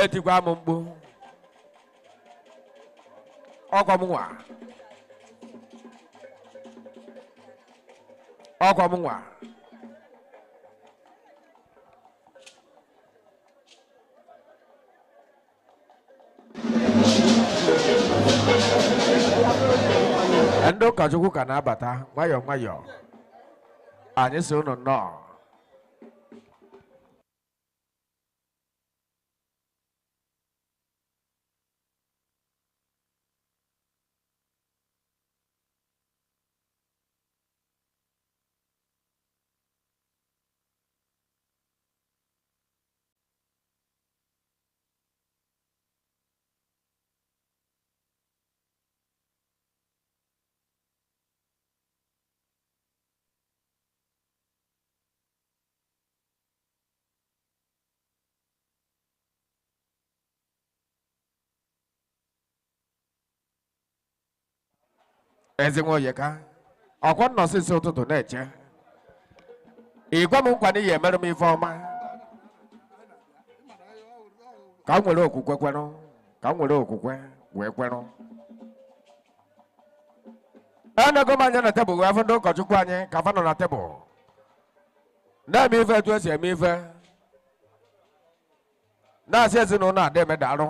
Etikwa m mkpu ọkwa m nwa ọkwa m nwa ndị ụkọchukwu ka na-abata nwayọọ nwayọọ anyị si unu nnọọ. Eze nwoye ka ọkwa nnọsịsị ụtụtụ na-eche ịgwa m nkwa n'ihi emerụ m ife ọma ka m nwere okwukwe kwerụ ka m nwere okwukwe wee kwerụ enego m anya na tebụl wee afụ ndị ụkọchukwu anyị ka fa nọ na tebụl na-eme ife etu esi eme ife na-asị ezinụlọ ada emedarụ.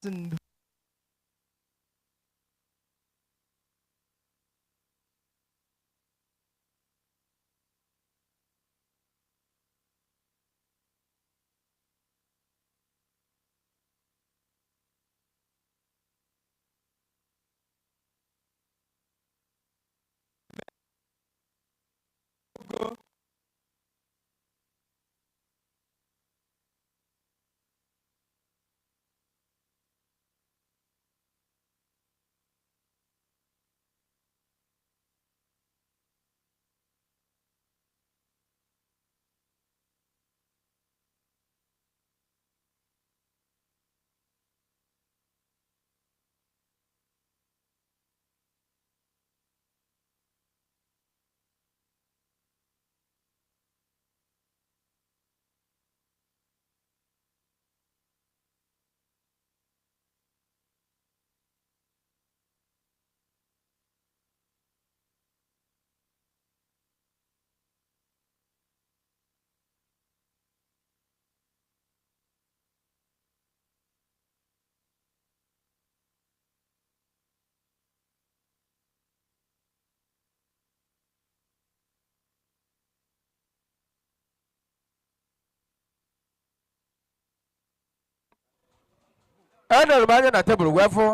Ndo. Enere m anya na tebụl wee fụ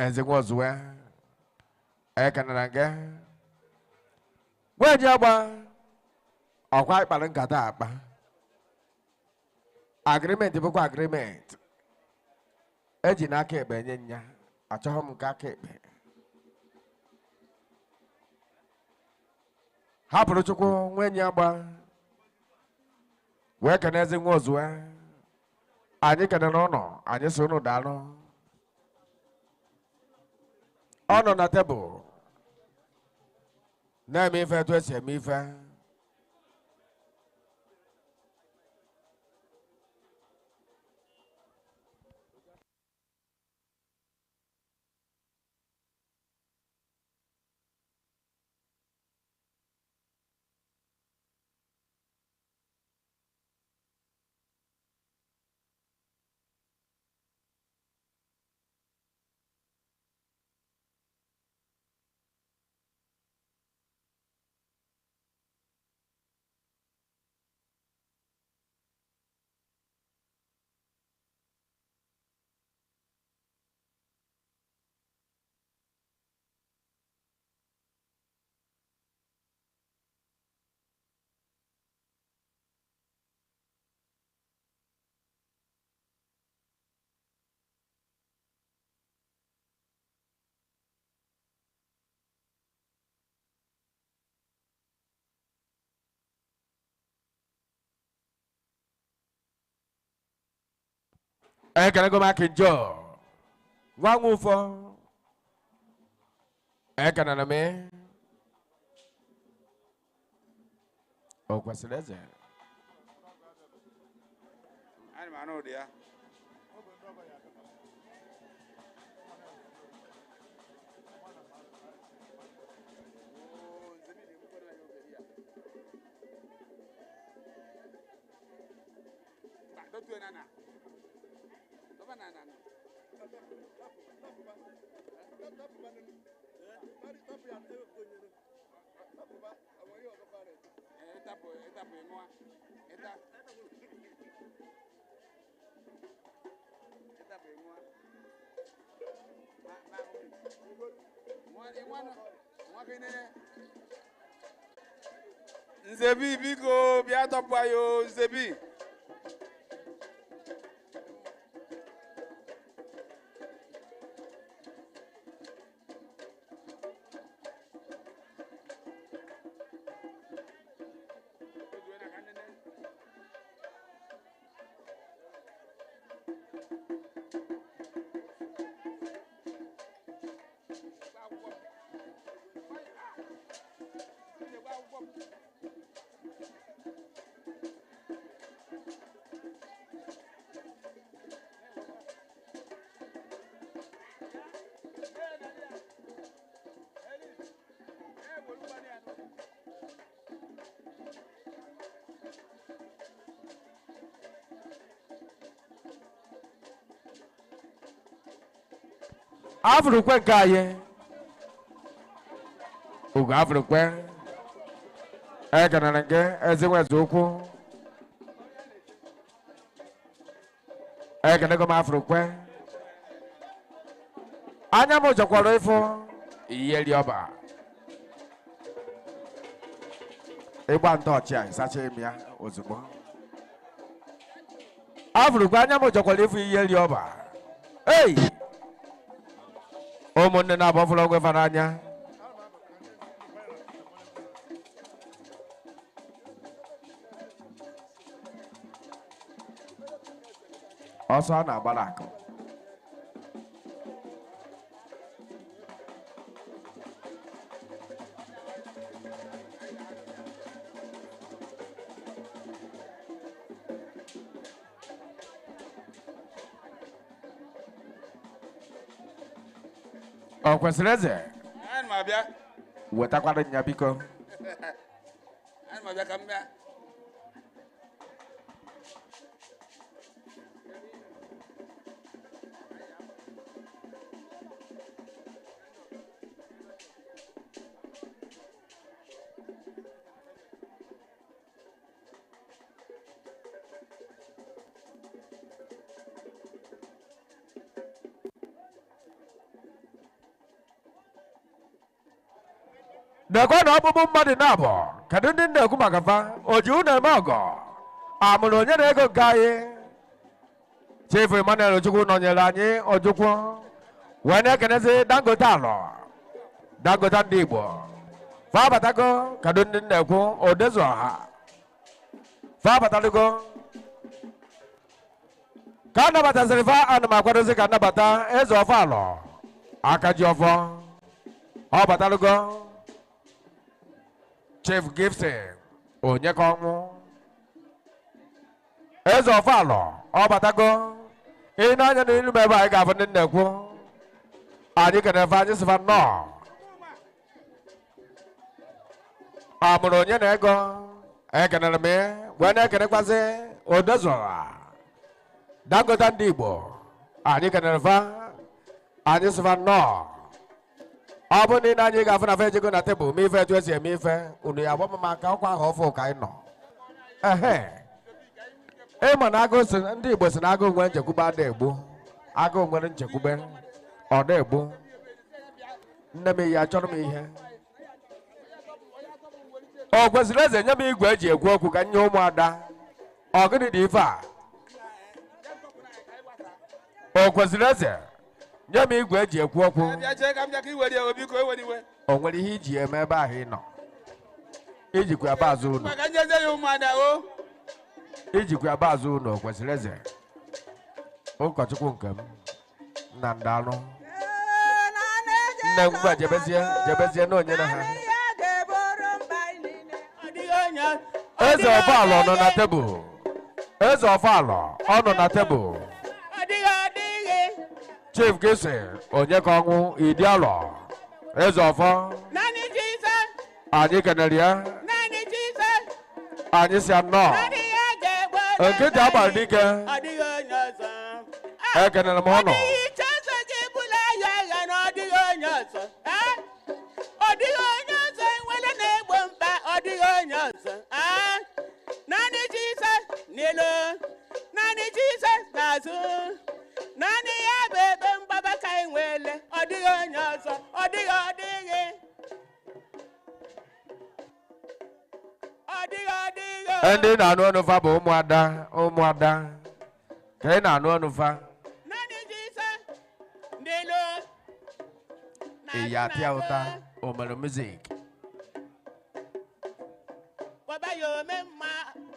eze nwaozuwe ekenere gị wee ji agba ọkwa ịkpara nkata akpa agrimenti bụkwa agrimenti eji n'aka ekpe nye nya achọghị m nke aka ekpe hapụrụ Chukwu nwenye agba wee kene eze nwaozuwe. Anyị kenere ụnọ, anyị si ụnụ daalụ. Ọ nọ na tebụl na-eme ife etu esi eme ife. Ekenego m Akinjo nwa nwa ụfọ ekenere m o kwesịrị eze. Ana m anụ ụdị ya. Nzebi biko bịa tọpụ anyị o Nzebi. Afụrụkwe nke anyị. Ugo afụrụkwe. Ekenere gị ezinweze ukwu. Ekenego m afụrụkwe. Anya m jọkwara ịfụ ihe ri ọba. Ịgba ntọọchị a ịsacha imi ya ozugbo. Afụrụkwe anya m jọkwara ịfụ ihe ri ọba. Ei! Ụmụnne na-abụ fụrụ onwe fa n'anya. Ọsọ a na-agbara akụ. Ọ kwesịrị eze Ana m abịa. wetakwara nya biko. Ana m abịa ka m bịa. Nekwa na ọkpụkpụ mmadụ na-abụ kedu ndị na-ekwu maka fa o ji unu eme ọgọ amụrụ onye na-ego nke anyị. Chief Emmanuel Ojukwu nọnyere anyị Ojukwu wee na-ekenezi Dangote alọ Dangote ndị Igbo fa abatago. Kedu ndị na-ekwu odezu ọha fa abatago ka a nabatasịrị fa. Ana m akwadozi ka nnabata eze ọfọ alọ aka ji ọfọ ọ batalugo. Chief Gibson onye ka ọnwụ eze ọfalọ ọ batago. Ị na-anya n'ilu m ebe anyị ga-abụ ndị na-ekwu anyị kenefe anyị sịfa nnọọ amụrụ onye na ego ekenere m ya wee na-ekenekwazị odezụra Dangote ndị Igbo anyị kenere fa anyị sịfa nnọọ. Ọ bụ na ị na anyị ga-afụ na fa ejego na tebụl mee ife etu esi eme ife unu ya agba m aka ọkwa ahụ ọfụ ka anyị nọ ehe. Ịma na agụụ si ndị Igbo si na agụụ nwere nchekwube ada egbu agụụ nwere nchekwube ọ na-egbu nne m ya achọrọ m ihe o kwesịrị eze nye m igwe eji ekwu okwu ka nye ụmụada. Ọ gịnị dị ife a? O kwesịrị eze nye m igwe eji ekwu okwu. Bịa chee ka m bịa ka i were ya, biko ewere iwe. O nwere ihe iji eme ebe ahụ ị nọ ijikwa ebe azụ unu Maka njeje ya ụmụada o. ijikwa ebe azụ unu. O kwesịrị eze ụkọchukwu nke m nna ndalụ nne ngwa jebezie jebezie na onye na ha. Eze ọfalọ nọ na tebụl. Eze ọfalọ ọ nọ na tebụl. Chief Gibson onye ka ọnwụ ịdị alọ eze ọfọ anyị kenere ya anyị si nnọọ nkịtị agbara dike ekenere m ụnụ. Ọ dịghị onye ọzọ nwere na-egbo mkpa, ọ dịghị onye ọzọ. Naanị Jizọs n'elu, naanị Jizọs n'azụ, naanị ya bụ ebe mgbaba ka anyị nwere. Ọ dịghị onye ọzọ, ọ dịghị, ọ dịghị, ọ dịghị, ọ dịghị. Ndị na-anụ ọnụ fa bụ ụmụada ụmụada ka ị na-anụ ọnụ fa. Naanị Jizọs n'elu, Ịya apịa ụta o mere music. Baba ya ome mma,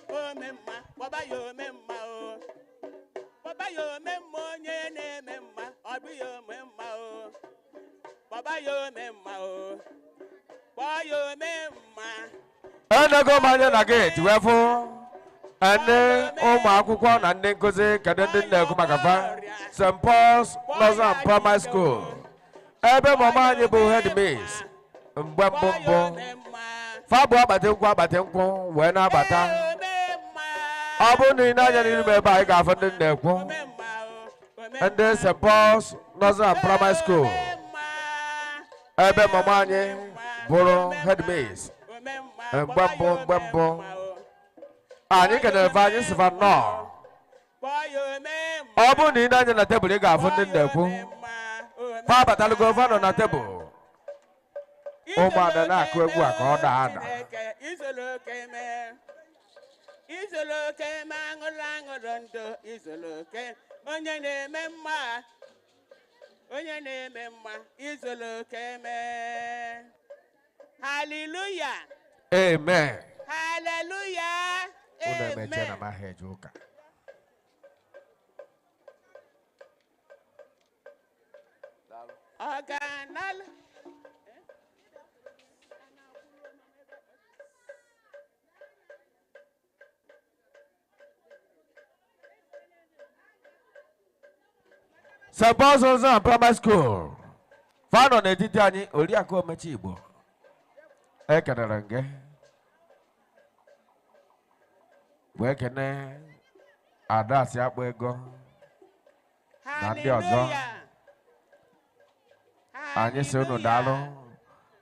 ome mma, baba ya ome mma o. Baba ya ome mma, onye na-eme mma, ọ bụ ya ome mma o. Baba ya ome mma o. Kpọọ ya ome mma. Enego m anya na geeti wee fụ ndị ụmụ akwụkwọ na ndị nkụzi. Kedu ndị na-ekwu maka fa? St. Paul's Nursery and Primary School ebe mama anyị bụ headmiss mgbe mbụ mbụ fa bụ akpati nkwụ akpati nkwụ wee na-abata. Ome mma. Ọ bụrụ na ị na-anya n'iru m ebe anyị ga-afụ ndị na-ekwu Ome mma o. Ndị St. Paul's Nursery and Primary School, ebe mama anyị bụrụ headmaster mgbe mbụ anyị kenere fe, anyị sịfa nnọọ. Ọ bụrụ na ị na-anya na tebụl, ị ga-afụ ndị na-ekwu fa abatalugo, fa nọ na tebụl. Ụmụada na-akụ egwu a ka ọ daa ada. Izolo oke ma aṅụrụ aṅụrụ ndụ, izolo oke, onye na-eme mma, onye na-eme mma, izolo oke mee. Haleluya! Amen. Haleluya! Unu emechie na Amen. m aha eje ụka. Ọ ga-anala. St. Paul's Nursery and Primary School, fa nọ n'etiti anyị. Oriakụ Omechi Igbo, ekenere m gị, wee kene Adasị Akpọ Ego na ndị ọzọ. Haleluya! Anyị si unu daalụ.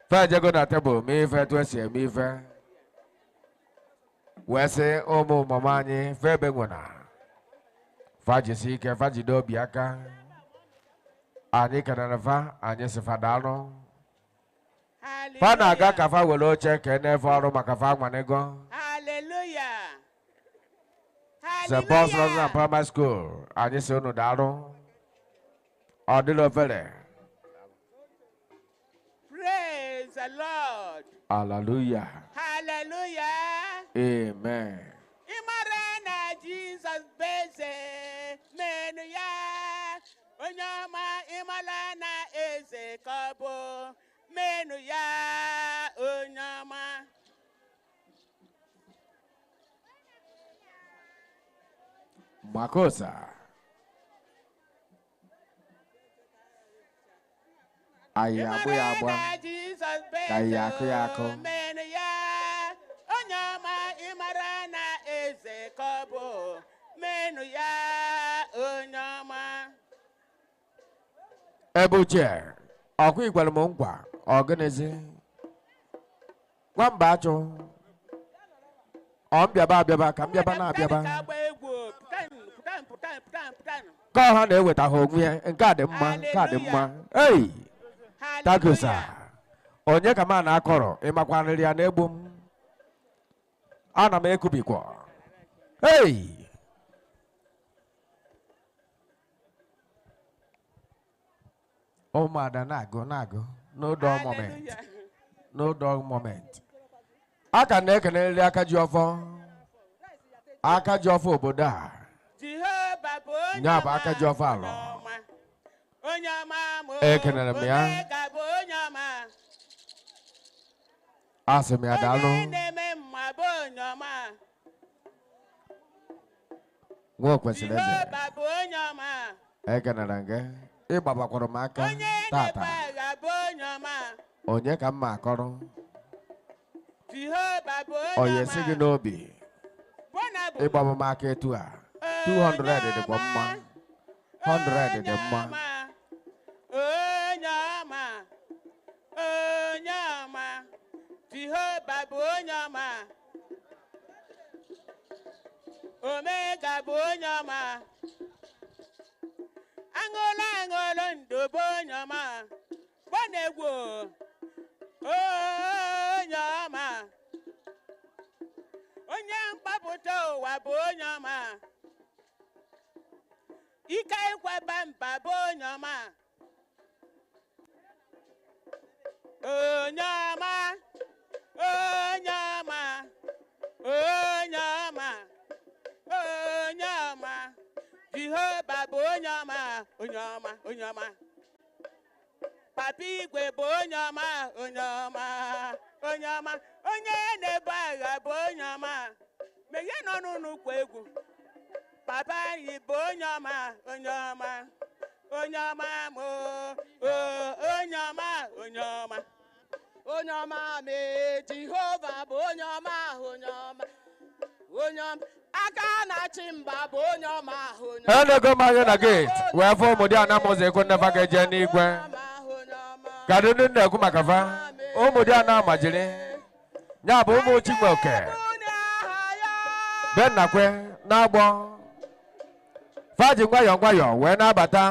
Fe ejego na tebụl mee ife etu esi eme ife, wee sị ụmụ mama anyị fe ebe nwena fa jisi ike, fa jide obi aka. Anyị kenere fa, anyị si fa daalụ. Fa na-aga ka fa were oche ka e na-efe ọrụ maka fa nwanego. Haleluya! St. Paul's Nursery and Primary School, anyị si unu daalụ, ọ dịla ofere. Praise the Lord. Hallelujah. Hallelujah. Amen. Ị mara na Jizọs bụ eze, menụ ya. Onye ọma, ị mara na eze ka ọ bụ, menụ ya, onye ọma. Makosa. Anyị Ị agbụ ya mara agba na Jizọs bụ ka anyị eze, akụ ya akụ. Menụ ya. Onye ọma, ị mara na eze ka ọ bụ, menụ ya, onye ọma. Ebe uche ọkwa igwere m nkwa, ọ gịnịzi nwamba achụ ọ mbịaba abịaba ka mbịaba na-abịaba. Ka agba egwu, pụtanụ, pụtanụ, pụtanụ, pụtanụ, pụtanụ. Ka ọha na-eweta ha onwe ya. Nke a dị mma, nke a dị mma. Ei, thank you, sir. Onye ka m a na-akọrọ ịmakwarịrị ya na-egbu m, ana m ekubikwa. Ei, ụmụada na-agụ na-agụ. No dull moment. Hallelujah. No dull moment. A ka na-ekenerịrị aka ji ọfọ, aka ji ọfọ obodo a. Jehova bụ onye Nya bụ ọma, aka ji ọfọ alọ. Onye ọma. Onye ọma mụ. Ekenere m ya. Omega bụ onye ọma. Asị m ya daalụ. Onye na-eme mma bụ onye ọma. Nwa kwesịrị eze. Jehova bụ onye ọma. Ekenere m gị, ịgbabakwara m aka Onye tata. na-ebu agha bụ onye ọma. Onye ka m ma akọrọ? Jehova bụ Ọ onye ya ọma. esi gị n'obi. Bọna bụ Ịgbaba m aka etu a, 200 dịkwa mma, 100 dị mma. Onye ọma, onye ọma, Jehova bụ onye ọma. Omega bụ onye ọma. Aṅụlụ aṅụlụ ndụ bụ onye ọma. Gbana egwu onye ọma. Onye mgbapụta ụwa bụ onye ọma. Ike ịkwaba mba bụ onye ọma. Onye ọma, onye ọma, onye ọma, onye ọma. Jehova bụ onye ọma, onye ọma, onye ọma. Papa igwe bụ onye ọma, onye ọma, onye ọma. Onye na-ebu agha bụ onye ọma. Meghe n'ọnụ n'ukwu egwu. Papa anyị bụ onye ọma, onye ọma, onye ọma mụ, onye ọma, onye ọma. Onye ọma mee, Jehova bụ onye ọma, onye ọma, onye ọma. Aka na-achị mba bụ onye ọma, onye Enego m anya na gate wee fụ ụmụ dị anamụzọ ekwu nnefa ga-eje n'igwe. Kedu ndị m na-ekwu maka fa? Ụmụ dị ana majiri. Ya bụ ụmụ Chinwoke. Bennakwe na-agbọ. Fa ji nwayọọ nwayọọ wee na-abata.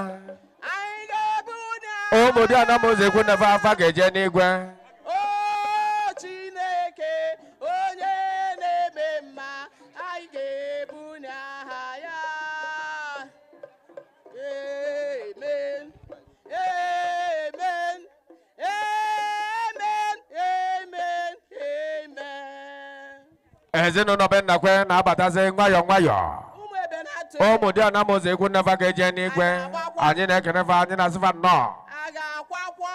Ụmụ dị anamụzọ ekwu nnefa fa ga-eje n'igwe. O Chineke onye na-eme mma, anyị ga-ebunye aha ya. Amen. Amen. Amen. Amen. Amen. Ezinụlọ Bennakwe na-abatazi nwayọọ nwayọọ. Ụmụ ebe na-atụ Ụmụ dị anamụzọ ekwu nnefa ga-eje n'igwe. Anyị na-ekene fa, anyị na-asị fa nnọọ. A ga-akwa akwọ.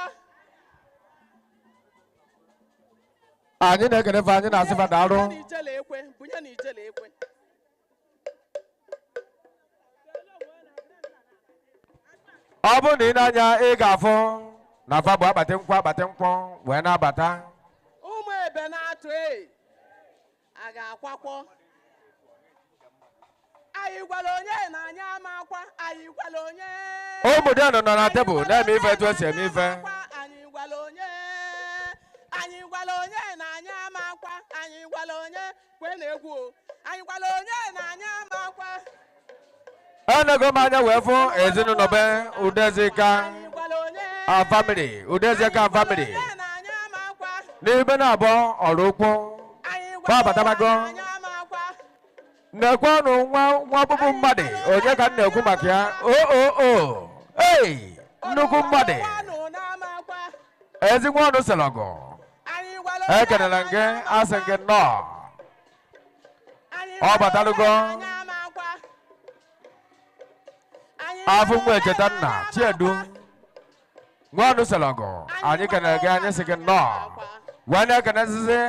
Anyị na-ekene fa, anyị na-asị fa daalụ. Bunye na ijele ekwe, bunye na ijele ekwe. Ọ bụrụ na ị na-anya, ị ga-afụ na fa bụ akpati nkwụ akpati nkwụ wee na-abata. Ụmụ ebe na-atụ e a ga-akwakwọ. Anyị gwara onye na anyị ama akwa, anyị gwara onye. Ụmụ dị nọ na tebụl na-eme ife etu esi eme ife. Anyị gwara onye, anyị gwara onye na anyị ama akwa, anyị gwara onye kwe na egwu o. Anyị gwara onye na anyị ama akwa. Enego m anya wee fụ ezinụlọ be Udezika Anyị gwara onye. a family, Udezika family. Onye na anyị ama akwa. N'ime na-abụọ ọrụ ụkwụ. Anyị Fa gwara abatabago. onye na anyị ama akwa. Nekwe ọnụ nwa nwa ọkpụkpụ mmadụ, onye ka m na-ekwu maka ya? O o o ei, nnukwu mmadụ. Ọnụ na-ama akwa. Ezigbo ọnụ sịrị ọgụ. Anyị gwara onye Ekelere na gị, anyị ama asị akwa. gị nnọọ. Anyị Ọ gwara batalugo. onye na anyị ama akwa. Anyị Afụ gwara nwa onye echeta na nna anyị ama Chiedu akwa. Nwa ọnụ sịrị ọgụ, anyị kelere gị, anyị sị gị nnọọ wee na-ekenezizi.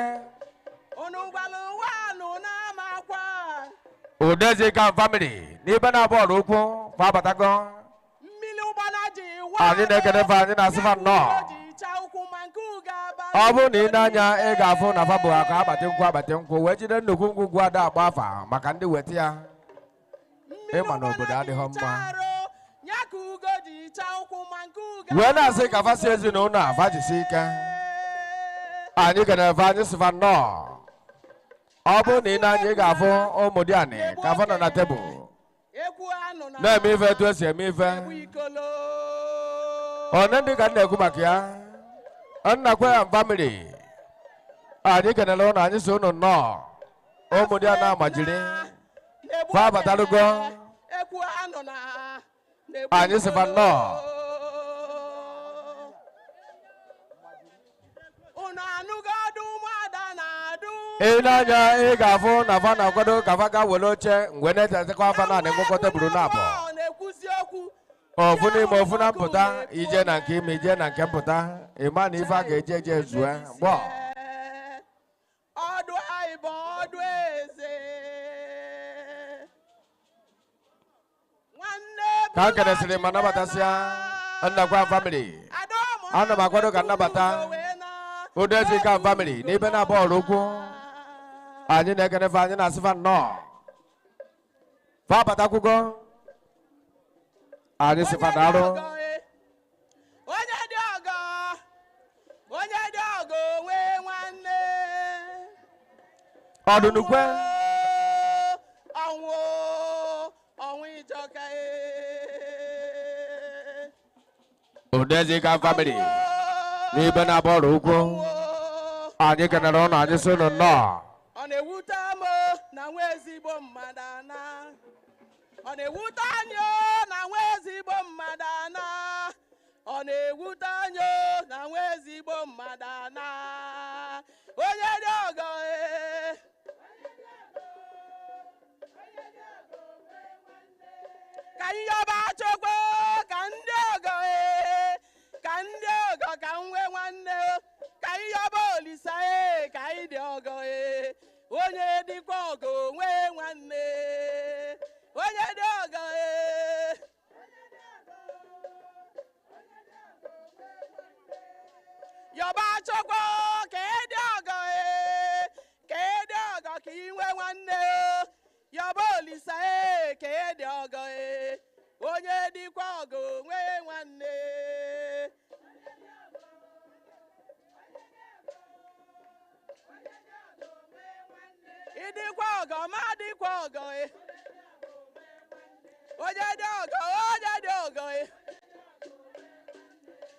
Unu gwara ụwa anụ na-ama akwa. Udezika family n'ibe na-abụ ọrụ ukwu fa abatago. Mmiri ụgbala ji wa. Anyị na-ekene fa, anyị na-asị fa nnọọ. Ji chaa ụkwụ ma nke ugo abalị. Ọ bụrụ na ị na-anya, ị ga-afụ na fa bụ aka akpati nkwụ akpati nkwụ wee jide nnukwu ngwugwu ada agba afa maka ndị weta ya. Mmiri Ịma na obodo ụgbala ji adịghọ mma. chaa arụ, ya ka ugo ji chaa ụkwụ ma nke ugo Wee na-asị ka fa si ezinụlọ a fa jisi ike. Anyị kenere fa, anyị sị fa nnọọ. Ọ bụrụ na ị na-anya, ị ga-afụ ụmụ dị anị ka fa nọ na tebụl Ekwu anụ na na-eme ife etu esi eme ife. Egbu ikolo. One ndị ka m na-ekwu maka ya? Nnakwe ya family, anyị kenere ụnụ, anyị si ụnụ nnọọ. Ụmụ dị a na-amajiri Na-egbu fa abatalugo. Ekwu anụ na na-egbu Anyị sị fa nnọọ. Unu anụgo ọdụ ụmụada na-adụ. Ị na-anya, ị ga-afụ na fa na-akwado ka fa ga were oche mgbe na-etetekwa afa naanị ngwakọ tebụl na-abụ. Ọ na-ekwuzi okwu. Ofu n'ime ofu na mpụta, ije na nke ime, ije na nke mpụta, ịma na ife a ga-eje eje zue gbọ. Ọdụ anyị bụ ọdụ eze. Nwanne Ka a kenesịrị ma nabatasịa Nnakwa family, ana m akwado ka nnabata Udezika family n'ibe na-abụ ọrụ ukwu. Anyị na-ekene fa, anyị na-asị fa nnọọ. Fa abatakwugo, anyị sị fa daalụ. Onye dị ọgọ, onye dị ọgọ nwee nwanne. Ọdụnukwe. Ọnwụ, ọnwụ ịjọka ee. Udezika family n'ibe na-abụ ọrụ ukwu, anyị kenere ụnụ, anyị sị ụnụ nnọọ. Ọ na-ewute m na nwa ezigbo mmadụ ana. Ọ na-ewute anyị o, na nwa ezigbo mmadụ ana. Ọ na-ewute anyị o, na nwa ezigbo mmadụ ana. Onye dị ọgọ ee. Ka anyị yọba Chukwu ka ndị ọgọ ee, ka ndị ọgọ ka m nwee nwanne o. Ka anyị yọba Olisa ee, ka anyị dị ọgọ ee. Onye dịkwa ọgọ nwee nwanne. Onye dị ọgọ ee. Yọba Chukwu ka ị dị ọgọ ee, ka ị dị ọgọ ka ị nwee nwanne o. Yọba Olisa ee, ka ị dị ọgọ ee. Onye dịkwa ọgọ nwee nwanne. Ịdịkwa ọgọ ma dịkwa ọgọ e. Onye dị ọgọ, onye dị ọgọ e.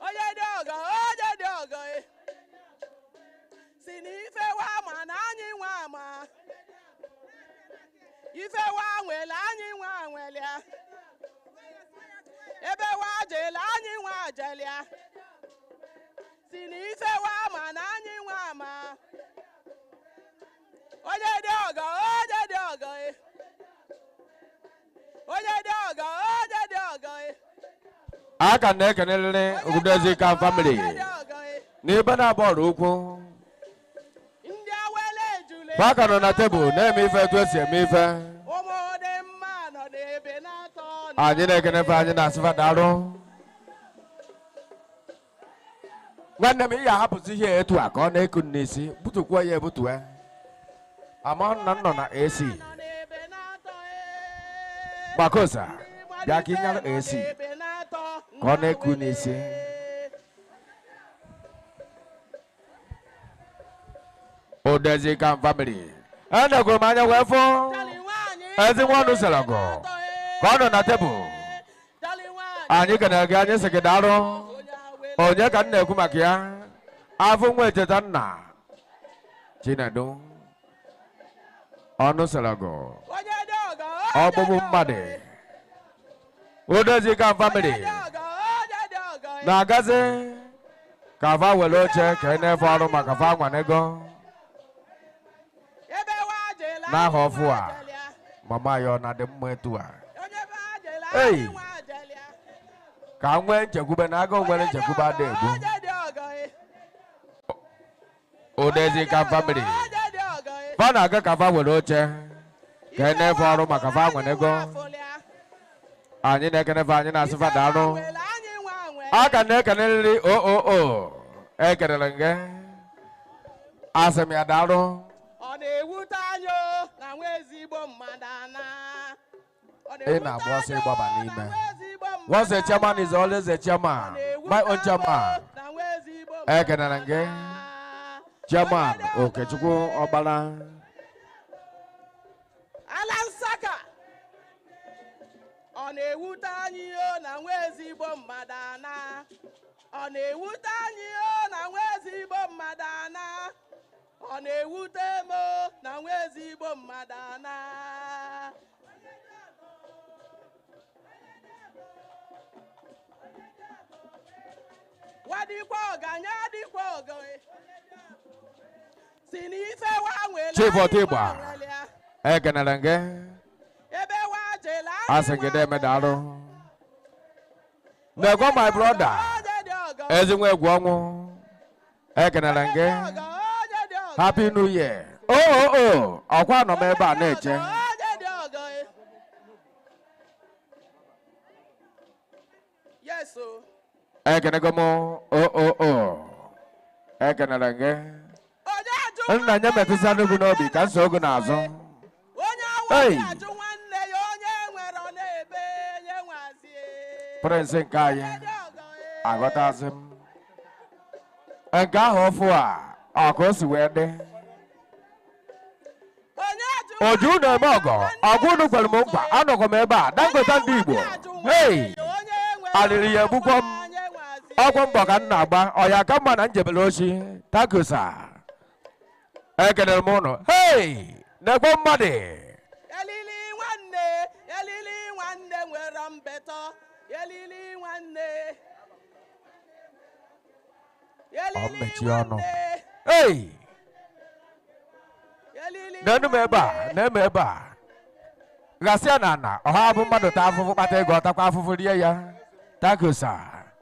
Onye dị ọgọ, onye dị ọgọ e. Si na ife wa ma na anyị nwe ama. Ife wa nwele anyị nwe anwelịa. Ebe wa jele anyị nwe ajelịa. Si na ife wa ma na anyị nwe ama. Onye dị ọgọ, onye dị ọgọ e. Onye dị ọgọ, onye dị ọgọ e. A ka na-ekenelele Udezi ka family Onye dị ọgọ e. n'ebe na-abọọlụ ukwu. Ndị awele ejule. Fa nọ na tebụl na-eme ife etu esi eme ife. Ụmụ dị mma nọ n'ebe na-atọ. Anyị na-ekenefe, anyị na-asịfa daalụ. Nwanne m, ị ga-ahapụzi ihe etu a ka ọ na-eku n'isi, butukwuo ya ebutue. Ama nna m nọ na AC. Nọ n'ebe na-atọ e. Gbakosa, bịa ka ịnyalụ AC N'ebe na-atọ. ka ọ na-eku n'isi. Udezi ka family. Enegoro m anya wee fụ Jali nwaanyị. ezi nwa ọnụ sara ọgụ ka ọ nọ na tebụl. Jali nwaanyị. Anyị kenere gị, anyị sị gị daalụ. Onye awele. Onye ka m na-ekwu maka ya? Afọ nwa echeta nna Chinedu ọnụ sara ọgụ. Onye dị ọgọ, onye Ọkpụkpụ dị ọgọ mmadụ. e. Udezi ka family Onye dị ọgọ, onye dị ọgọ e. na-agazi ka fa were oche ka ị na-efe ọrụ maka fa nwanego. Ebe wa jele N'aha anyị ọfụ nwa a. ajelịa. Mama ya ọ na-adị mma etu a? Onye be ajele Ei. anyị nwa ajelịa. Ka m nwee nchekwube na agụụ nwere Onye dị nchekwube ọgọ, ada egbu. onye dị ọgọ e. Udezi ka family. Onye dị ọgọ e. Fa na-aga ka fa were oche ka ị na-efe ọrụ maka fa Anyị nwanego. nwa afụlịa. Anyị na-ekenefe, anyị na-asịfa daalụ. Ife wa nwele anyị nwa nwele. A ka na-ekenerịrị ooo ekelere m gị, asị m ya daalụ. Ọ na-ewute anyị o, na nwa ezigbo mmadụ ana. Ọ Ị na-ewute na-agba ọsọ anyị o, ịgbaba na n'ime. nwa ezigbo mmadụ Once a chairman is ana. always a Ọ chairman. na-ewute My own anyị o, chairman. na nwa ezigbo Ekenere m mmadụ gị. ana. Chairman Onye dị ọgọ Okechukwu e. Ọkpara. Ala Nsaka. Ọ na-ewute anyị o na nwa ezigbo mmadụ ana. Ọ na-ewute anyị o na nwa ezigbo mmadụ ana. Ọ na-ewute m o na nwa ezigbo mmadụ ana. Wadikwa ọganya dịkwa ọgọ e. Si n'ife wa nwele Chief anyị Otigba. nwa nwelịa. Ekenere m gị. Ebe wa jele anyị Asị gị nwa deme nwelịa. daalụ. Nego my brother. Onye dị ọgọ. Ezi nwa egwu ọnwụ. Ekenere m gị. Onye dị ọgọ, onye dị ọgọ. Happy New Year. Oh oh oh. Ọkwa nọ m ebe a na-eche. Onye dị ọgọ e. Yes o. Ekenego m oh oh oh. Ekenere m gị. Onye ajụ Nna nye nwanne metụsa ya, n'ugwu n'obi ka nso ogu n'azụ. Onye Hey. awọ ajụ nwanne ya, onye nwere ọ na-ebe onye nwazie. Prince nke anyị Onye dị ọgọ e. aghọtazi m. Nke ahụ ọfụ a ọ ka o si wee dị. Onye ajụ Oju unu eme nwanne ya, ọgọ, nwanne ọgụ unu kwere m ya nkwa, sọ e. anọkwa m ebe a, Dangote ndị Igbo. Onye ajụ nwanne Hey! ya, onye nwere Alịrị ya egbukwa m. onye nwazie. Ọgwụ mbọ ka m na-agba, ọ ya ka mma na njebere ochi. Takusa. Ekelere m ụnụ. Hey! Na-ekwe mmadụ. Elili nwanne, elili nwanne nwere mbetọ, elili nwanne. Ọ Elili mechie ọnụ. nwanne, Hey! elili N'enu m ebe a, nwanne. na-eme ebe a. Gasịa na ana, ọha bụ mmadụ taa afụfụ kpata ego, ọ takwa afụfụ rie ya. Takusa.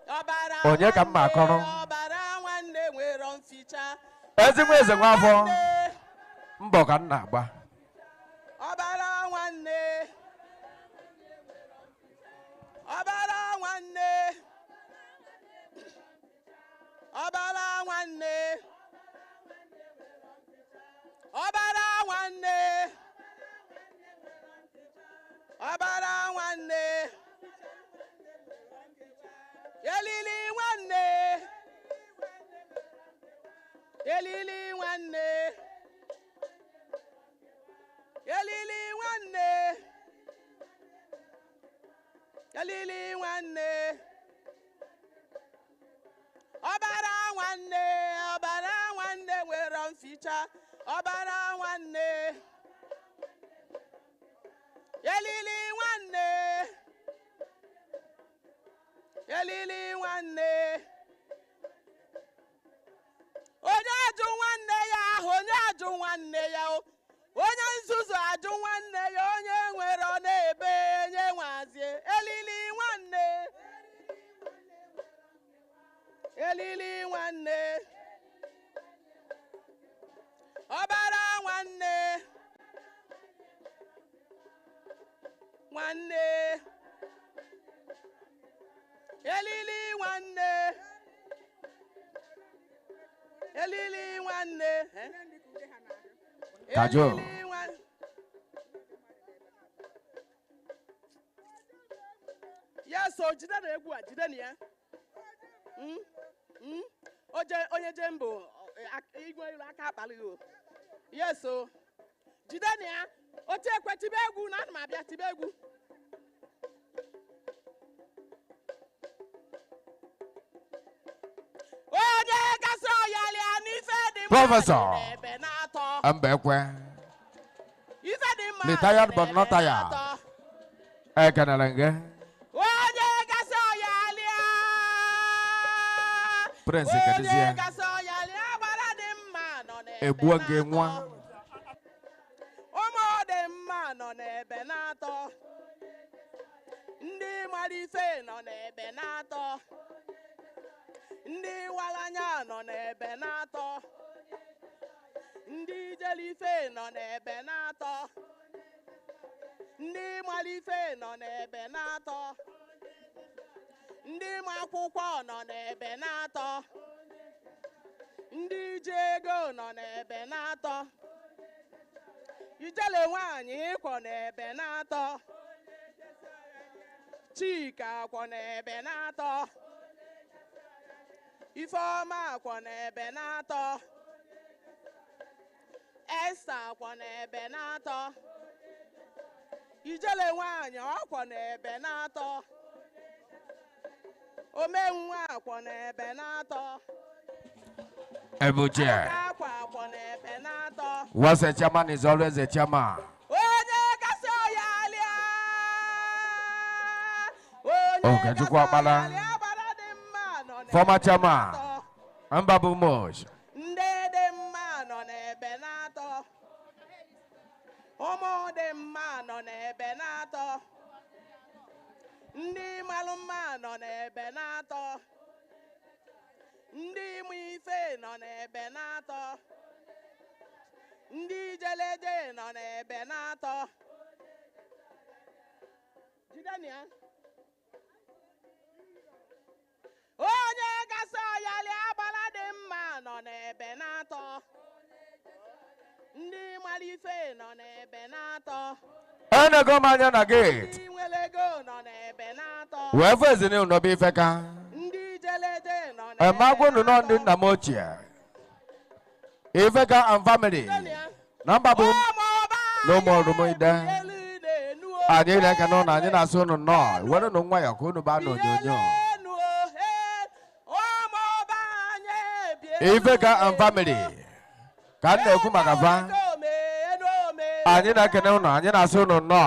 Ọbara Onye ka m ma nwanne, akọrọ? Ọbara nwanne nwere mficha. Ezigbo eze nwa afọ. Nwanne, Mbọ ka m na-agba. Ọbara nwanne. Ọbara nwanne. Ọbara nwanne. Ọbara nwanne. Ọbara nwanne. Elili nwanne, elili nwanne, elili nwanne, elili nwanne, ọbara nwanne, ọbara nwanne nwere mficha, ọbara nwanne, elili nwanne, elili nwanne. Onye ajụ nwanne ya ahụ, onye ajụ nwanne ya o, onye nzuzu ajụ nwanne ya, onye nwere ọ na-ebe nye nwazie. Elili nwanne, elili nwanne, ọbara nwanne, nwanne, elili nwanne, elili nwanne, Kajo. Elili Yes, o jide na egwu a, jide na ya. Oje onye je mbụ igwe ilu aka akpalighị o. Yes o. Jide na ya. Otu ekwe tibe egwu na ana m abịa tibe egwu. Onye gasị ọyalịa n'ife dị mma Prọfesọ. dị n'ebe na-atọ. Mbekwe. Ife dị mma Retired dị but not n'ebe tired. na-atọ. Ekenere gị. Onye gasị ọyalịa. Prince Onye Keduzie. gasị ọyalịa agbara dị mma nọ n'ebe Egbuo gị na-atọ. nwa. Ụmụ dị mma nọ n'ebe na-atọ. Ndị mara ife nọ n'ebe na-atọ. Ndị walanya nọ n'ebe na-atọ. Ndị ijele ife nọ n'ebe na-atọ. Ndị mara ife nọ n'ebe na-atọ. Ndị ma akwụkwọ nọ n'ebe na-atọ. Ndị ji ego nọ n'ebe na-atọ. Ijele nwaanyị kwọ n'ebe na-atọ. Chika kwọ n'ebe na-atọ. Ifeọma kwọ n'ebe na-atọ. Esta kwọ n'ebe na-atọ. Ijele nwaanyị ọ kwọ n'ebe na-atọ. Omenwa kwọ n'ebe na-atọ. Ebuche. Akwa kwọ n'ebe na-atọ. Once a chairman is always a chairman. Onye kasị ọyalịa. Onye Okechukwu kasị Ọkpala. ọyalịa agbara dị mma nọ n'ebe Former chairman. na-atọ. Mbabu Mosh. Ndị dị mma nọ n'ebe na-atọ. Ụmụ dị mma nọ n'ebe na-atọ. Ndị malụ mma nọ n'ebe na-atọ. Ndị mụ ife nọ n'ebe na-atọ. Ndị jeleje nọ n'ebe na-atọ. Jidenu ya. Onye gasị ọyalị agbara dị mma nọ n'ebe na-atọ. Ndị mara ife nọ n'ebe na-atọ. Enego m anya na gate. Ndị nwere ego nọ n'ebe na-atọ. Wee fụ ezinụlọ bụ ife ka. Ndị jeleje nọ n'ebe Emagwụ nụ nọ ndị na-atọ. nna m ochie. Ifeka and family. Jidenu ya. Na mba bụ Ụmụ na ụmụ ọrụmide. elu na-enu o. Anyị na-ekene ụnụ, anyị na-asị ụnụ nnọọ. Were nụ nwayọọ ka unu baa n'onyonyo. Bielu o, he. Ụmụ be anyị bielu Ifeka and family. Ka m na-ekwu maka fa. Anyị na-ekene ụnụ, anyị na-asị ụnụ nnọọ.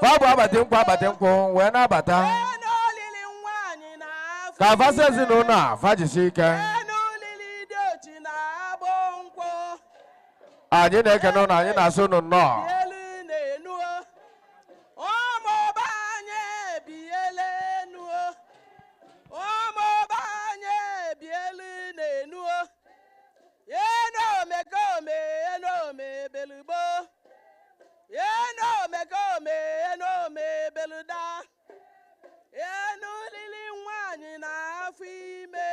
Fa bụ agbati nkwụ agbati nkwụ wee na-abata. Ka fa sị ezinụlọ a fa jisi ike. Anyị na-ekene ụnụ, anyị na-asị ụnụ nnọọ. Ụmụ be anyị bielu enu o. Ụmụ be anyị bielu na-enu o. Enu omekome, enu omebelugbo. Enu omekome, enu omebeluda. Enu lili nwaanyị na-afọ ime.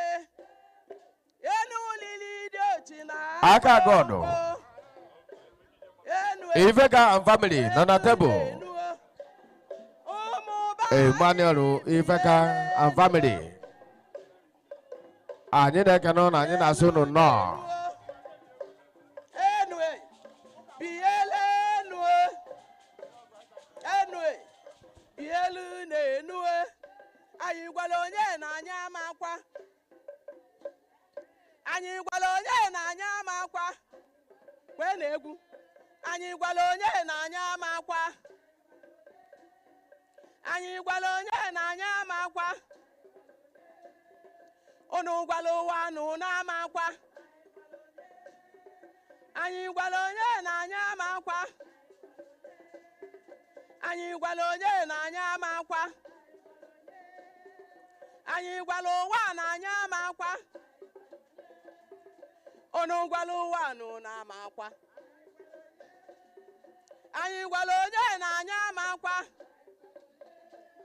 Enu lili dị ochi na-afọ Aka God. nkwụ. Enu Ifeka and family nọ na tebụl. Ụmụ be Emmanuel Ifeka and family. Anyị na-ekene ụnụ, anyị na-asị unu nnọọ. Enue, bielu enue, enue, bielu na-enue. Anyị gwara onye na anyị amakwa. Anyị gwara onye na anyị amakwa. Kwee na egwu. Anyị gwara onye na anyị amakwa. Anyị gwara onye na anyị amakwa. Unu gwara ụwa na unu amakwa. Anyị gwara onye na anyị amakwa. Anyị gwara onye na anyị amakwa. Anyị gwara ụwa na anyị amakwa. Unu gwara ụwa na unu amakwa. Anyị gwara onye na anyị amakwa.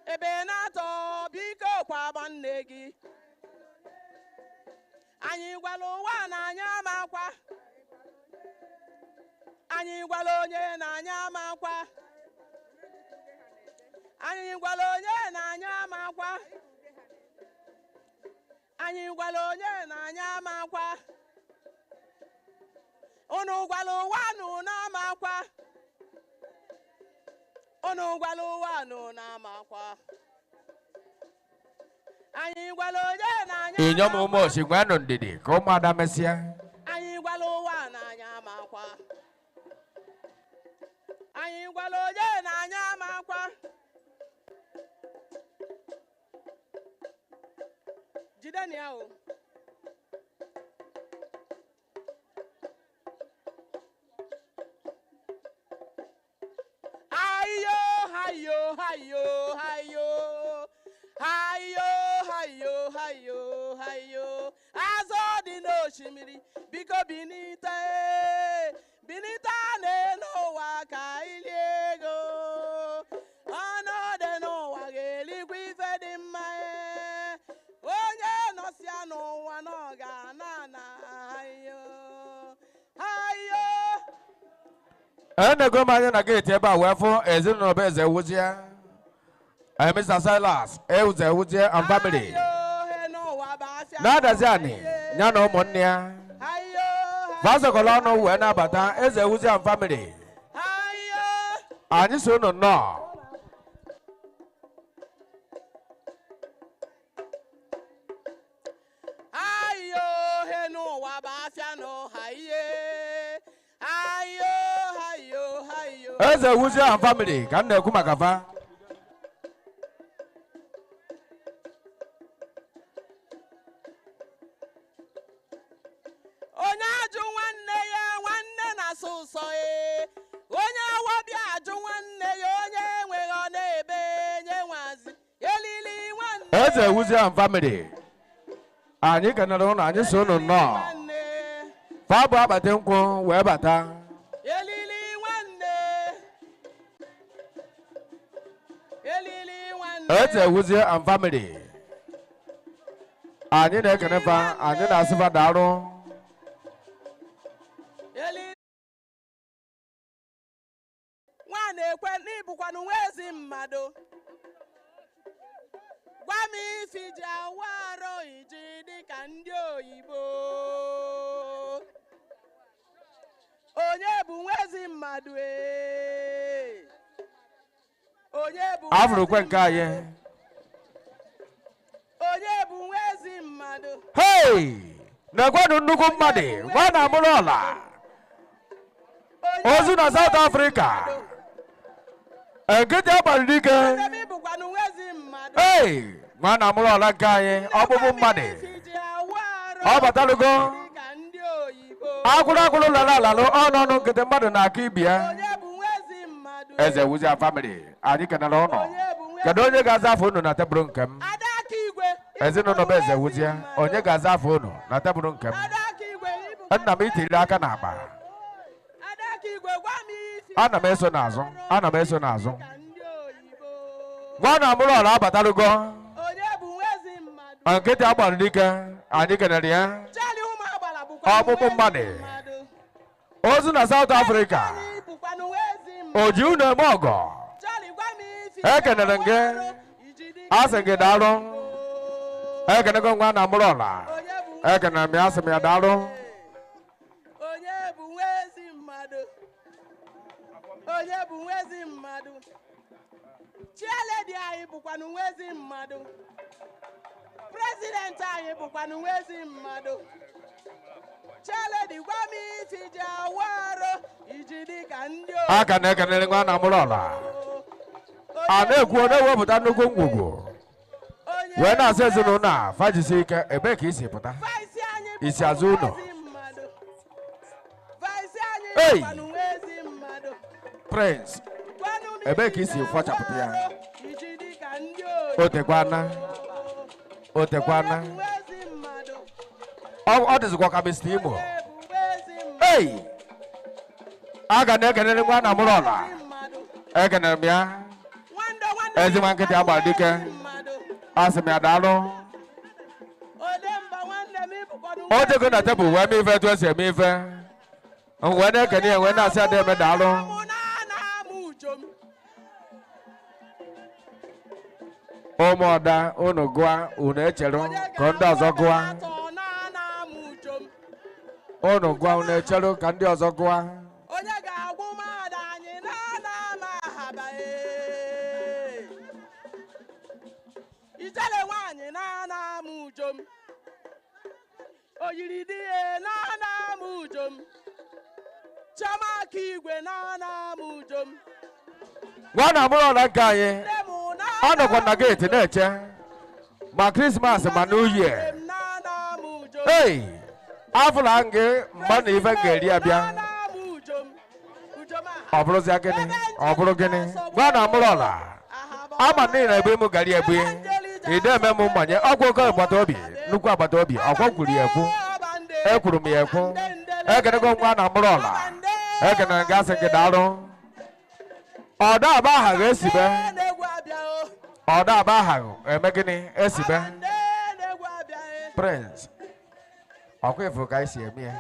Ebe na-atọ biko kwaba nne gị. Anyị gwara ụwa na anyị amakwa. Anyị gwara onye na anyị amakwa. Anyị gwara onye na anyị amakwa. Anyị gwara onye na anyị amakwa. Unu gwara ụwa na unu amakwa. Unu gwara ụwa na unu amakwa. Anyị gwara onye na anyị Inyom amakwa. ụmụ osi, nwenụ ndidi ka ụmụada mesịa. Anyị gwara ụwa na anyị amakwa. Anyị gwara onye na anyị amakwa. Jidenu ya o. Ayo, hayo, hayo, hayo. Hayo, hayo, hayo, hayo. Azụ dị n'osimiri, biko binite. Binite n'elu ụwa ka ili ego. Ọnụ dị n'ụwa ga-elikwa ife dị mma. Onye nọsịa n'ụwa na ọ ga-ana ana. Hayo, hayo. Enego m anya na gate ebe a wee fụ ezinụlọ bụ Eze Wuzie, Mr. Silas Eze Wuzie and family. Hayo, he n'ụwa bụ afịa. Na-adazi anị ya na ụmụnne ya. Hayo, Vazọkọrọ ọnụ wee nabata Eze Wuzie and family. hayo. Anyị so unu nnọọ. Ayo, he n'ụwa bụ afịa n'ụha ihe. Ayo, ayo, ayo. Eze Wuzie and family ka m na-ekwu maka fa. Onye ajụ nwanne ya, nwanne na-asụ ụsọ ee. Onye awọbịa ajụ nwanne ya, onye enweghị ọ na-ebe nye nwazi. Elili nwanne. Eze Wuzie and family, anyị kenere ụnụ, anyị so unu nnọọ. Nwanne. Fa bụ akpati nkwụ wee bata. Elili nwanne. Elili nwanne. Eze Wuzie and family, anyị na-ekene fa, anyị na-asị fa daalụ. Eli nwa na-ekwe n'ịbụkwanụ nwa ezi mmadụ. Gwa m ife iji awa arụ iji dịka ndị oyibo. Onye bụ nwa ezi mmadụ ee? Onye bụ nwa Afụrụkwe ezi nke anyị. mmadụ? Onye bụ nwa ezi mmadụ? Hei, na-ekwenụ nnukwu mmadụ nwa na-amụrụ ọla. Onye Ozu bụ na nwa South ezi Africa. mmadụ? Nkịtị agbalịrị ike. Nne m, ịbụkwanụ nwa ezi mmadụ. Ei, nwa na-amụrụ ọla nke anyị, ọkpụkpụ mmadụ. Ọ batalugo. Dịka ndị oyibo. Akwụrụ akwụrụ lara alalụ ọnụ ọnụ nkịtị mmadụ na-aka ibi ya. Onye bụ nwa ezi mmadụ? Eze Wuzie family, anyị kenere ụnụ. Onye bụ nwa Kedu onye ga-aza afọ unu na tebụl nke m? Adaka Igwe. Ezinụlọ bụ Eze Wuzie, onye ga-aza afọ unu na tebụl nke m? Adaka Igwe, ịbụkwa Nna m, itiri aka n'akpa. Adaka Igwe, gwa m isi. Ana m eso n'azụ, ana m eso n'azụ. Ka ndị oyibo. Nwa na amụrụ ọla abatalugo. Onye bụ nwa ezi mmadụ? Nkịtị agbara dike, anyị kenere ya. Charlie ụmụ agbara bụkwa Ọkpụkpụ mmadụ. Ozu na South Africa. Anyị bụkwanụ nwa ezi mmadụ. O ji unu eme ọgọ. Charlie, gwa m isi. Ekenere m gị. A sị gị daalụ. Ekenego nwa na mụrụ ọla. Ekenere m ya, asị m ya daalụ. Onye bụ nwa ezi mmadụ? Onye bụ nwa ezi mmadụ? Chialedi anyị bụkwanụ nwa ezi mmadụ. President anyị bụkwanụ nwa ezi mmadụ. Chialedi, gwa m ife iji awụ arụ iji dị ka ndị Aka na-ekenere nwa na mụrụ ọla. A na-ekwu ọ na-ewepụta nnukwu ngwugwu wee na-asị ezinụlọ a fajisi ike. Ebee ka isi pụta? Vice anyị Isi azụ bụkwanụ ụlọ. nwa ezi mmadụ. Vice anyị Hey! bụkwanụ nwa ezi mmadụ. Prince, Gwanụ m ebee ife ka isi iji fọchapụta ya? awụ arụ iji dị ka ndị O tekwana, o tekwana. Onye bụ nwa ezi mmadụ? Ọ dịzikwa ka Mr. Imo. Onye bụ nwa ezi mmadụ? Ei, a ga na-ekenere nwa na mụrụ ọla. Ekenere m ya. Nwando nwanne Ezi m nwa nkịtị bụkwanụ agbara nwa dike. ezi mmadụ. Asị m ya daalụ. Odemba nwanne m ịbụkwanụ O nwa tego na ezi tebụl wee mee ife etu esi eme ife. M wee na-ekene ya, wee na-asị ada eme daalụ. Mụ na-ana amụ ujom. Ụmụọda, unu gụa, unu echerụ Onye ka ndị ọzọ ga-agwụ gụa. atọ na-ana amụ ujom. Unu gụa, unu echerụ ka ndị ọzọ gụa. Onye ga-agwụ mmadụ anyị na-ana ama ahaba ee. Ijele nwaanyị na-ana amụ ujom. Oyiri di ya na-ana amụ ujom. Chioma aka igwe na-ana amụ ujom. Nwa na mụrụ ọla nke anyị. Nne m na-ana Anọkwa na amụ geeti ujom. na-eche ma Christmas ma New Year. Nne m na-ana amụ ujom. Ei, afụla m gị mgbe na ife m ga-eri abịa. Ọ bụrụzịa gịnị? Ọ bụrụ gịnị? Gwa na mụrụ ọla. Ama n'ihi na ebe m gara ebu ide eme m mmanye ọgwụ oke agbata obi, nnukwu agbata obi ọkwọ kwuru ya ekwu, ekwuru m ya ekwu. Ekenego nwa na mụrụ ọla. Ekenere gị, asị gị daalụ. Ọda aba aha ga-esibe, ọda aba aha eme gịnị esibe. Prince, ọkwa ifu ka anyị si eme ya,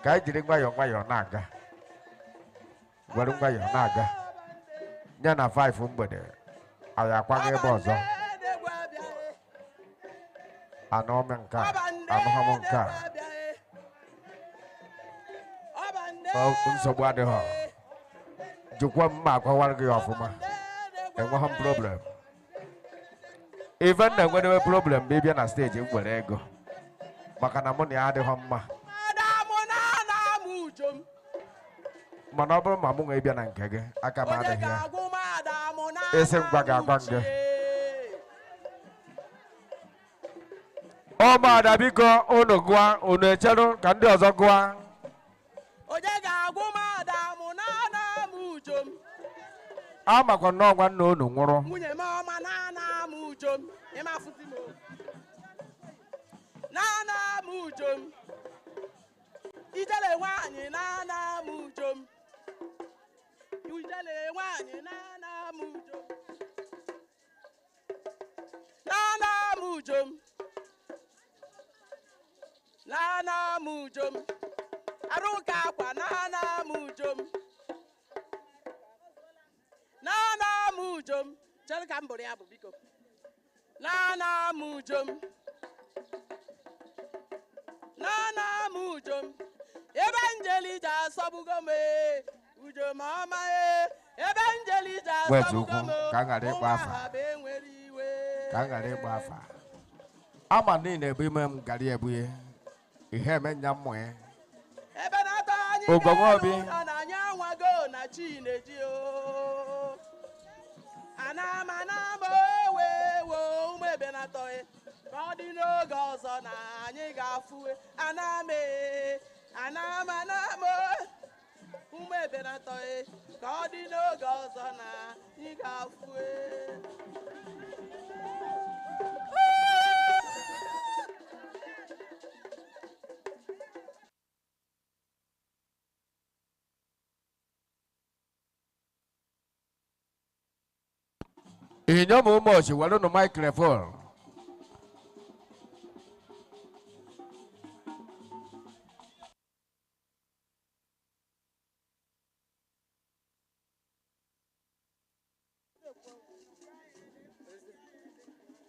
ka anyị jiri nwayọọ nwayọọ na-aga, were nwayọọ na-aga ya na 5 mgbede anyị akwaga ebe ọzọ. Anụ m nke a, anụghị m nke a. Nsogbu adịghị, jụkwa m ma akọwara gị ọfụma. Enweghị m problem. Ife m na-enwedewe problem bụ ịbịa na stage m were ego, maka na mụ na ya adịghị mma. Mana ọ bụrụ ma mụ nwee bịa na nke gị, aka m adịghị ya. Isi ngwa ga-agwa m gị. Ụmụada, biko, unu gụa, unu echerụ ka ndị ọzọ gụa. Onye ga-agwụ m adamụ na-ana m ujom? Amakwa nnọọ nwanne unu nwụrụ. Nwunye m ọma na-ana m ujom, ịmafụzi m o. Na-ana m ujom. Ijele nwaanyị na-ana m ujom. Ijele nwaanyị na-ana m ujom. Na-ana m ujom. Na-ana m ujom. Arụka akwa na-ana m ujom. Na-ana m ujom. Chere ka m bụrụ ya bụ biko. Na-ana m ujom. Na-ana m ujom. Ebe njelije asọgbugo m ee. Ujom ọma ee. Ebe njelije Wetu asọgbugo ukwu, m o. ka m ghara ịkpọ afa. Ụmụ ahaba enwere iwe. Ka m ghara ịgba afa. Ama niile ebe ime m gara ebughe ihe eme nya mmụ ya. Ebe na-atọ anyị Ogongo n'elu Obi. ụlọ na anyị anwago na chi na-eji o. Anam anam ewe ewo ụmụ ebe na-atọghị ka ọ dị n'oge ọzọ na anyị ga-afụ anam ee anam anam ụmụ ebe na-atọghị ka ọ dị n'oge ọzọ na anyị ga-afụ. Inyom ụmụochi, were nụ microphone.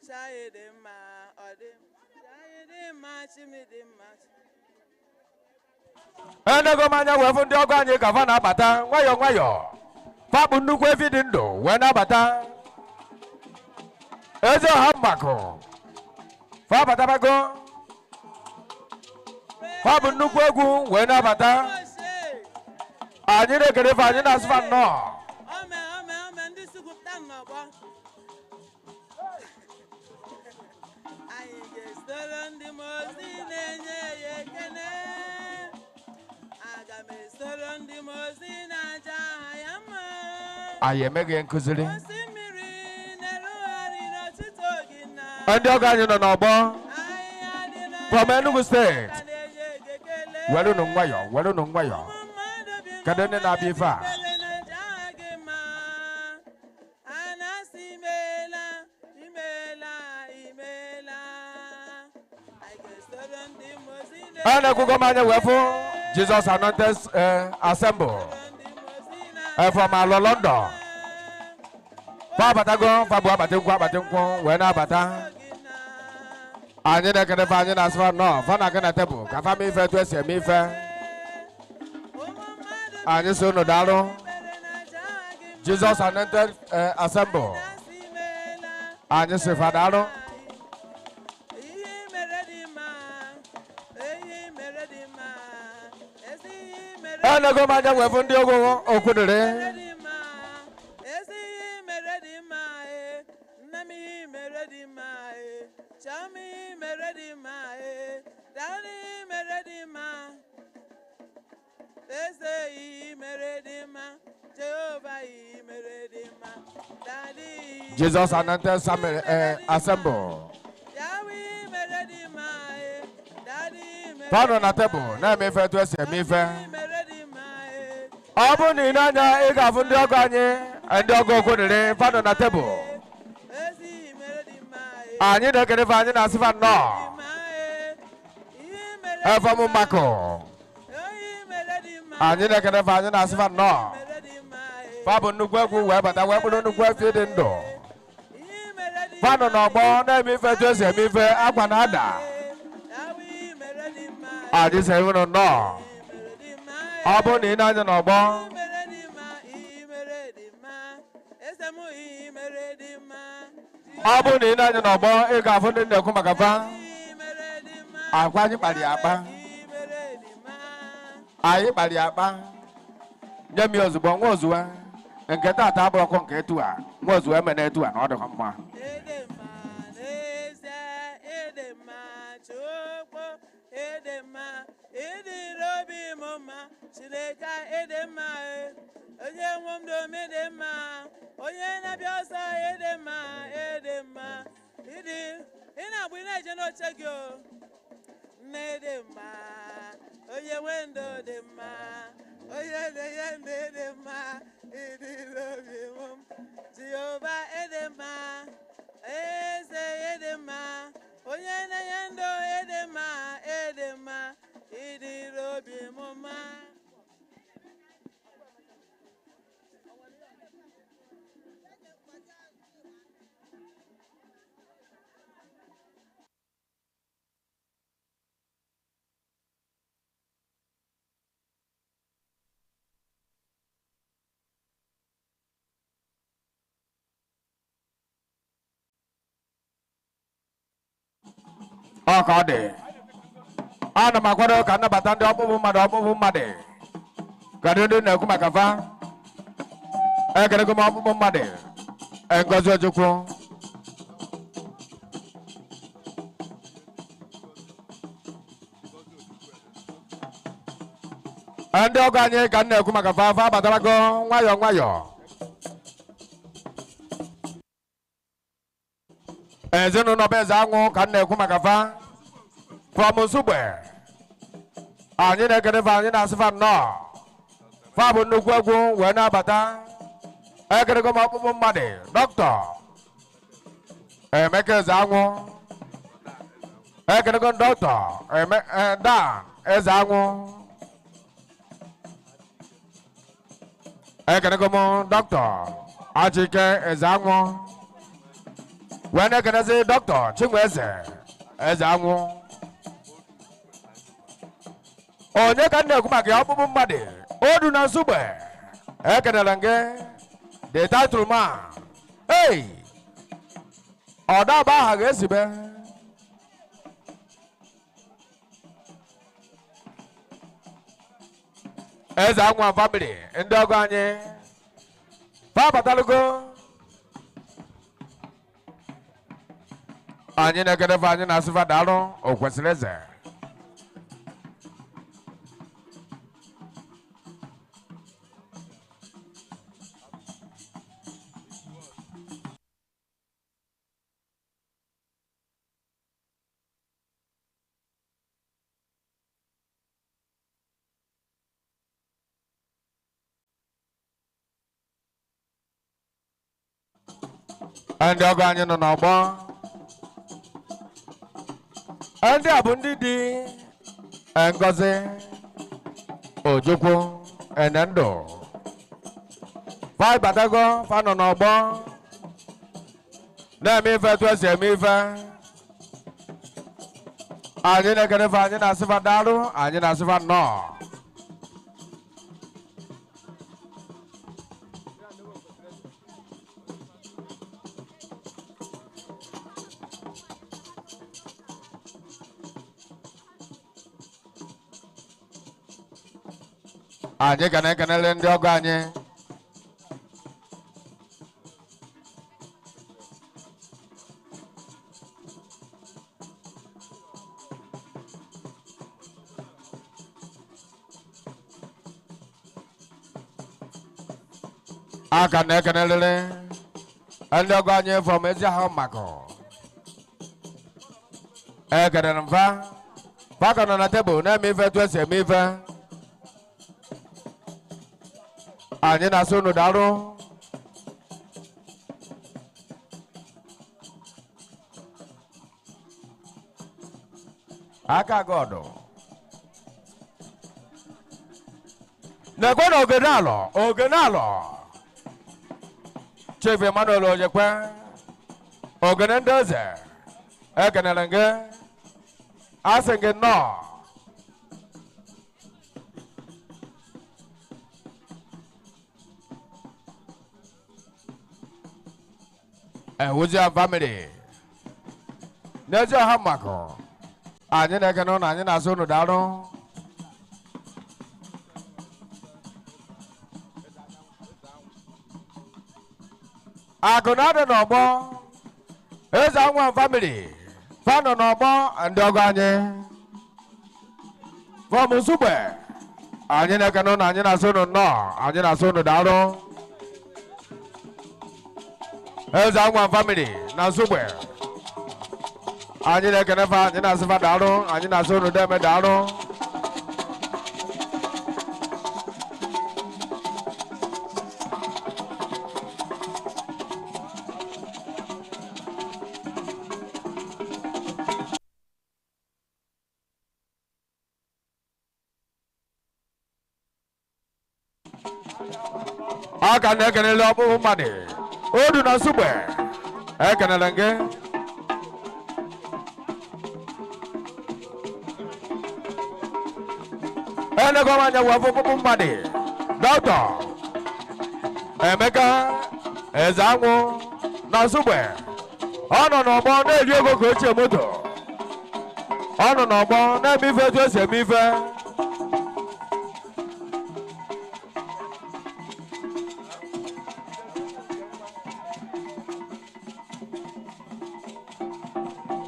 Chi anyị dị mma, ọ dị chi anyị dị mma, chi m dị mma. Enego m anya wee fụ ndị ọgọ anyị ka fa na-abata nwayọọ nwayọọ. Fa bụ nnukwu efi dị ndụ wee na-abata. Eze ọha mmakụ fa abatabago. Fa bụ nnukwu egwu wee na-abata. Anyị na-ekele fa, anyị na-asụ fa nnọọ. Ome ome ome ndị sigwupụta n'ọgbọ. Anyị ga-esoro ndị mmụọ ozi na-enye ya ekele. Aga m esoro ndị mmụọ ozi na-aja aha ya mma. Anyị emeghị nkụziri. Osimiri na-erugharị n'ọtụtụ gị na. Ndị ọgọ anyị nọ n'ọgbọ Ahịhịa dị na from Enugu Steeti. ka na-enye gị ekele. Welụnụ nwayọọ, welụnụ nwayọọ. Ụmụ mmadụ bi Kedu ndị na-abịa ife a? ekpere na-eje aha gị mma. A na-asị imeela, imeela, imeela. Anyị ga-esoro ndị mmụọ ozi A na-ekwugo m anya wee fụ Jesus Anointed Assemble ndị mmụọ ozi na- from Alo London. Fa abatago, fa bụ akpati nkwụ, akpati nkwụ wee na-abata. Anyị na-ekele fa, anyị na-asị fa nnọọ. Fa na-aga na tebụl ka fa mee ife etu esi eme ife. Anyị so unu daalụ. Jesus Anointed Assemble, anyị si fa daalụ. Ihe mere dị mma, ihe mere dị mma, ezi ihe mere Enego m anya wee fụ ndị ogo okwudiri. dị mma, ezi ihe mere dị mma, e nna m, ihe mere dị mma, e chiọma, ihe mere dị mma, e daalụ, ihe mere dị mma, eze, ihe mere dị mma, Jehova, ihe mere dị mma, daddy, ihe Jesus Anointed Samuel Assemble. Yahweh, ihe mere dị mma, e daddy, ihe mere Fa nọ dị na mma, tebụl na-eme ife etu esi eme ife. ihe mere dị mma, e Ọ bụrụ na ị na-anya, ị ga-afụ ndị ọgọ anyị, ndị ọgọ okwudiri, fa nọ na tebụl. Ezi ihe mere dị mma, e Anyị na-ekele fa, anyị na-asị fa nnọọ. Mma, e ihe mere Efọm mmakụ. ihe mere dị mma. Anyị na-ekele fa, anyị na-asị fa nnọọ. Mere dị mma, e Fa bụ nnukwu egwu wee bata, wee kpụrụ nnukwu efi dị ndụ. Ihe mere dị Fa nọ n'ọgbọ na-eme ife etu esi eme ife, akwa na-ada. Yahweh, ihe mere dị mma, Anyị sị unu nnọọ. Ihe mere dị mma, Ọ bụrụ na ị na-anya n'ọgbọ, ihe mere dị mma, ihe mere dị mma, eze m, ihe mere dị mma. Ọ bụrụ na ị na-anya n'ọgbọ, ị ga-afụ ndị na-ekwu maka fa. Ihe mere dị mma. Agwa anyị kpara ya akpa. Ihe mere dị mma. Anyị kpara ya akpa. Nye m ya ozugbo, nwa ozugbo. Nke taata abụrụkwa nke etu a. Nwa ozugbo emena etu a na ọ dịkwa mma. Ịdị mma n'ezie, ịdị mma, Chukwu, ịdị mma, ịdịrị obi m mma, Chineke, ịdị mma, e. Onye nwe m dum, ịdị mma, onye na-abịa ọsọ, ịdị mma, ịdị mma, ịdị ị na-agba, ị na-eje n'oche gị o. Nne dị mma, onye nwe ndụ dị mma, onye na-enye ndụ dị mma, ịdịrị obi m mma. Jehova, ịdị mma, eze, ịdị mma, onye na-enye ndụ, ịdị mma, ịdị mma, ịdịrị obi m mma. Ọ ka ọ dị. Ana m akwado ka nnabata ndị ọkpụkpụ mmadụ, ọkpụkpụ mmadụ. Kedu ndị na-ekwu maka fa? Ekelego m ọkpụkpụ mmadụ. Ngozi Ojukwu. Ndị ọgọ anyị ka m na-ekwu maka fa, fa abatarago nwayọọ nwayọọ. Ezinụlọ bụ eze anwụ ka m na-ekwu maka fa from Nsugbe. Anyị na-ekele fa, anyị na-asị fa nnọọ. Fa bụ nnukwu egwu wee na-abata. Ekelego m ọkpụkpụ mmadụ Dọkịta Emeka Eze Anwụ. Ekelego m Dọkịta Dan Eze Anwụ. Ekelego m Dọkịta Achike Eze Anwụ. Wee na-ekenezi Dọkịta Chinweze Eze Anwụ. Onye ka m na-ekwu maka ya? Ọkpụkpụ mmadụ odu na Nsugbe, ekenere m gị, the title man. Hey, ọdaba aha ga-esibe Eze Anwụ family, ndị ọgọ anyị fabatalugo. Anyị na-ekenefe, anyị na-asịfa daalụ. O kwesịrị eze ndị ọgọ anyị nọ n'ọgbọ. Ndị a bụ ndị dị Ngozi Ojukwu Enendụ fa batago, fa nọ n'ọgbọ na-eme ife etu esi eme ife. Anyị na-ekene fa, anyị na-asị fa daalụ, anyị na-asị fa nnọọ. Anyị ga na-ekenele ndị ọgọ anyị. Aka na-ekenelele ndị ọgọ anyị from ezi ahụ makọ. Ekenere m fa, fa ka nọ na tebụl na-eme ife etu esi eme ife. Anyị na-asị unu daalụ. Aka gọdụ na-ekwe na ogene alọ, ogene alọ. Chief Emmanuel Ojekwe, ogene ndị eze, ekenere gị, asị gị nnọọ. Ewuzian family n'ezi ọha mmakọ, anyị na-ekene ụnụ, anyị na-asị unu daalụ. Akụ na adị n'ọgbọ. Eze Anwa family fanọ n'ọgbọ, ndị ọgọ anyị from Nsugbe, anyị na-ekene ụnụ, anyị na-asị unu nnọọ, anyị na-asị unu daalụ. Eze Anwa family na Nsugbe, anyị na-ekene fa, anyị na-asị fa daalụ, anyị na-asị unu deme, daalụ. Aka na-ekenele ọkpụkpụ mmadụ odu na Nsugbe, ekenele gị. Enego m anya wee fụ ọkpụkpụ mmadụ Dọkịta Emeka Eze Anwụ na Nsugbe. Ọ nọ n'ọgbọ na-eri ego ka ochie moto. Ọ nọ n'ọgbọ na-eme ife etu esi eme ife.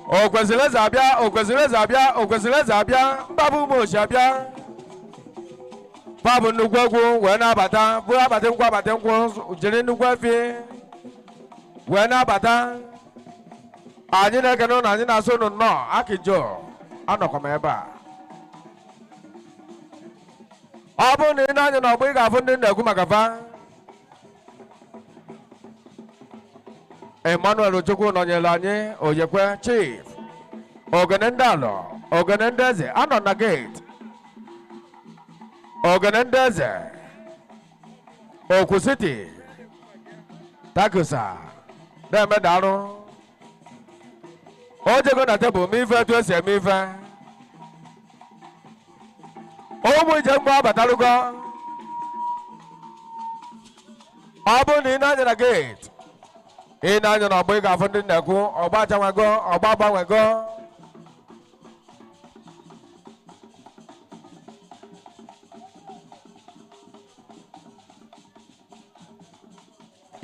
O kwesịrị eze abịa, o kwesịrị eze abịa, o kwesịrị eze abịa. Mgbabụ ụmụ ochi abịa, fa bụ nnukwu egwu wee na-abata, bụrụ abatị nkwụ, abatị nkwụ, jiri nnukwu efi wee na-abata. Anyị na-ekene ụnụ, anyị na-asụ ụnụ nnọọ. Akịjọ anọkwa m ebe a. Ọ bụrụ na ị na-anya n'ọgbọ, ị ga-afụ ndị na-ekwu maka fa. Emmanuel Chukwu nọnyere anyị, Oyekwe Chief, ogene ndị alọ, ogene ndị eze anọ na gate, ogene ndị eze Okwu City takusa na-eme. Darụ. O jego na tebụl mee ife etu esi eme ife. Ụmụ njem mgbe abatalugo. Ọ bụrụ na ị na-anya na geeti, ị na-anya na ọgbọ, ị ga-afụ ndị nnekwu ọgba achanwego, ọgba agbanwego.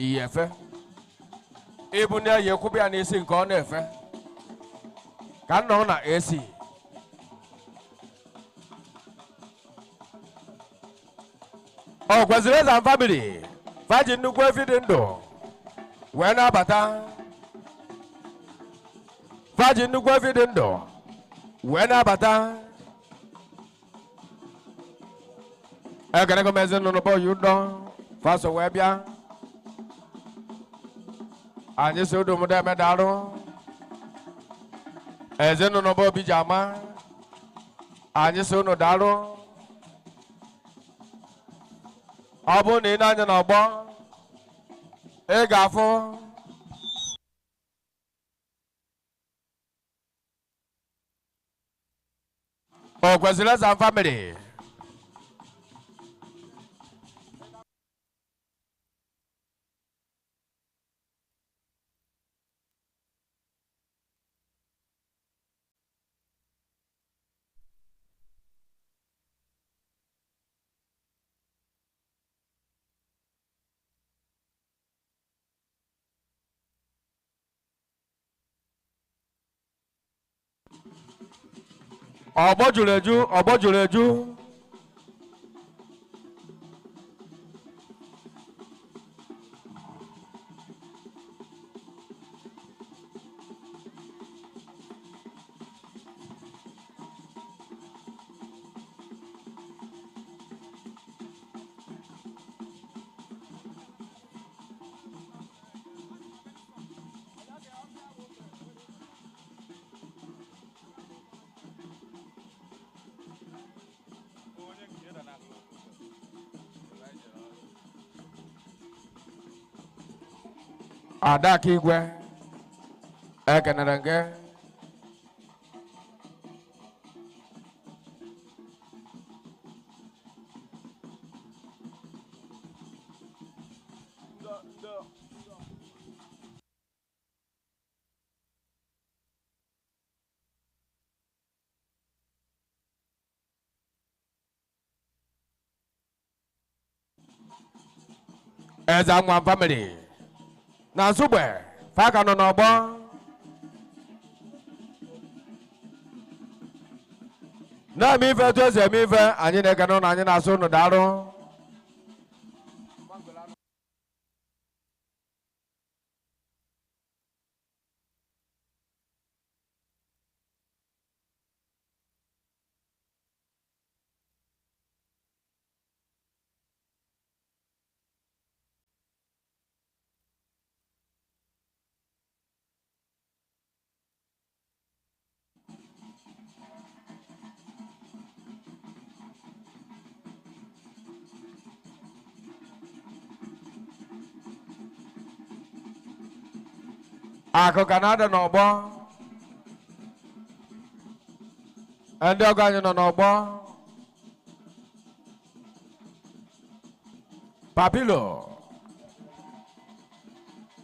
Iyi efe ịbụ ndị eyi ekwubu ya n'isi nke ọ na-efe ka m nọrọ na AC. Ọ kwesịrị eze and family faji nnukwu efi dị ndụ wee na-abata, faji nnukwu efi dị ndụ wee na-abata. Ekenego m ezinụlọ bọyị ụdọ faso wee bịa. Anyị si udu m deme darụ ezinụlọ bụ obi ji ama. Anyị si unu darụ. Ọ bụrụ na ị na-anya n'ọgbọ, ị ga-afụ o kwesịrị eze and family. Ọgbọ juru eju, ọgbọ juru eju. Adaka Igwe, ekenere gị. Eze nwa family na Nsugbe fa ka nọ n'ọgbọ. Na-eme ife etu esi eme ife. Anyị na-ekene ụnụ, anyị na-asụ ụnụ darụ. Akụ ka na-ada n'ọgbọ. Ndị ọgọ anyị nọ n'ọgbọ. Papilo,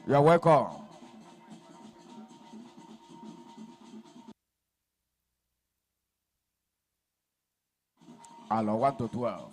you're welcome. Alo 1 to 12.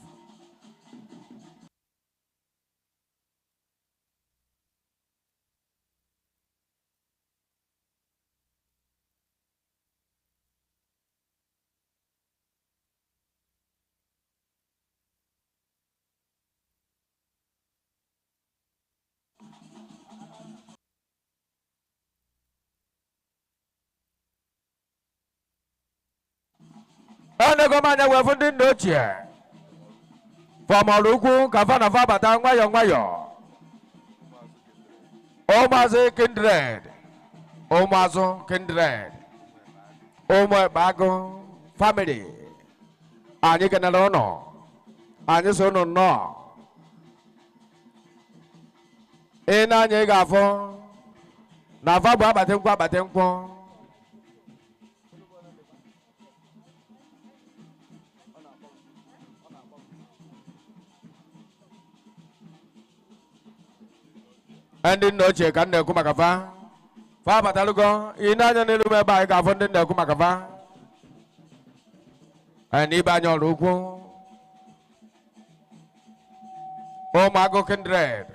Enego m anya wee fụ ndị nna ochie fọmọrọ ukwu ka fa na fa bata nwayọọ nwayọọ. Ụmụazị kindred, ụmụazụ kindred, ụmụ ekpeagụ family, anyị kenere ụnụ, anyị so ụnụ nnọọ. Ị na-anya, ị ga-afụ na fa bụ akpati nkwụ, akpati nkwụ. Ndị nna ochie ka m na-ekwu maka fa. Fa abatalugo ị na-anya n'elu m ebe anyị ga-afụ ndị na-ekwu maka fa. N'ibe anyị ọrụ ukwu. Ụmụagụ kindred.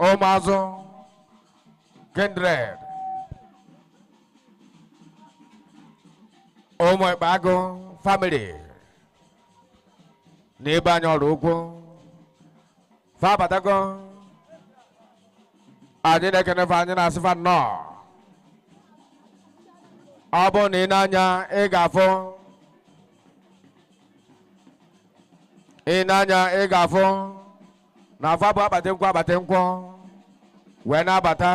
Ụmụazụ kindred. Ụmụ Ekpeagụ family. N'ebe anyị ọrụ ukwu. Fa abatago. Anyị na-ekene fa, anyị na-asị fa nnọọ. Ọ bụrụ na ị na-anya ị ga-afụ. Ị na-anya ị ga-afụ na afọ bụ akpati nkwụ akpati nkwụ wee na-abata.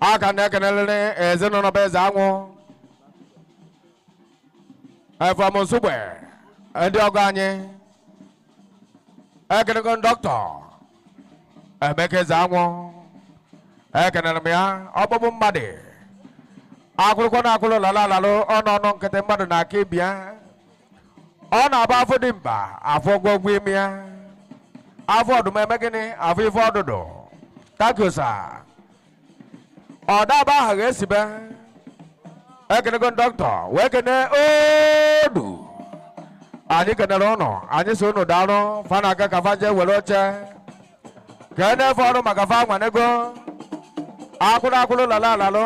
A ka na-ekenelele ezinụlọ bụ eze anwụ. Efọm Nsugbe ndị ọgọ anyị ekenego dọkịta Emeka eze anwụ ekenere m ya ọkpụkpụ mmadụ akwụkwọ na akwụrụ lala alalụ ọnụ ọnụ nkịtị mmadụ na-aka ịbịa ọ na-abụ afọ dị mkpa afọ gwọgwọ imi ya afọ ọdụm eme gịnị afọ ife ọdụdụ takosa ọ daba aha ga-esibe ekenego dọkịta wee kene odu anyị kenere ụnụ anyị si ụnụ daalụ fa na-aga ka fa jee were oche ka e na-efe ọrụ maka fa nwanego akwụrụ akwụrụ lala alalụ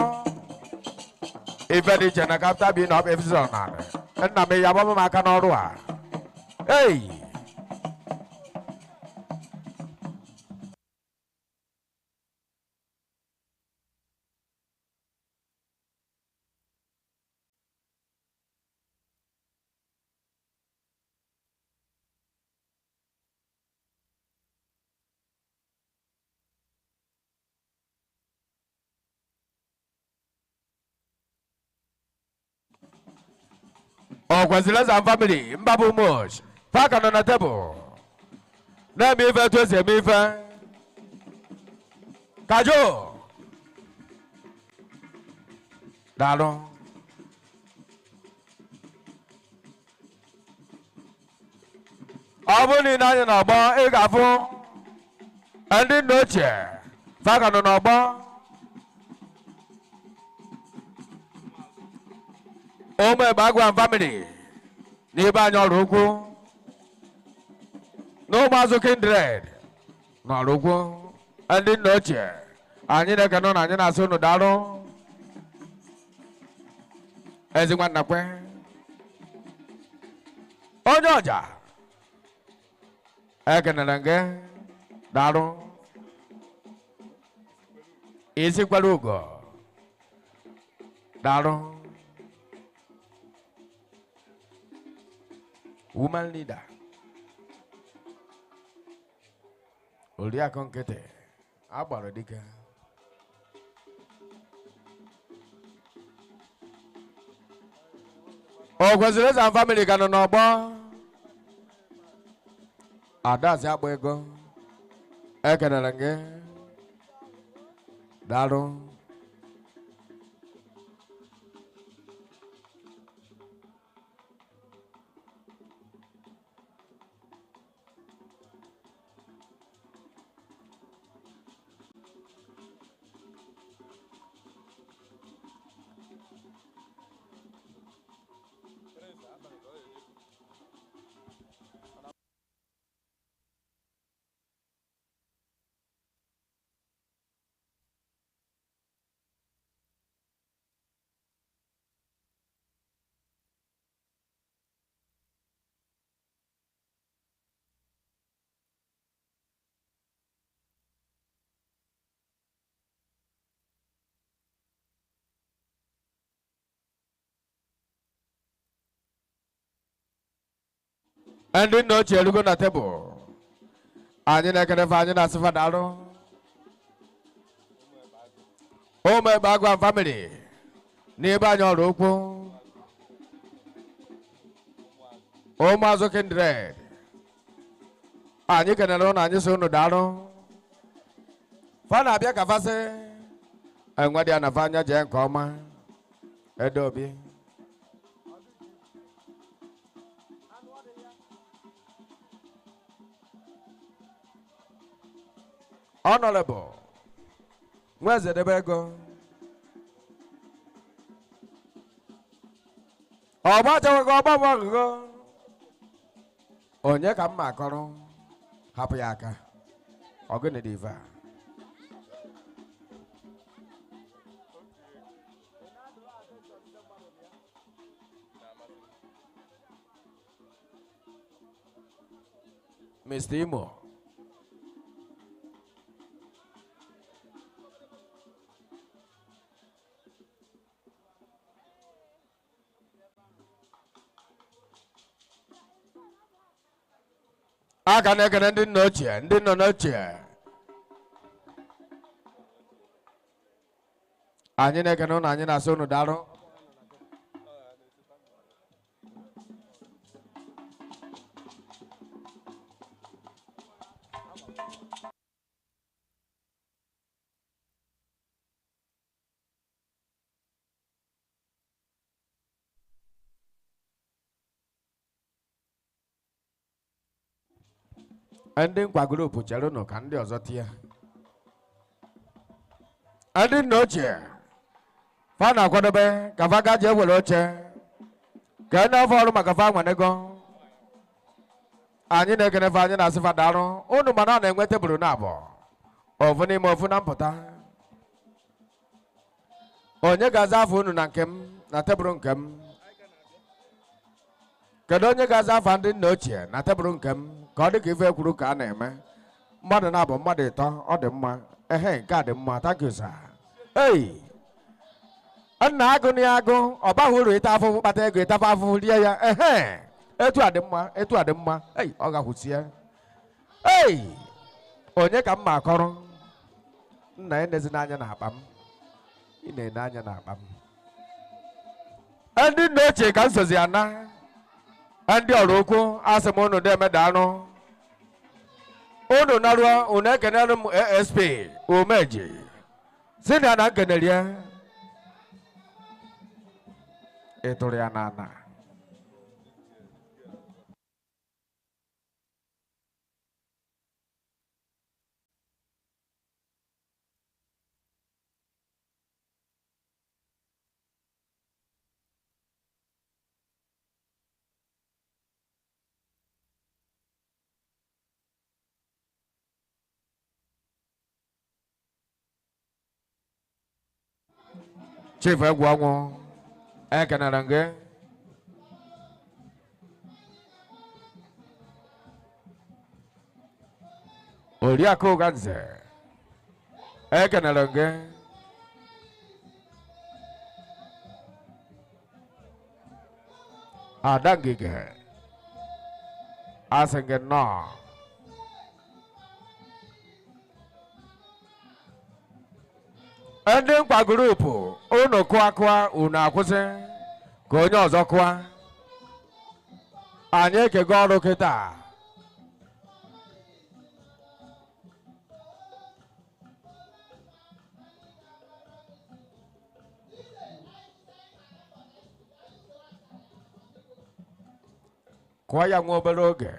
ife dị iche na kapta bi na ọbụ efisọ narị nna m ya gbaba m aka n'ọrụ a ei. Ọkwesịrị eze family mbabụ mosh fa ka nọ na tebụl na-eme ife etu esi eme ife kajo daalụ. Ọ bụrụ na ị na-anya n'ọgbọ ị ga-afụ ndị nna ochie fa ka nọ n'ọgbọ. Ụmụ Ekpeagụ family n'ebe anyị ọrụ ukwu na ụmụazụ kindred n'ọrụ ukwu ndị nna ochie anyị na-ekene ụnụ anyị na-asị ụnụ daalụ. Ezi nwanna kwe onye ọja ekenere gị daalụ. Isi kwere ugo daalụ. Woman leader Oriakụ nkịtị agbara dike. O kwesịrị eze family ka nọ n'ọgbọ Adazi agba ego ekenere gị daalụ. Ndị nna ochie erugo na tebụl anyị na-ekene fa anyị na-asị fa daalụ. Ụmụ Ekpeagụ family n'ebe anyị ọrụ ukwu ụmụazụ kindred anyị kenere ụnụ anyị sị ụnụ daalụ. Fa na-abịa ka fa sị enwe dị ya na fa anya jee nke ọma edobi. Honorable Nweze debe ego. Ọgba chọwago ọgba ọgụgụ. Onye ka mma akọrọ hapụ ya aka. Ọgụnị dị ife a. Mr. Imo. Aka na-ekene ndị nna ochie, ndị nọ n'ochie. Anyị na-ekene ụnụ, anyị na-asị ụnụ daalụ. Ndị nkwa grupu chere ụnụ ka ndị ọzọ tie. Ndị nna ochie fa na-akwadobe ka fa gaa jee were oche ka e na-afọ ọrụ maka fa nwanego. Anyị na-ekene fa, anyị na-asị fa daalụ ụnụ, mana ọ na-enwe tebụl na abụọ, ofu n'ime ofu na mpụta. Onye ga-aza afọ unu na nke m na tebụl nke m? Kedu onye ga-aza afa ndị nna ochie na tebụl nke m? Ka ọ dị ka ife ekwuru ka a na-eme. Mmadụ na-abụ mmadụ ịtọ, ọ dị mma. Ehe, nke a dị mma. Thank you, sir. Ei, nna agụ na ya agụ, ọ baghị uru ịta afụfụ kpata ego, ịtafa afụfụ rie ya. Ehe, etu a dị mma, etu a dị mma. Ei, ọ gakwụsie. Ei, onye ka m ma akọrọ? Nna enezi n'anya n'akpa m. Ị na-ene anya n'akpa m. Ndị nna ochie ka m sozi ana. Ndị ọrụ ukwu asị m unu na-emeda anụ. Unu naruo, unu ekenere m ASP Umeji. Si na na nkenerie. Ị tụrụ ya n'ala. Chief egwu ọnwụ ekenere gị. Oriakụ Ụganze ekenere gị. Ada Ngige asị gị nnọọ. Ndị nkwa grupu unu kụa kụa unu akwụsị ka onye ọzọ kụa. Anyị ekego ọrụ kịta. Kụọ ya nwa obere oge.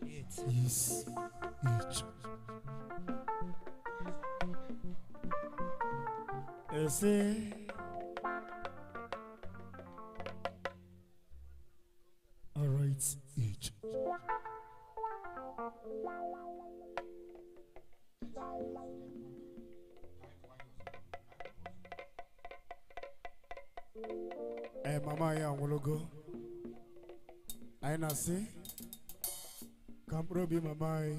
It is each. Ese. All right, each. Mama ya anwụlụgo. Anyị na-asị ka mkpụrụ obi mama anyị.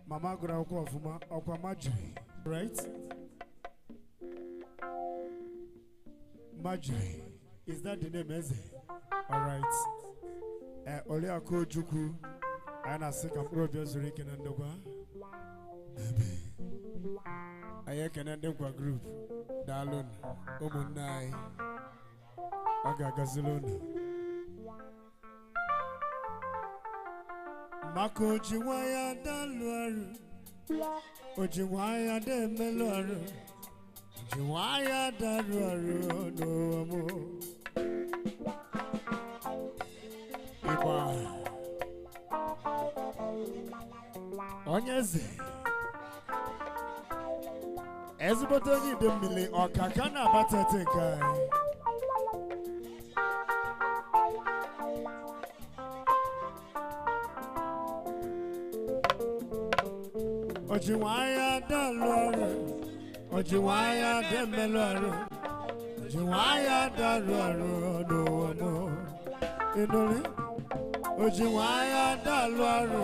Mama gụrụ akwụkwọ ọfụma, ọkwa Marjorie, right? Marjorie, is that the name, Eze? All right. Oriakụ Ojukwu, Anyị na-asị ka mkpụrụ obi zuru ike na ndokwa. Anyị ekene ndị nkwa group, daalụnụ ụmụnne anyị, ọ ga-agazili unu. Maka oji nwa ya dalụ arụ, oji nwa ya da-emelụ arụ, oji nwa ya darụ arụ n'ụwa m. Ịgba onye eze, ezigbote onye ide mmiri ọka ka na-abata ete nke anyị. Oji nwayọ dalụ ọrụ, oji nwayọ demelụ ọrụ, oji nwayọ dalụ ọrụ n'ụwa m. Ịnụrụ? Oji nwayọ dalụ ọrụ,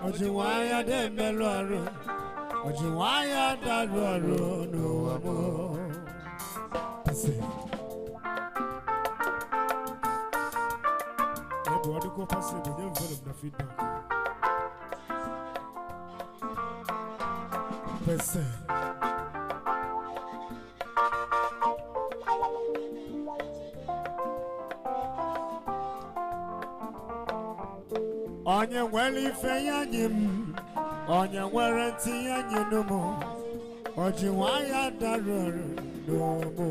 oji nwayọ demelụ ọrụ, oji nwayọ dalụ ọrụ n'ụwa m. Asị. Ebe ọ dịkwa possible, nye m volume na feedback. Pese. Onye nwere ife ya nye m, onye nwere ntị ya nye nụ m, oji nwayọ darụ ọrụ n'ụmụ.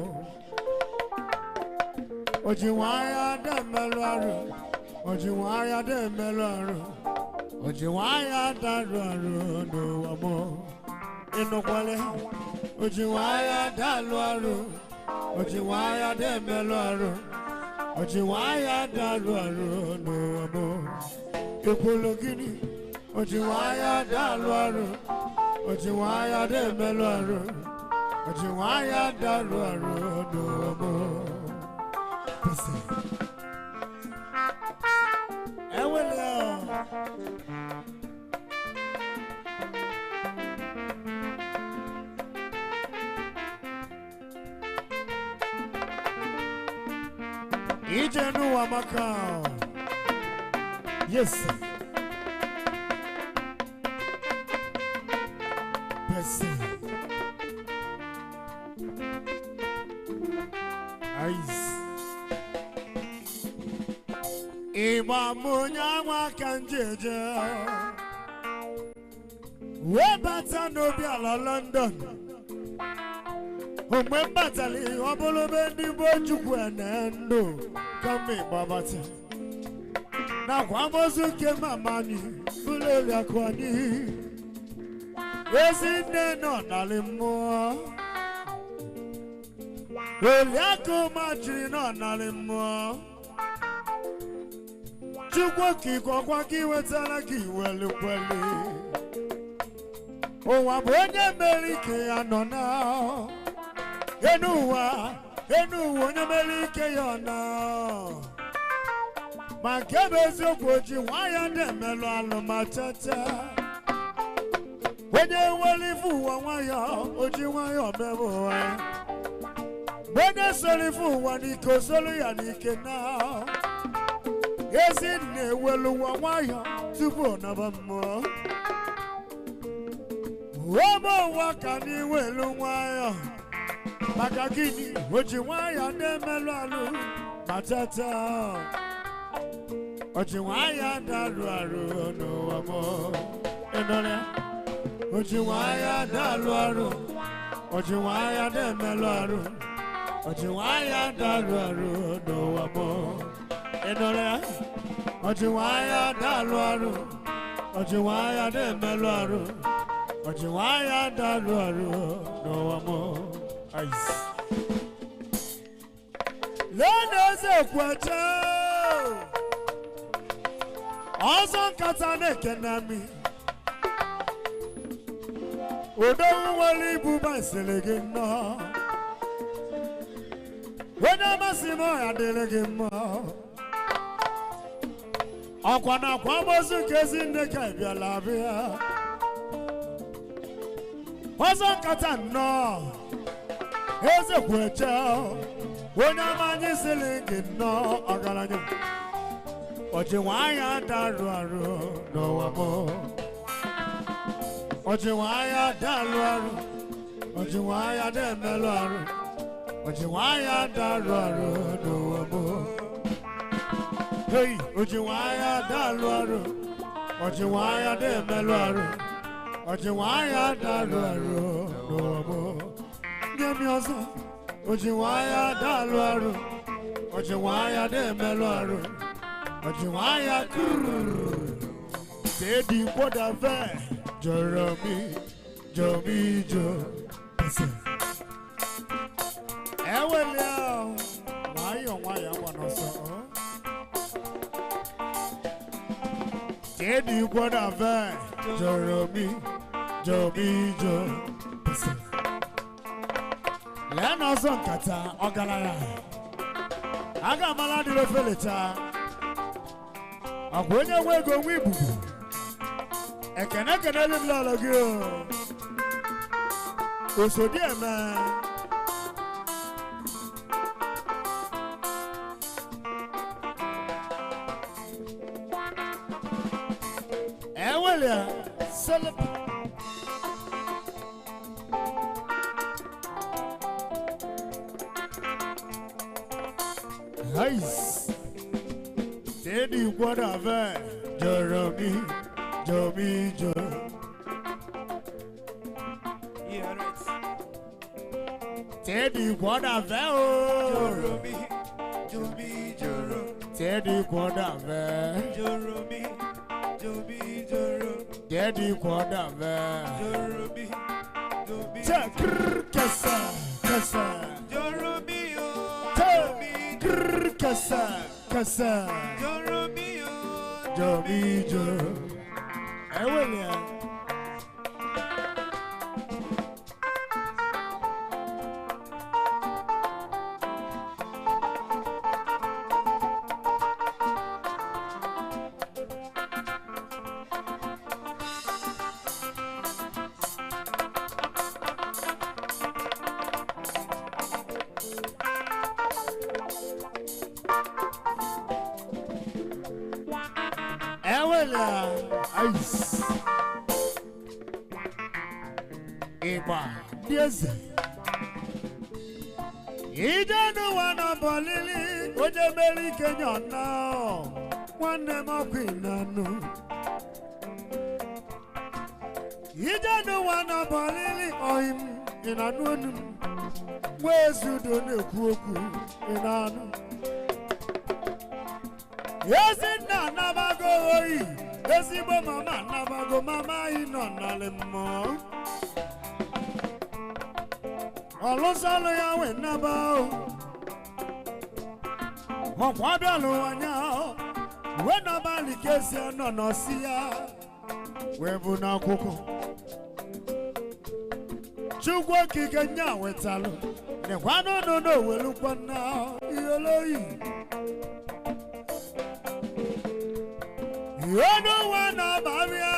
Oji nwayọ da mmerụ arụ, oji nwayọ da emerụ arụ, oji nwayọ darụ arụ n'ụwa m. Ịnụkwale, oji nwayọ dalụ arụ, oji nwayọ da emelụ arụ, oji nwayọ darụ arụ n'ụwa m. Ekwulu gịnị? Oji nwayọ dalụ arụ, oji nwayọ da emelụ arụ, oji nwayọ darụ arụ n'ụwa m. Pese. Ewele ọ. Ije n'ụwa maka yes. Pese. Ice. Ịgba m onye anwa ka njeje wee bata n'obi ala London. Mgbe m batara ihe ọ bụrụ be ndị gboo Chukwu ene ndụ kama ịgbabata nakwa amozu nke mama anyị ụlọ oriakụ anyị ezi nne nọ n'ala mmụọ, oriakụ machiri nọ n'ala mmụọ. Chukwu okike ọkwa gị wetara gị welikweli. Ụwa bụ onye mere ike ya nọ na enu ụwa, enu ụwa onye mere ike ya nọ. Ma nke bụ eziokwu, oji nwayọ na-emelụ alụ ma chacha. Onye nwere ife ụwa nwayọ, oji nwayọ mebe ụwa ya. Onye soro ife ụwa n'ike, osolu ya n'ike na ezi nna ewelu ụwa nwayọ tupu ọ naba mmụọ. Ome ụwa ka n'iwelu nwayọ maka gịnị? O ji nwayọ na-emelụ alụ ma chacha. O ji nwayọ na-arụ arụ n'ụwa m. Ịnụrụ ya? O ji nwayọ na-alụ arụ, o ji nwayọ na-emelụ arụ, o ji nwayọ na-arụ arụ n'ụwa m. Ịnụrụ ya? O ji nwayọ na-alụ arụ, o ji nwayọ na-emelụ arụ, o ji nwayọ na-arụ arụ n'ụwa m. Ice. Lee na eze kweche ọzọ nkata na-ekene mi odogwu nwere ibu basịrị gị nnọọ, onye amasị m ọya dịrị gị mma. Ọkwa na akwa amozu nke ezi nne ka ị bịala abịa ọzọ nkata nnọọ. Eze kweche onye ama anyị sịrị gị nnọọ, ọgaranya. Ọjị nwayọ adarụ arụ n'ụwa m. Ọjị nwayọ adarụ arụ. Ọjị nwayọ ada emelụ arụ. Ọjị nwayọ adarụ arụ n'ụwa m. Hey, ọjị nwayọ adarụ arụ. Ọjị nwayọ ada emelụ arụ. Ọjị nwayọ adarụ arụ n'ụwa m. Nye m ọzọ. Ọjị nwayọ adarụ arụ. Ọjị nwayọ ada emelụ arụ. Ọjị nwayọ kúrúrú. Tẹ́ẹ̀dì gbọ́dọ̀ fẹ́ jọ̀rọ̀ mi jọ̀ mi jọ ẹsẹ̀. Ẹ wẹ̀lẹ̀ ọ́ nwayọ̀ nwayọ̀ agba n'ọsọ. Tẹ́ẹ̀dì gbọ́dọ̀ fẹ́ jọ̀rọ̀ mi jọ̀ mi jọ ẹsẹ̀. Lẹ́nu ọsọ nkata ọgaranya. Aga amala adịrị ofele taa. Ọkwa onye nwe ego nwe ibubu. Ekene kenelu m lọlọ gị o. Osodi eme. Ewele selep. Nice. Teddy gbọ́dọ̀ fẹ́ jọ̀rọ̀ mi jọ̀ mi jọ̀. Yeah, right. Teddy gbọ́dọ̀ fẹ́ o. Joro mi, jomi joro. Teddy gbọ́dọ̀ fẹ́. Joro mi, jomi joro. Teddy gbọ́dọ̀ fẹ́. Joro mi, jomi. Tẹ kírr kẹsẹ̀ kẹsẹ̀. Joro mi o. Tẹ Jomi kírr kẹsẹ̀ kẹsẹ̀. joro mi o. Jọ̀ mi jọ̀. Ẹ wẹ̀lẹ̀ ẹ. Ẹ wẹ̀lẹ̀ ẹ. Ice. Ịgba ndị eze. Ije n'ụwa na-abọlili onye mere ike nyọna nwanne m ọkụ ịnanụ. Ije n'ụwa na-abọlili ọyị m ịnanụ onu m. Nwa ezudo na-ekwu okwu ịnanụ. Ezinna anabago oyi, ezigbo mama anabago mama anyị nọ n'ala mmụọ. Ọlụsọlụ ya wee naba o. Ọkwa bịalụ anya o. Wee nọbalị ka esi nọ n'ọsị ya. Wee bụ n'akwụkwọ. Chukwu okike nya wetalụ. Nekwanụ nụ n'owelukwa nna ihe loyi. Onye ụwa na-abịa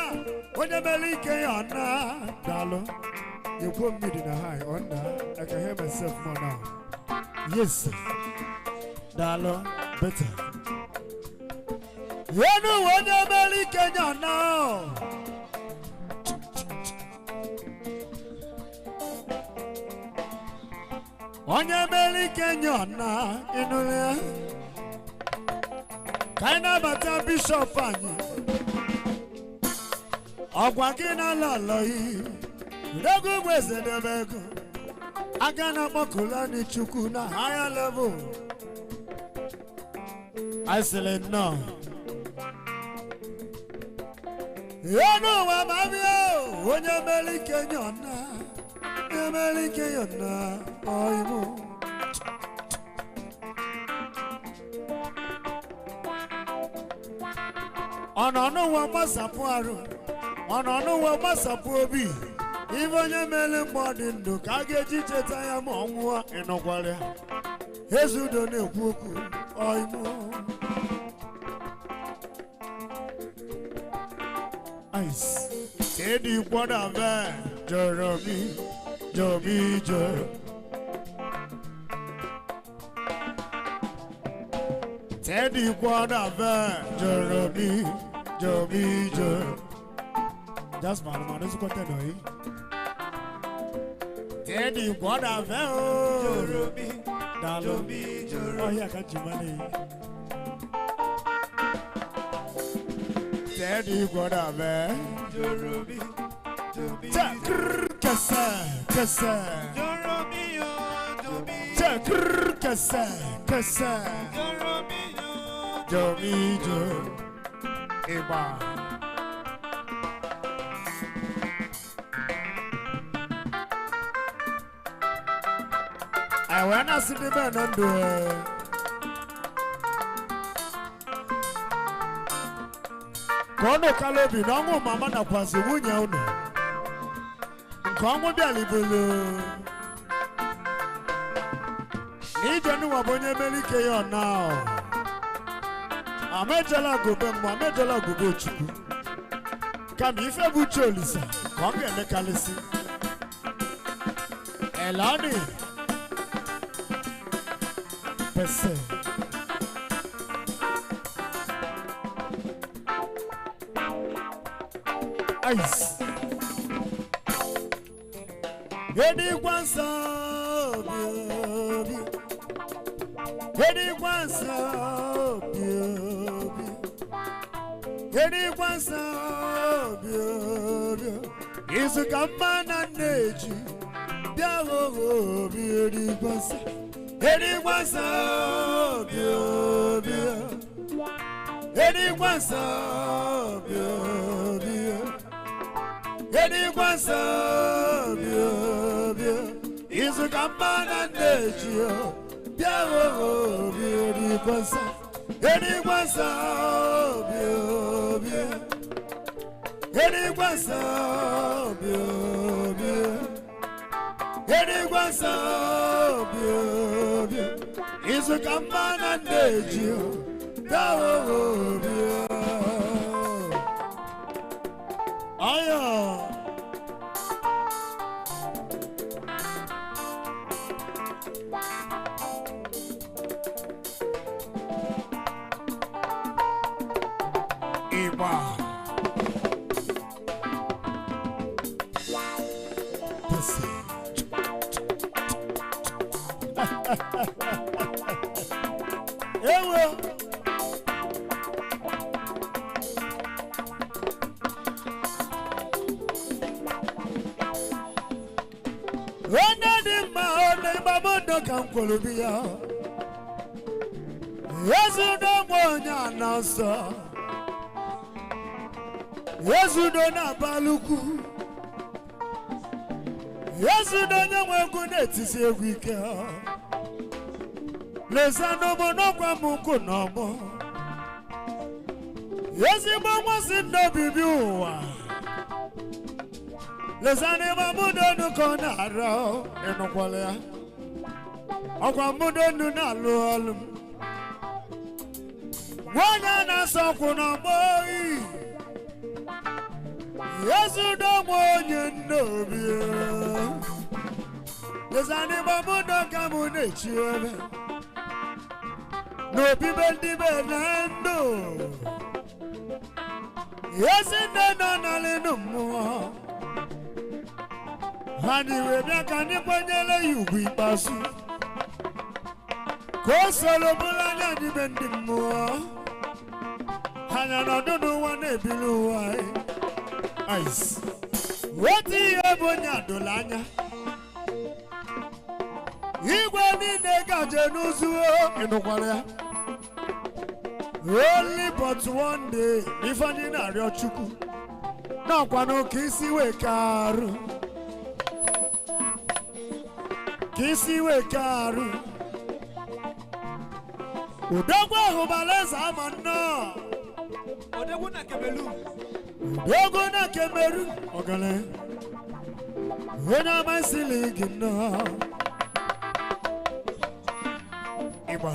onye mere ike ya ọ na daalụ. Ekwo mmiri na high ọ na I can hear myself more now. Yes sir. Daalụ better. Onye ụwa onye mere ike ya ọ na. Onye mere ike ya ọ na ịnụrụ ya. Ka anyị nabata bishọp anyị. Ọgwa gị na-alọ alọghị ndegwu igwe ezedebe ego aka na-akpọkulani chukwu na higher level. Anyị sịrị nnọọ enu ụwa ma bịa o, onye mere ike nyọna onye mere ike nyọna ọyịmụ. Ọ nọ n'ụwa gbasapụ arụ, ọ nọ n'ụwa gbasapụ obi. Ife onye mere mgbe ọ dị ndụ ka a ga-eji cheta ya ma ọ nwụọ. Ịnụkwara ya Ezudo na-ekwu okwu ọyịmụ. Ice. Teddy gbọ́dọ̀ bẹ́ẹ̀ jọ̀rọ̀ mi jọ̀ mi jọ̀. Teddy Guadabe, Jeremy, Jomi, Jo. Just man, man, this is what I know. Teddy Guadabe, Joromi, Dalo. Jomi, Oh, Joromi. yeah, catch you money. Teddy Guadabe. Joromi, Jomi, Kese, kese. Joromi, oh, Jomi, Kese, kese. Joromi, oh, Jomi, Jo. Iba. I wanna see the man on the. Ka ọnụ kala obi na ọnwụ mama nakwazi nwunye unu nke ọnwụ bịalibulu na ije n'ụwa bụ onye mere ike ya ọna amejela gobe mmụọ, amejela gobe chukwu, kama ife bụ uche Olisa ka ọ ga-emekarịsị elani pese. Ice. Edigwa nsọ obi obi. Edigwa nsọ obi obi. Edigwa nsọ obi obi. Izu ka mma na nneji bịa hụ obi edigwa nsọ. Edigwa nsọ obi obi. Edigwa nsọ obi obi. Edigwa nsọ obi obi. Izu ka mma na nneji bịa hụ obi edigwa nsọ. Edigwa nsọ obi obi. Edigwa nsọ obi obi. Edigwa nsọ obi obi. Izu ka mma na nneji bịa hụ obi. Ayo. Igba. Pussy. Ewo. Onye dị mma onye gbamọdọ ka m kwuru bi ya. Ezudo nwe onye ana nsọ. Ezudo na-abalị ukwu. Ezudo onye nwe egwu na-etisi egwu ike. Lezanụ m n'ọgwa m nkwụ na ọmụ. Ezigbo nwa si n'obibi ụwa. Lezanụ ịma mụ n'onu ka ọ na-arịọ ịnụkwala ya. Ọkwa mụ n'onu na-alụ ọlụ m. Nwaanyị a na-asa ọkwụ n'ọgbọ oyi. Ezudo nwe onye nnobi. Lezanụ ịma mụ n'oge mụ na-echi ebe. N'obibe ndị be na ndụ. Ezi nne nọ n'alịnụ mmụọ. Ha niwe bịa ka anyị kwanyere ya ugwu ikpeazụ. Ka o soro bụrụ anya n'ime ndị mmụọ. Anya nọdụ n'ụwa na-ebili ụwa anyị. Ice. Otu ihe bụ onye adụla anya. Igwe niile gaje n'ụzụ ịnụkwara ya. Only but one day, Ifeanyi na-arịọ Chukwu. Nakwanụ ka isi wee ka arụ. Ka isi wee ka arụ. Udogwu ahụ gbara eze ama nnọọ. Odogwu na Cameroon. Udogwu na Cameroon. Ọgale. Onye amasịlị gị nnọọ. Ịgba.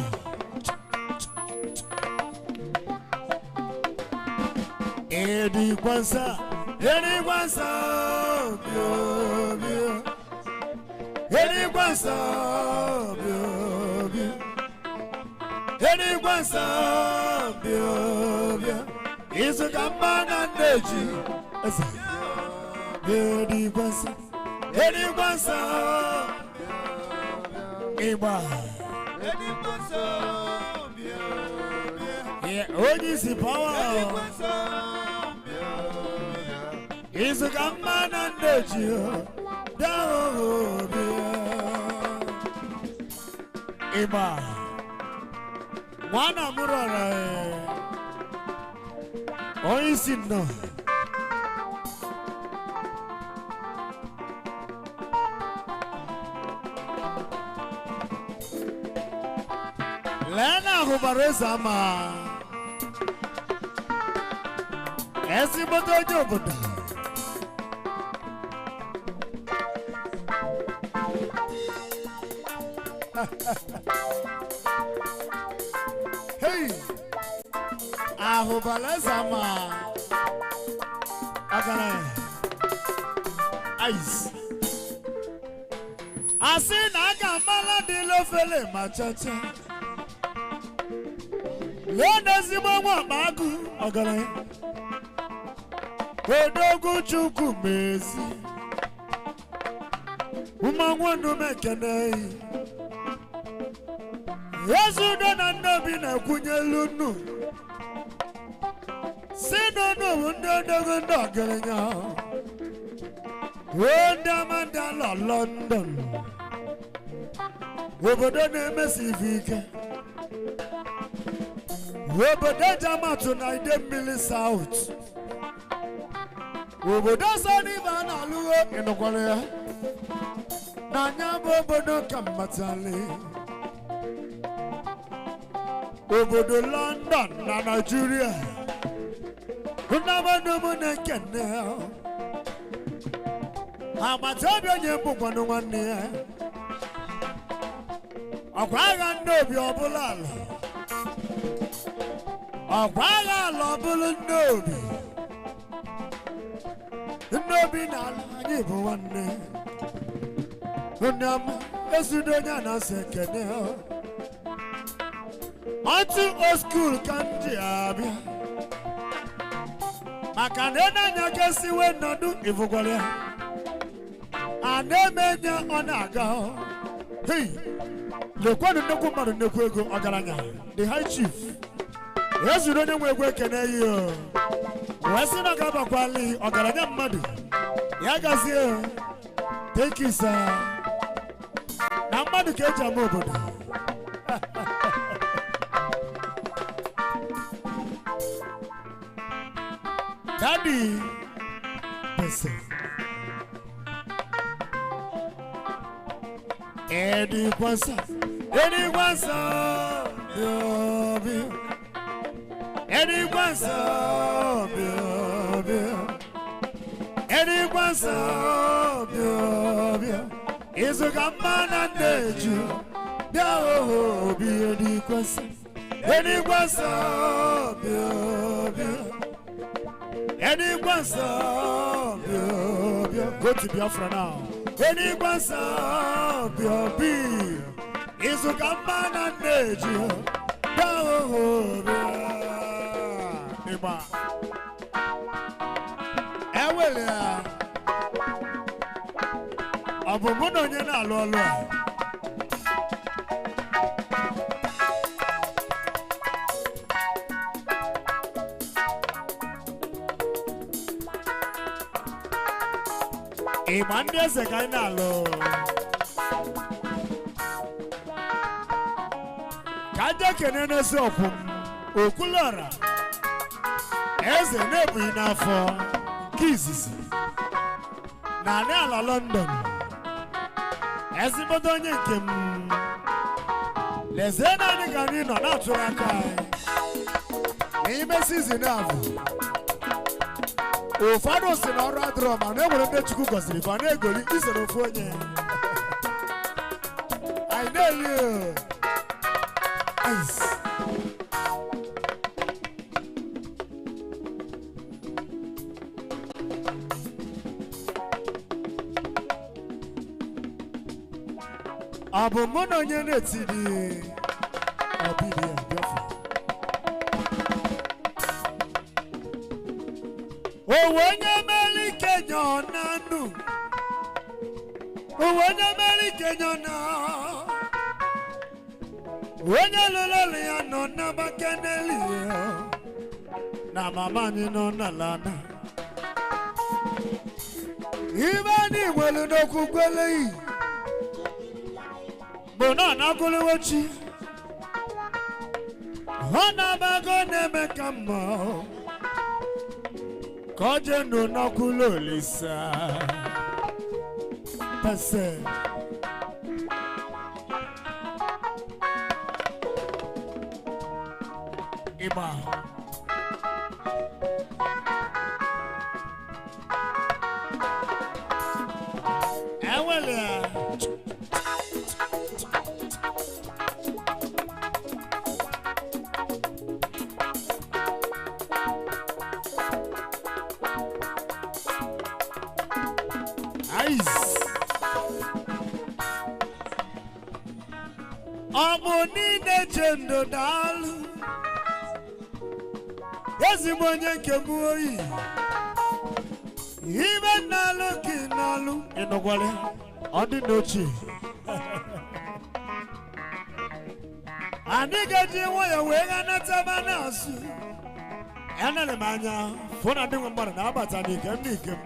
Edigwansa, edigwansa, obi obi. Edigwansa, obi obi. Eluigwe nsọ bịa bịa. Izu ka mma na nneji. Eze. Eluigwe nsọ. Eluigwe nsọ. Ịgba. Onye isi pawa. Izu ka mma na nneji. Bịa bịa. Ịgba. Nwana mụrọrọ onye isi nnọọ. Lee na ahụbara eze ama ezigbote onye obodo. Hey! Ahụbara eze ama ọgaranya ice. Asị na aka amala dịla ofele ma chacha. Lee n'ezigbo nwa akpa agụ ọgaranya. Odogwu Chukwu mezi. Mmanwụ ndụ ekene. Ezi udo na nnobi na-ekwunyelu nnu. Si n'unu bụ ndị odogwu ndị ọgaranya. Ndị amanda nọ London. Obodo na-emesi ife ike. Obodo Jamatu na Idemmili South. Obodo sọ n'ibe a na-alụgo ịnụkwara ya. Na anya bụ obodo ka mmatali. Obodo London na Nigeria. Nnabodo m na-ekene. Agbata obi onye bụkwanụ nwanne ya. Ọkwa agha ndị obi ọbụla ala. Ọkwa agha ala ọbụla ndị obi. Ndị obi na ala anyị bụ nwanne. Ndị ọma ezudo onye a na-asị ekene. Otu old school ka m ji abịa. Maka na ị na-anya ka esi wee nọdụ ịfụkwara ya. A na-eme nye ọ na-aga. Hey! Lekwanụ nnukwu mmadụ nnukwu ego ọgaranya the high chief. Ezuru onye nwe egwu ekene yi o. Wee sị na ọ ga-abakwali ọgaranya mmadụ. Ya gazie o. Thank you sir. Na mmadụ ka eji ama obodo. Daddy, listen. Edigwansa, Edigwansa, Obi. Edigwansa, Obi. Edigwansa, Obi. Izuka mana nneju, bịa obi Edigwansa. Edigwansa, Obi. Edigwansa, Obi. Go to Biafra now. Edigwansa, Obi. Izuka mana nneju, bịa obi. Ịgba. Ewele ya. Ọ bụ mụ na onye na-alụ ọlụ a? Ịgba ndị eze ka anyị na-alụ. Ka ndị ekene n'ezi ọkwụ m, Okwuluọra, eze na-ebughị n'afọ nke izizi na anị ala London. Ezigbote onye nke m. Lezie naanị ka anyị nọ na-atụrụ aka anyị n'ime sizin ahụ. Ụfọdụ si na ọrụ adịrọ mana e nwere ndị Chukwu gọziri fa na-egoli isoro ofu onye. Anyị na-eli o. Ice. Ọ bụ mụ na onye na-etiri ọbịbịa. Biafra. Owo onye meli Kenya nanu. Owo onye meli Kenya na. Onye lụrụ ya nọ na bakeneli ya. Na mama anyị nọ na lana. Ibe anyị nwere n'okwukwele yi. Bụ na anakwuluwo chi. Ọ na-abago na-eme ka mma. Ka ọ jee nụ n'ọkwụlụ Olisa. Pese. Ịgba. Ewele. Ice. Ọ bụ niile che ndo daalụ. Ezigbo onye nke m oyi. Ibe nnalụ ka ị na-alụ. Ị nụkwara ya? Ọ dị n'ochie. Anyị ga-eji nwayọọ wee ghanataba n'azụ. Enere m anya fụ na ndị nwe mmadụ na-abata n'ikem n'ikem.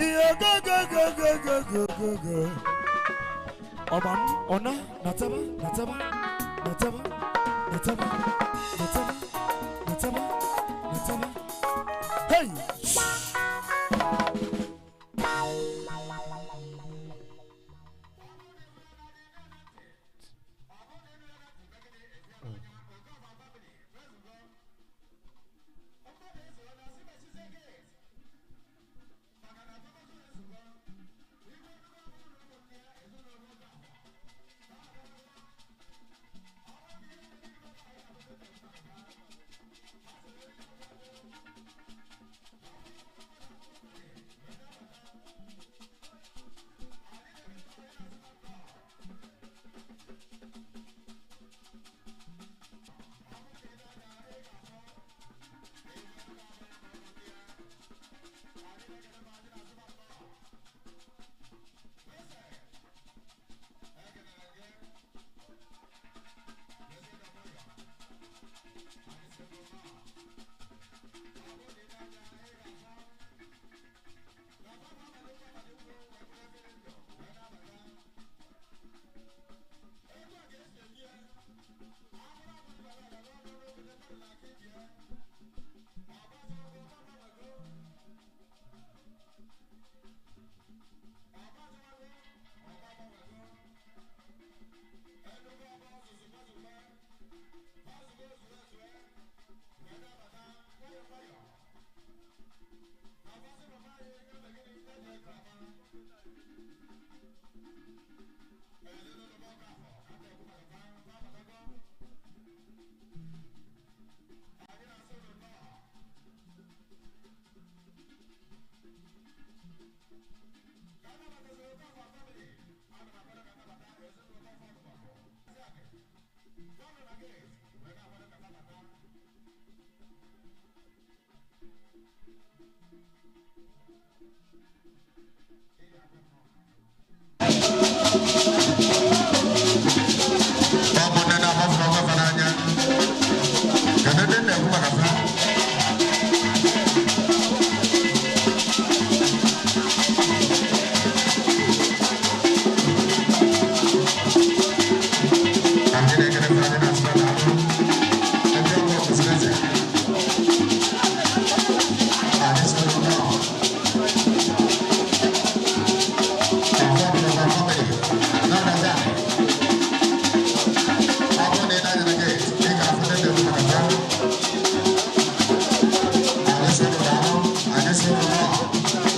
Ihe gogogogogogogogo. Ọba m ọna nataba nataba nataba nataba nataba nataba nataba. Hey! Ọ bụ nne na afọ ọgọfa n'anya. Kedu ndị na-ekwu maka fa? Anyị na-ekele fa, anyị na-asị fa daalụ. Ndị ọgọ kwesịrị eze. Anyị sị unu nnọọ. Ọfọ bụ ọfọ family. Nọ na taa. Ọ bụrụ na ị na-anya na gate, ị ga-afụ ndị na-ekwu maka fa. Anyị sị unu daalụ. Anyị sị unu nnọọ.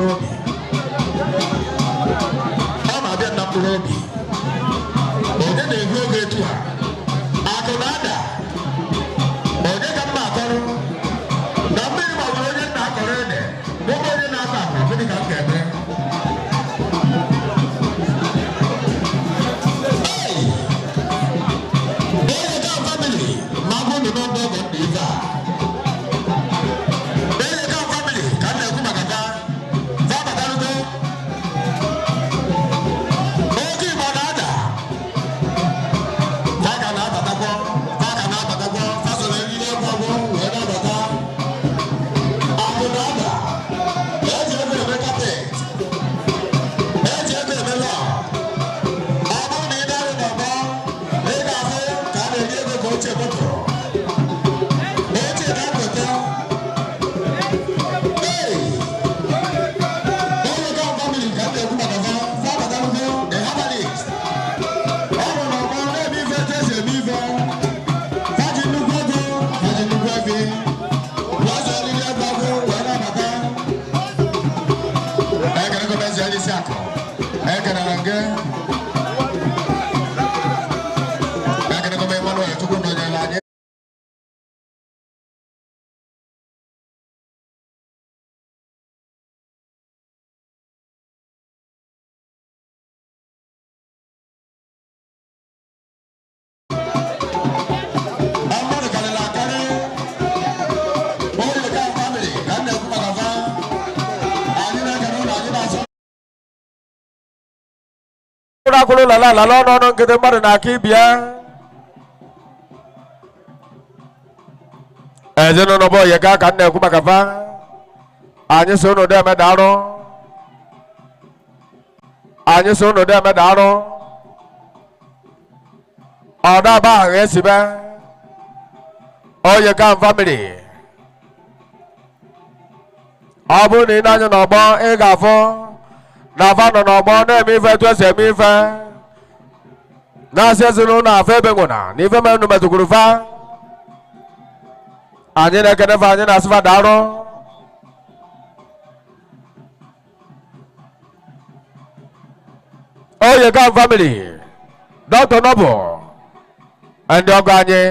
mkpụrụ obi. Ọ na-abịa na mkpụrụ obi. Onye na-egwu oge etu a? Akụ na-ada. Onye ka mma akọrọ? Na mmiri gbagburu onye nna akọrọ ede. Nwoke onye na-akọ akụ, gịnị ka m ga-eme? Hey! Onye ka family ma ọ bụrụ na ọ bụ ọgọ ndị ife a. Onye ka family ka m na-ekwu maka fa. Fa batarugo. Oke Igbo na-ada. Fa ka na-abatakwa. Fa ka na-abatakwa. Fa soro eriri ọgwụ ọgwụ wee na-abata. Akụ na-ada. Eji ego eme kapet. Eji ego eme lọọ. Ọ bụrụ na ị darụ n'ọgbọ, ị ga-afụ ka a na-eri ego ka ochie moto. Ochie Dangote. Hey! Onye ka family ka m na-ekwu maka fa, fa batarugo, the herbalist. Ọ nọ n'ọgbọ na-eme ife etu esi eme ife. Fa ji nnukwu ego, fa ji nnukwu efi. Wee zụọ eriri ego ọkụ wee na-abata. Ekele gọọmenti isi akụ. Ekelere m gị. Ekele gọọmenti Emmanuel Chukwu nọnyere anyị. Mmadụ karịrị akarị. Onye ka family ka m na-ekwu maka fa. Anyị na-ekele ụlọ anyị na-asọ. Ụlọ akwụrụ lala ala ọnụ ọnụ nkịtị mmadụ na-aka ibia. Ezinụlọ bụ oyeka ka m na-ekwu maka fa. Anyị so unu deme darụ. Anyị so unu deme darụ. Ọ daba ahụ esibe. Oyeka family. Ọ bụrụ na ị na-anya n'ọgbọ ị ga-afụ na afa nọ n'ọgbọ na-eme ife etu esi eme ife. Na-asị ezinụlọ afọ ebe nwụna na ife menụ metụkwuru fa. Anyị na-ekene fa, anyị na-asị fa darụ. Oyeka family, Dr. Noble, ndị ọgọ anyị.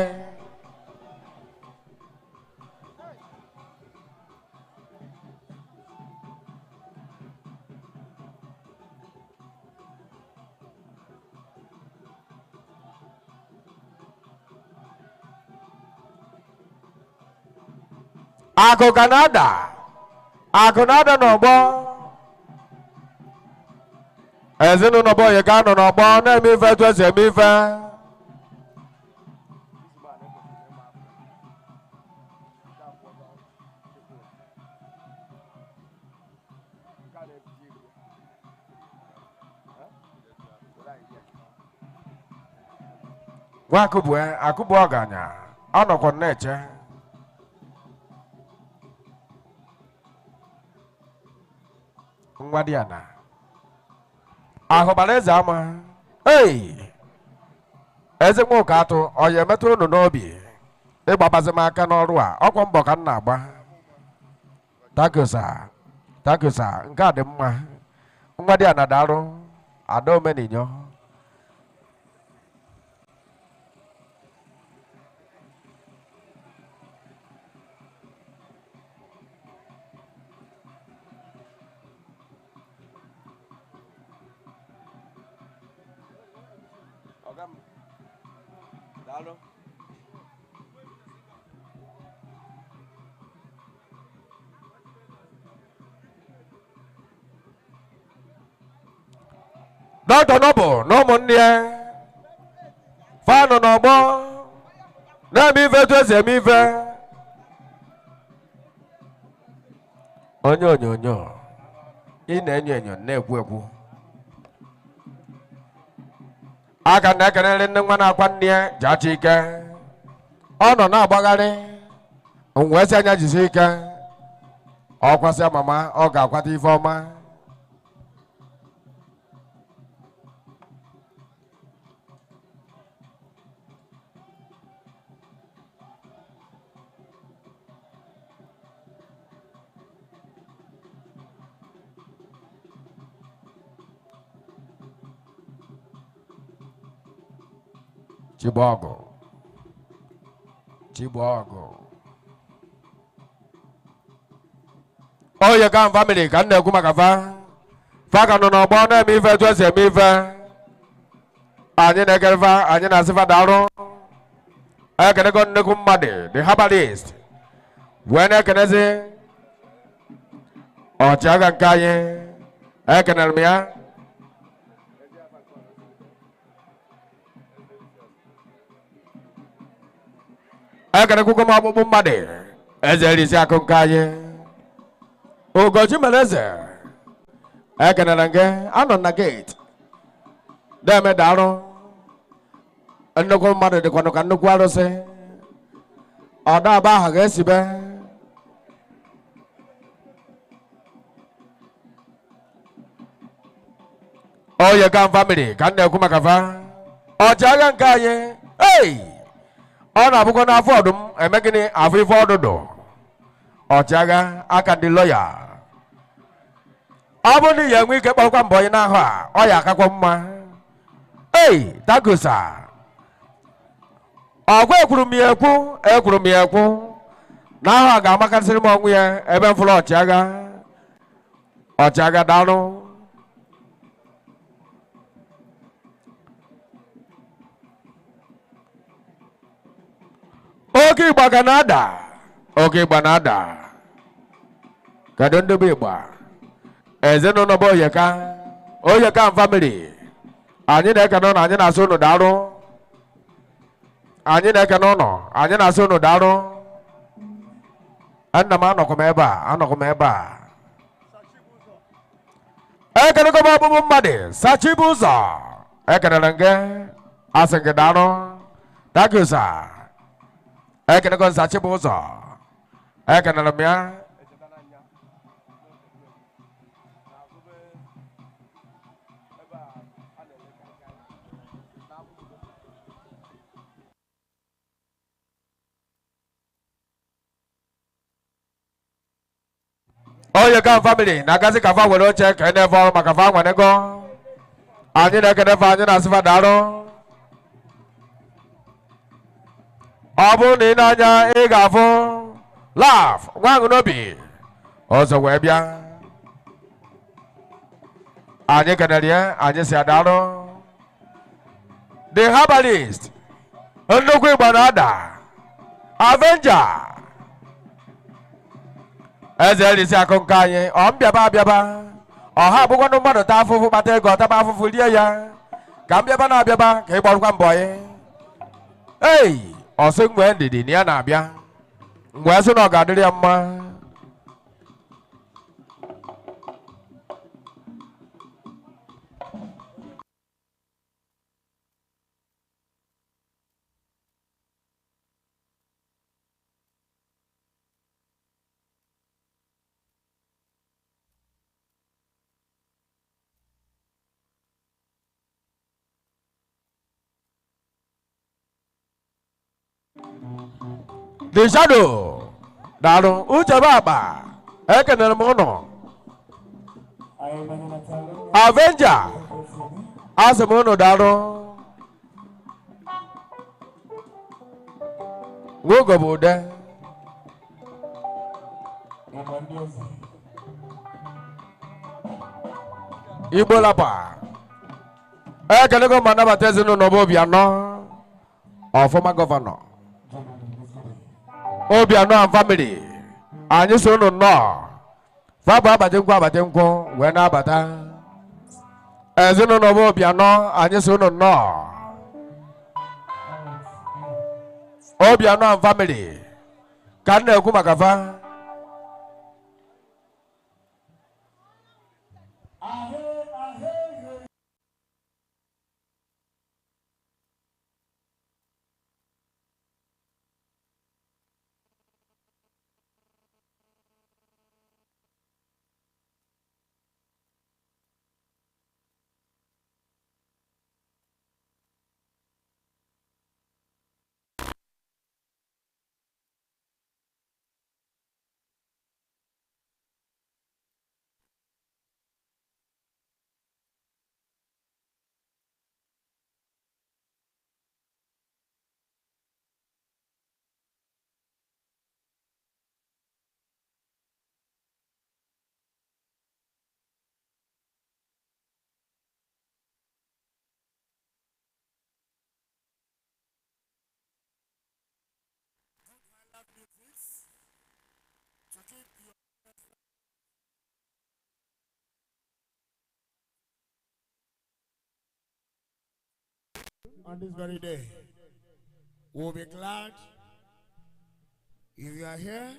Akụ ka na-ada, akụ na-ada n'ọgbọ. Ezinụlọ bụ oyeka nọ n'ọgbọ na-eme ife etu esi eme ife. Nwa akụbue akụbue ọganya ọ nọkwa na-eche. Nwa dị ana ahụbara eze ama. Ei, eze nwa ụka atụ ọ ya emetụ unu n'obi ịgbabazi m aka n'ọrụ a ọkwa mbọ ka m na-agba. Takusa takusa nke a dị mma. Nwa dị ana darụ ada omeninyo. Dr. Noble na ụmụnne ya fanụ n'ọgbọ na-eme ife etu esi eme ife. Onye onyonyo ị na-enyo enyo na-ekwu ekwu aka na-ekelere nne nwa na-akwa nne ya ji achọ ike. Ọ nọ na-agbagharị wee sị anya jisi ike. Ọ kwasịa mama ọ ga-akwata ife ọma. Chibọgụ. Chibọgụ. Oye ka family ka m na-ekwu maka fa. Fa ka nọ n'ọgbọ na-eme ife etu esi eme ife. Anyị na-ekele fa, anyị na-asị fa daalụ. Ekenego nnukwu mmadụ, the herbalist. Wee na-ekenezi ọchịagha nke anyị. Ekenere m ya. Ekenekwukwo m ọkpụkpụ mmadụ, eze erisi akụ nke anyị. Ugochi mere eze. Ekenere gị, anọ na gate. Na-eme daalụ. Nnukwu mmadụ dịkwanụ ka nnukwu arụsị. Ọ daba aha ga-esibe. Oye ka family ka m na-ekwu maka fa. Ọchịagha nke anyị. Ei! Ọ na-abụkwa n'afọ ọdụm eme gịnị afọ ife ọdụdụ. Ọchịagha aka ndị lọya. Ọ bụrụ na ị ya enwe ike kpọkwa mbọ ị n'ahụ a, ọ ya akakwa mma. Ei, tagosa. Ọgwa ekwuru m ya ekwu, ekwuru m ya ekwu. N'ahụ a ga-amakasịrị m ọnwụ ya ebe m fụrụ ọchịagha. Ọchịagha daalụ. Oke ịgba ka na-ada. Oke ịgba na-ada. Kedu ndị bụ ịgba? Ezinụlọ bụ Oyeka. Oyeka family. Anyị na-ekene ụnụ, anyị na-asị ụnụ daalụ. Anyị na-ekene ụnụ, anyị na-asị ụnụ daalụ. Nna m anọkwa m ebe a, anọkwa m ebe a. Ekenego m ọkpụkpụ mmadụ, sachibu ụzọ. Ekenere m gị, asị gị daalụ. Thank you, sir. Ekenego m sachibu ụzọ. Ekenere m ya. Oye ka family na-agazi ka fa were oche ka ị na-efe ọrụ maka fa nwanego. Anyị na-ekene fa, anyị na-asị fa daalụ. Ọ bụrụ na ị na-anya ị ga-afụ laf nwa aṅụ n'obi ọzọ wee bịa. Anyị kenere ya, anyị si adaalụ. The herbalist, nnukwu ịgba na-ada, Avenger. Eze erisi akụ nke anyị, ọ mbịaba abịaba. Ọha abụkwanụ mmadụ taa afụfụ kpata ego, ọ taba afụfụ rie ya. Ka mbịaba na-abịaba ka ị gbarụkwa mbọ ya. Ei, ọ sị nwee ndidi na ya na-abịa. Ngwee sị na ọ ga-adịrị ya mma. The Shadow. Daalụ uche bụ akpa. Ekenere m ụnụ. Avenger. Asị m ụnụ daalụ. Nwoke bụ ude. Igbo lapa. Ekenego ma nabata ezinụlọ bụ Obianọ. Ọfụma gọvanọ. Obianọ and family. Anyị so unu nnọọ. Fa bụ abata nkwụ abata nkwụ wee na-abata. Ezinụlọ bụ Obianọ, anyị so unu nnọọ. Obianọ and family. Ka m na-ekwu maka fa. on this very day. We'll be glad if you are here.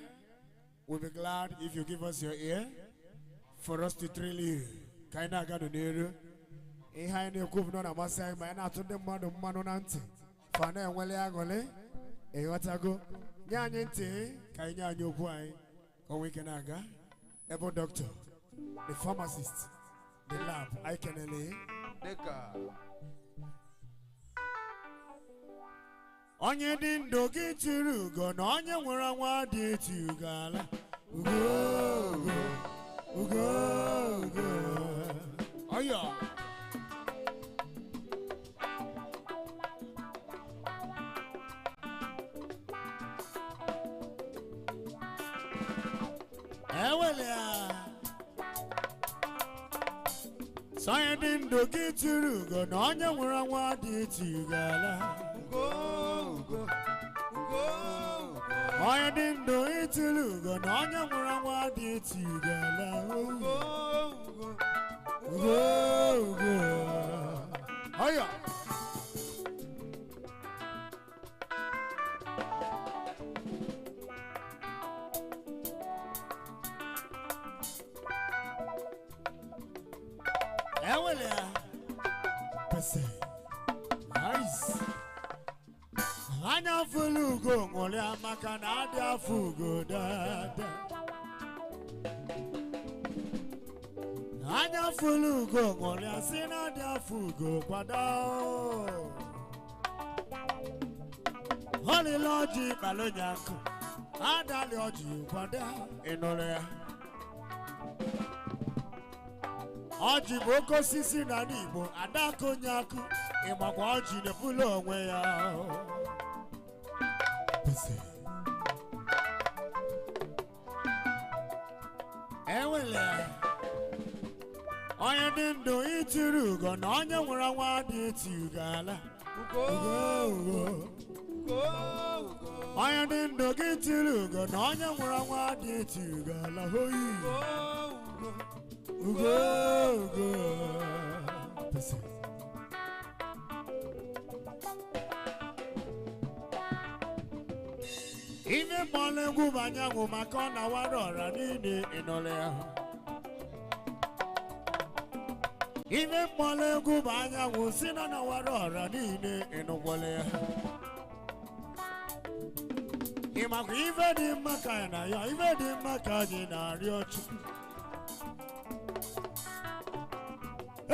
We'll be glad if you give us your ear for us to thrill you. Ka anyị na-aga n'iru. Ihe anyị na-ekwu bụ na ọ na-amasị anyị ma anyị na-atụ ndị mmadụ mmanụ na ntị fa na-enwele aṅụrị. Ịghọtago? Nye anyị ntị ka anyị nye anyị okwu anyị ka o nwee ike na-aga. Ebe doctor, the pharmacist, the lab, anyị kenele. Dịka onye dị ndụ gị tiri ugo na onye nwere nwa dị etu ugo ala. Ugo, ugo, ugo, ugo. Ọyọ. Ewele ya. Sọ onye dị ndụ gị tiri ugo na onye nwere nwa dị etu ugo ala. Ugo, ugo, ugo, ugo. Onye dị ndụ itiri ugo na onye nwụrụ anwụ adị eti ugo ala. Ugo, ugo, ugo, ugo. Ọyọ. Ewele ya. Pese. Nice. Anya fụlụ ugo ṅụrịa maka na adị afọ ugo dada. Anya fụlụ ugo ṅụrịa si na adị afọ ugo kwado. Ọlịla ọjị kpalụnya nkụ, adalị ọjị kwado ịnụrụ ya. Ọjị bụ oke osisi n'ala Igbo, adaka onye akụ, ịgbakwa ọjị na-ebulu onwe ya. Pese. Ewele. Onye dị ndụ itiri ugo na onye nwụrụ anwụ adị eti ugo ala. Ugo, ugo, ugo, ugo. Onye dị ndụ gị tiri ugo na onye nwụrụ anwụ adị eti ugo ala. Hoyi. Ugo, ugo, ugo. Pese. Ime mmanụ egwu bụ anyanwụ maka ọ na-awara ọra niile ịnọrọ ya. Ime mmanụ egwu bụ anyanwụ si na na-awara ọra niile ịnụkwala ya. Ị makwa ife dị mma ka anyị na ya, ife dị mma ka anyị na-arịọ Chukwu.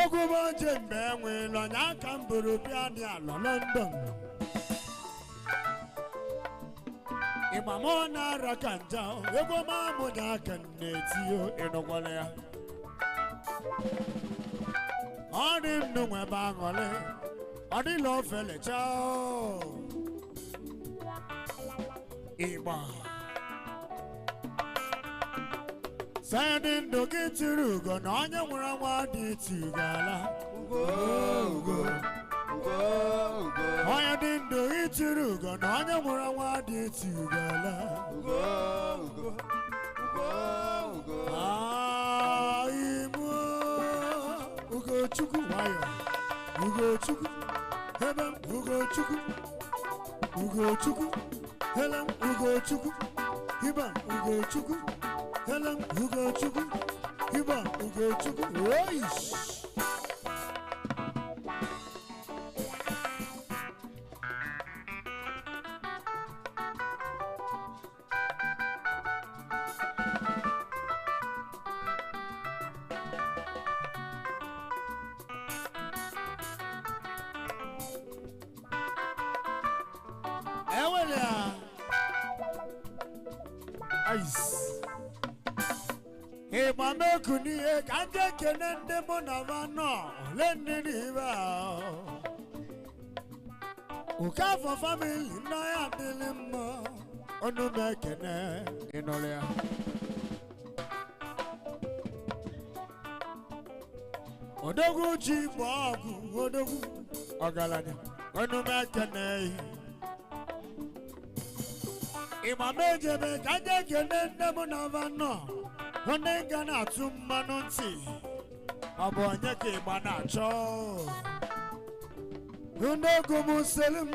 Egwu bụ oche mgbe enweela onye aka m bụrụ bịa dị ala London. Ịgba mụ na-ara ka nja, egwu ọma mụ na aka m na-etiyo ịnụkwala ya. Ọ dị ndụ nwebe aṅụrị, ọ dịla ofele chao. Ịgba. Sọ dị ndụ gị tiri ugo na onye nwụrụ anwụ adị eti ugo ala. Ugo, ugo, ugo, ugo. Onye dị ndụ itiri ugo na onye nwụrụ anwụ adị eti ugo ala. Ugo, ugo, ugo, ugo. Aimu Ugochukwu nwayọ. Ugochukwu ebe m Ugochukwu. Ugochukwu hele m Ugochukwu. Hiba Ugochukwu hele m Ugochukwu. Hiba Ugochukwu. Oish! Ewele ya. Ice. Ịgba m eku n'ihe ka ndị ekene ndị mụ na ba nọ ole ndị n'ibe ahụ. Okafọ famili nna ya adịlị mma ọnụ m ekene ịnụrụ ya. Odogwu ji gba ọgụ odogwu ọgaranya ọnụ m ekene ihe. Ịgba m ejebe ka ndị ekene nne m na ba nọ onye ga na-atụ mmanụ ntị ọ bụ onye ka ịgba na-achọ. Ndogwu m selim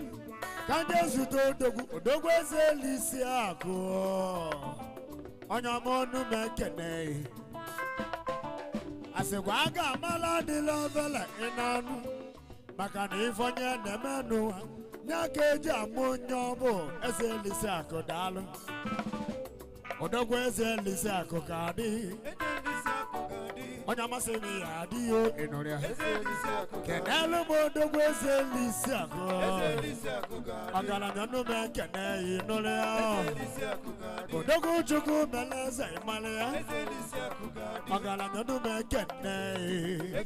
ka nje zute odogwu odogwu eze elisi akụ onye ọma ọnụ m ekene asịkwa a ga-amala adịla obele ị na-anụ maka na ife onye na-eme n'ụwa nye ka eji ama onye ọbụ eze elisi akụ daalụ odogwu eze elisi akụ ka adị onye amasị m ya adịghị o ịnụrụ ya kenelu m odogwu eze elisi akụ ọgaranya nụ m ekene ya ịnụrụ ya odogwu chukwu mele eze ịmalị ya ọgaranya nụ m ekene ya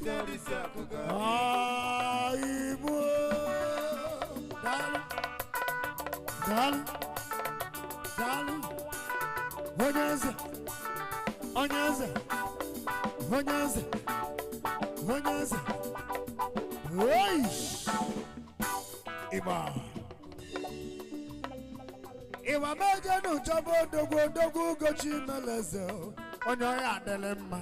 Ibu daalụ daalụ daalụ onye eze onye eze onye eze onye eze oish ịgba ịgba meje n'ụchọba odogwu odogwu ugochi meleze onye ọya adịlị mma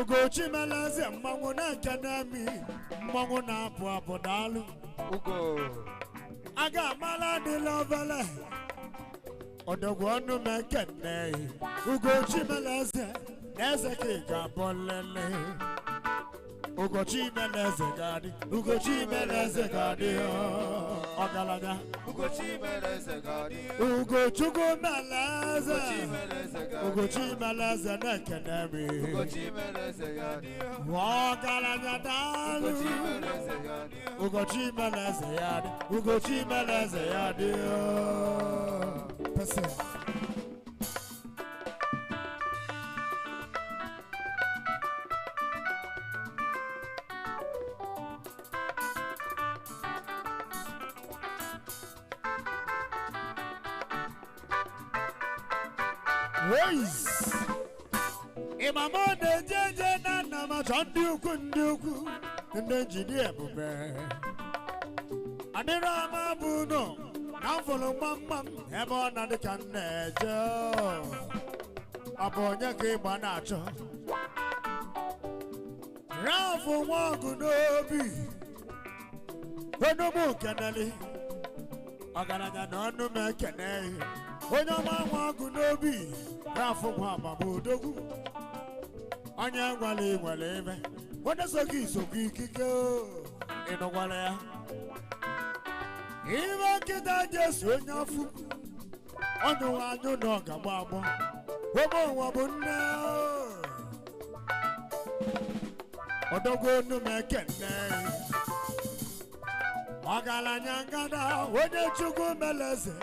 ugochi meleze mmanwụ na-ekene mi mmanwụ na-apụ apụ daalụ aga amala adịla obele odogwu ọnụ m ekene ugochi meleze na eze ka ị ga-abụ nlele ugochi meleze ga-adị ugochi meleze ga-adị ọgaranya ugochukwu meleze ugochi meleze na-ekene m ọgaranya daalụ ugochi meleze ya dị ugochi meleze ya dị pese Ways. Ịmama na-eje eje na nna m achọ ndị ukwu ndị ukwu ndị njide ebube adịrị ama bụ nọ na mfụrụ gbamgbam ebe ọ na-adị ka m na-eje ọ bụ onye ka ịgba na-achọ rafụ nwa ọgụ n'obi onugbu keneli ọgaranya na ọnụ m ekene onye ọma nwa ọgụ n'obi rafụ nwa amama odogwu onye nwere nwere ebe onye so gị sokwa ikike o, ịnụkwara ya ime nkịta jesu onye afọ ọnyụwa anyụ na ọ ga-agbọ agbọ ome ụwa bụ nne o. odogwu onu m ekene ọgaranya ngada onye chukwu meleze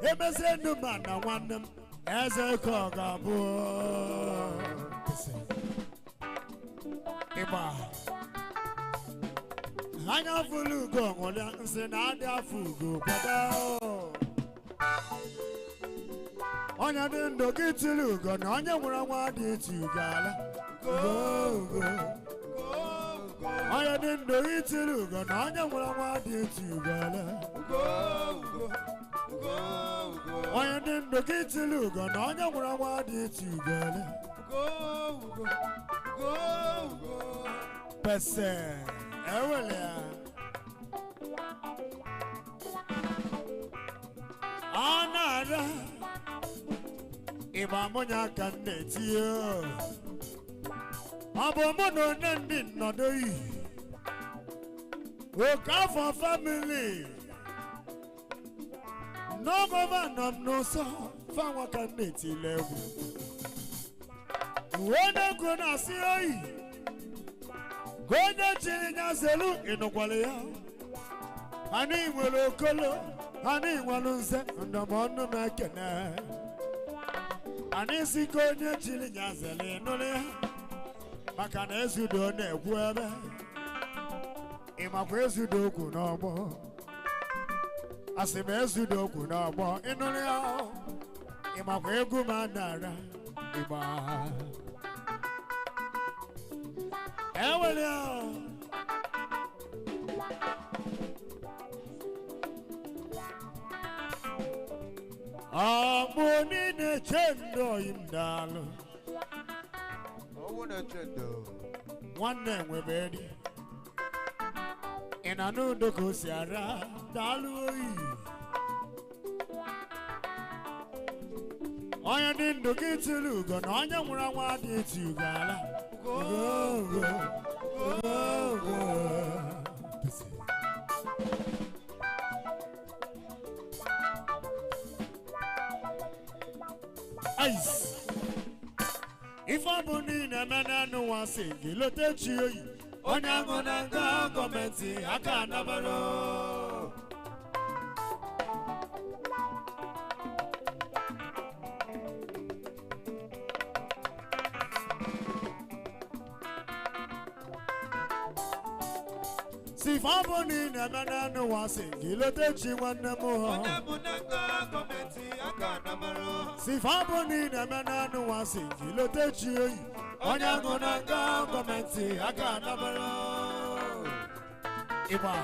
emezie enu ma na nwanne m eze ka ọ ga-abụ ịgba anya fụlụ ugo ṅụrịa nsị na adị afọ ugo kwado onye dị ndụ gị tiri ugo na onye nwụrụ anwụ adị eti ugo ala ugo ugo onye dị ndụ gị tiri ugo na onye nwụrụ anwụ adị eti ugo ala onye dị ndụ gị tiri ugo na onye nwụrụ anwụ adị eti ugo ala pese ewele ya ọ na-ara ịgba mụnya ka m na-etinye ọ bụ mụ na onye ndị nnọdụ yi oke afọ famili n'ọgọva nọ m n'ụsọ fanwa ka m na-etile egwu uwe na-ekwu na-asị oyi ka onye chiri ya zelu ịnụkwara ya anyị nwere okolo anyị nwere nze ndụmọdụ m ekene anyị si ka onye chiri ya zelu ịnụrụ ya maka na ezudo na-ekwu ebe ịmakwa ezudo okwu n'ọgbọ asị m ezudo okwu n'ọgbọ ịnụrụ ya ịmakwa egwu m anara ịgba ewere ya ọgbụ niile che ndụ oyi m daalụ nwanne nwebe di na-anụ udo ka o si ara daalụ oyi. Onye dị ndụ gị tiri ugo na onye nwụrụ anwụ adịghị eti ugo ala. Ugo ugo ugo ugo. Ice. Ife ọ bụ niile eme n'anụ nwa sị gị lote chi oyi. Onye ahụ na nga gọọmenti aka anabara. Si ife ọ bụ niile eme n'anụ nwa sị gị lote chi nwanne m ha. Onye bụ na nga gọọmenti aka anabara. Si ife ọ bụ niile eme n'anụ nwa sị gị lote chi oyi. Onye ahụ na nga gọọmenti aka anabara. Ịgba.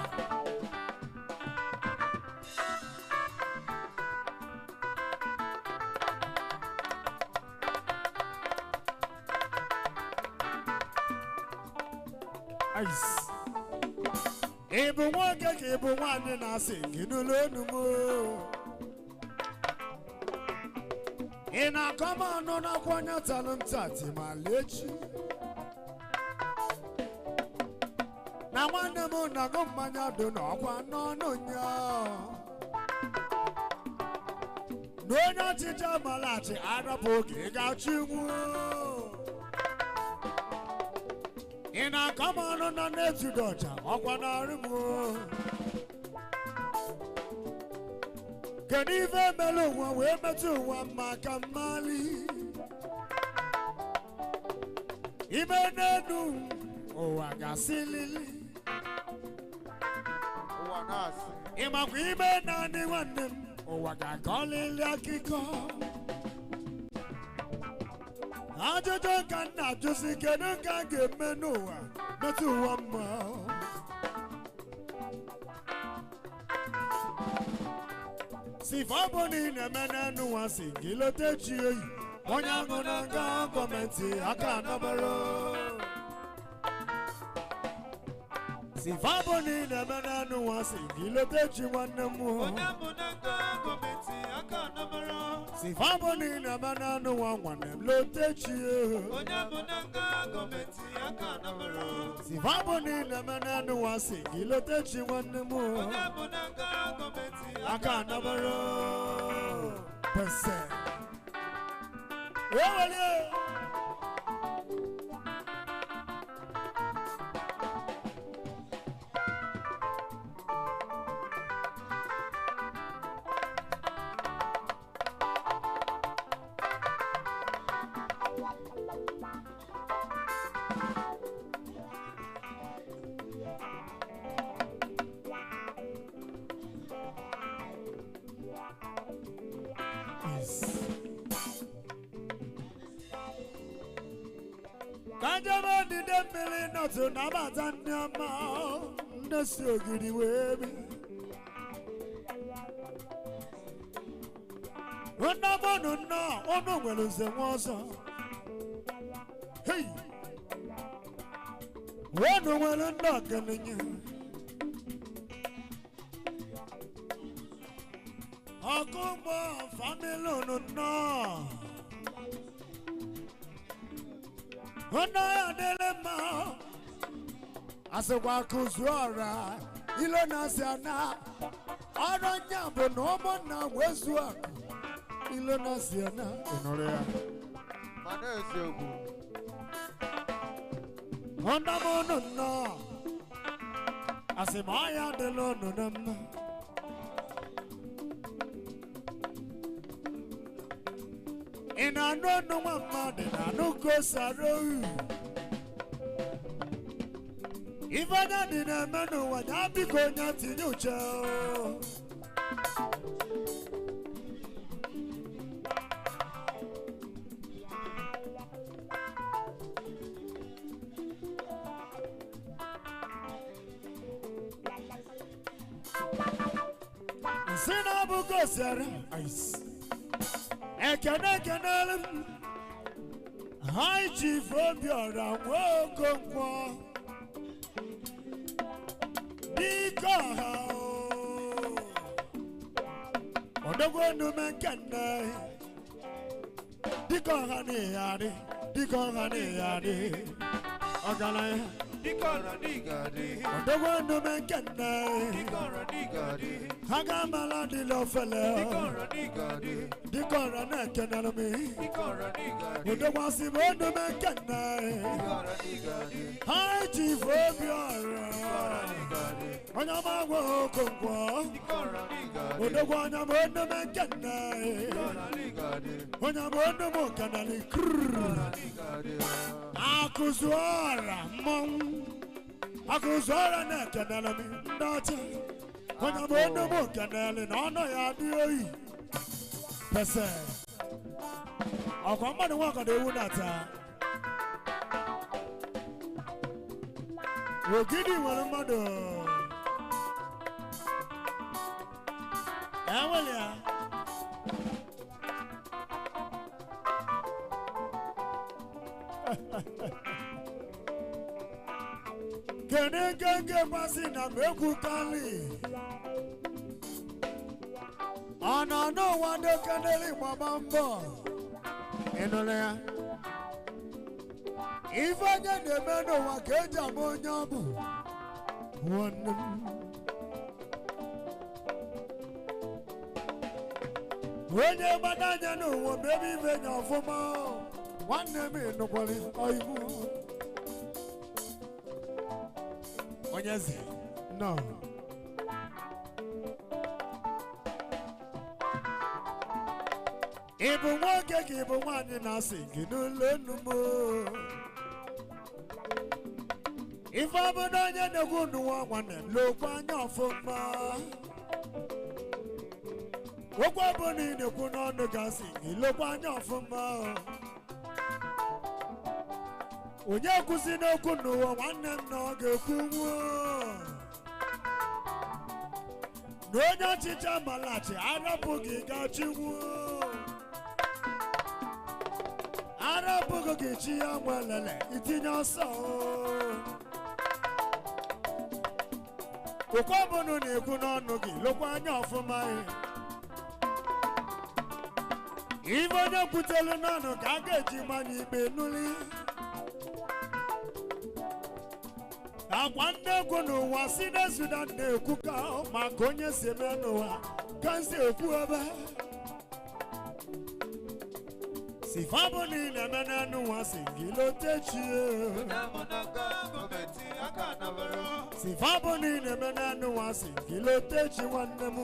Ice. Ị bụ nwoke ka ị bụ nwaanyị na-asị gị n'ụlọ onu m. Ị na-akọ m ọnụ n'akwa onye talụ ntati ma lee chi. Na nwanne m na-aṅụ mmanya dị n'ọkwa n'ọnụ nya. Na onye ọchịchị amalachi arapụ oge ga-achị nwuo. Ị na-akọ m ọnụ na na-etudo ọcha ọkwa na-arụ m o. Kedu ife mere ụwa wee metụ ụwa mma ka mmali? Ime n'enu ụwa ga-asị lili. Ụwa na-asị. Ị makwa ime naanị nwanne m ụwa ga-akọlili akụkọ. Ajụjụ ka m na-ajụzi kedu ka a ga-eme n'ụwa metụ ụwa mma. Si ife ọ bụ na ị na-eme n'enu nwa si gị lote chi oyi. Onye ahụ na nga gọọmenti aka anabara. Si ife ọ bụ na ị na-eme n'enu nwa si gị lote chi nwanne m. Onye bụ na nga gọọmenti aka anabara. Si ife ọ bụ na ị na-eme n'enu nwa nwanne m lote chi. Onye bụ na nga gọọmenti aka anabara. Si ife ọ bụ na ị na-eme n'enu nwa si gị lote chi nwanne m. Onye bụ na nga gọọmenti aka anabara. Pese. Ewelie. Ka njem odide mmiri nọtụ nabata ndị ọma ndị si ogiri wee bi. Nnabọnụ nnọọ ụnụ nwere nze nwa ọzọ. Hei! Ụnụ nwere ndị ọgaranya. Ọkụmọ famịlị ụnụ nnọọ. Ọ̀nà adịlị mma. Asịkwa kụzuo ọra ilo na-asị ana. Ọrụ nya bụ na ụmụnna wee zuo akụ. Ilo na-asị ana. Ị nụrụ ya? Mana eziokwu. Ọ̀nà m unu nnọọ. Asị m ọya adịla unu na mma. Ị na-anụ ọnụ nwa mmadụ na-anụ ka o si arụ ohu. Ife anya dị na-eme n'ụwa ya biko onye tinye uche o. Nsị na-abụ ka o si arụ. Ice. Ekene ekenelu m. High Chief Obiora Nwokonkwọ. Dike ọha odogwu enume nkenne dike ọha na-eyadị dike ọha na-eyadị ọgaranya Dike ọra n'ịgadị. odogwu enume nkenne Dike ọra n'ịgadị. ha ga-amala dịla ofele Dike ọra n'ịgadị. dike ọra na-ekenere m Dike ọra n'ịgadị. odogwu asị m enume nkenne Dike ọra n'ịgadị. ha chief obi ọra Dike ọra n'ịgadị. onye ọma gwa okonkwo Dike ọra n'ịgadị. odogwu onye ọma enume nkenne Dike ọra n'ịgadị. onye ọma enume nkenere krrr Dike ọra n'ịgadị. Akụzụọra mmọnwụ akụzụọra na-ekenere m ndị ọcha onye bụ onye m kenere na ọnụ ya dị oyi pese ọkwa mmadụ nwa ọkọdọ ewu na-ata ogidi nwere mmadụ enwere ya kedu nkenke gbasi na m ekwukali ọ nọ n'ụwa ndị keneli gbaba mbọ ịnụrụ ya ife onye na-eme n'ụwa ka eji ama onye ọ bụ nwanne m onye gbado anya n'ụwa ma ebe ife nya ọfụma nwanne m ịnụkwara ọibu onye eze no ị bụ nwoke ka ị bụ nwaanyị na-asị gị n'ụlọ enu m ife ọbụla onye na-ekwu n'ụwa nwanne m lokwa anya ọfụma okwu ọbụla ị na-ekwu n'ọnụ gasị gị lokwa anya ọfụma onye kwụsị n'okwu n'ụwa nwanne m na ọ ga-ekwu nwuo na onye ọchịchị amalachi arapụghị gachinwuo arapụghị gị chi ya nwelele itinye ọsọ okwu ọbụla na-ekwu n'ọnụ gị lokwa anya ọfụma ife onye kwutelu n'ọnụ ka a ga-eji manya ikpe nuli akwa ndị egwu n'ụwa si na Sudan na-ekwu ka maka onye si eme n'ụwa ka nsi ekwu ebe si fabụ niile eme n'anụ ụwa si gị lotechie si fabụ niile eme n'anụ ụwa si gị lotechi nwanne m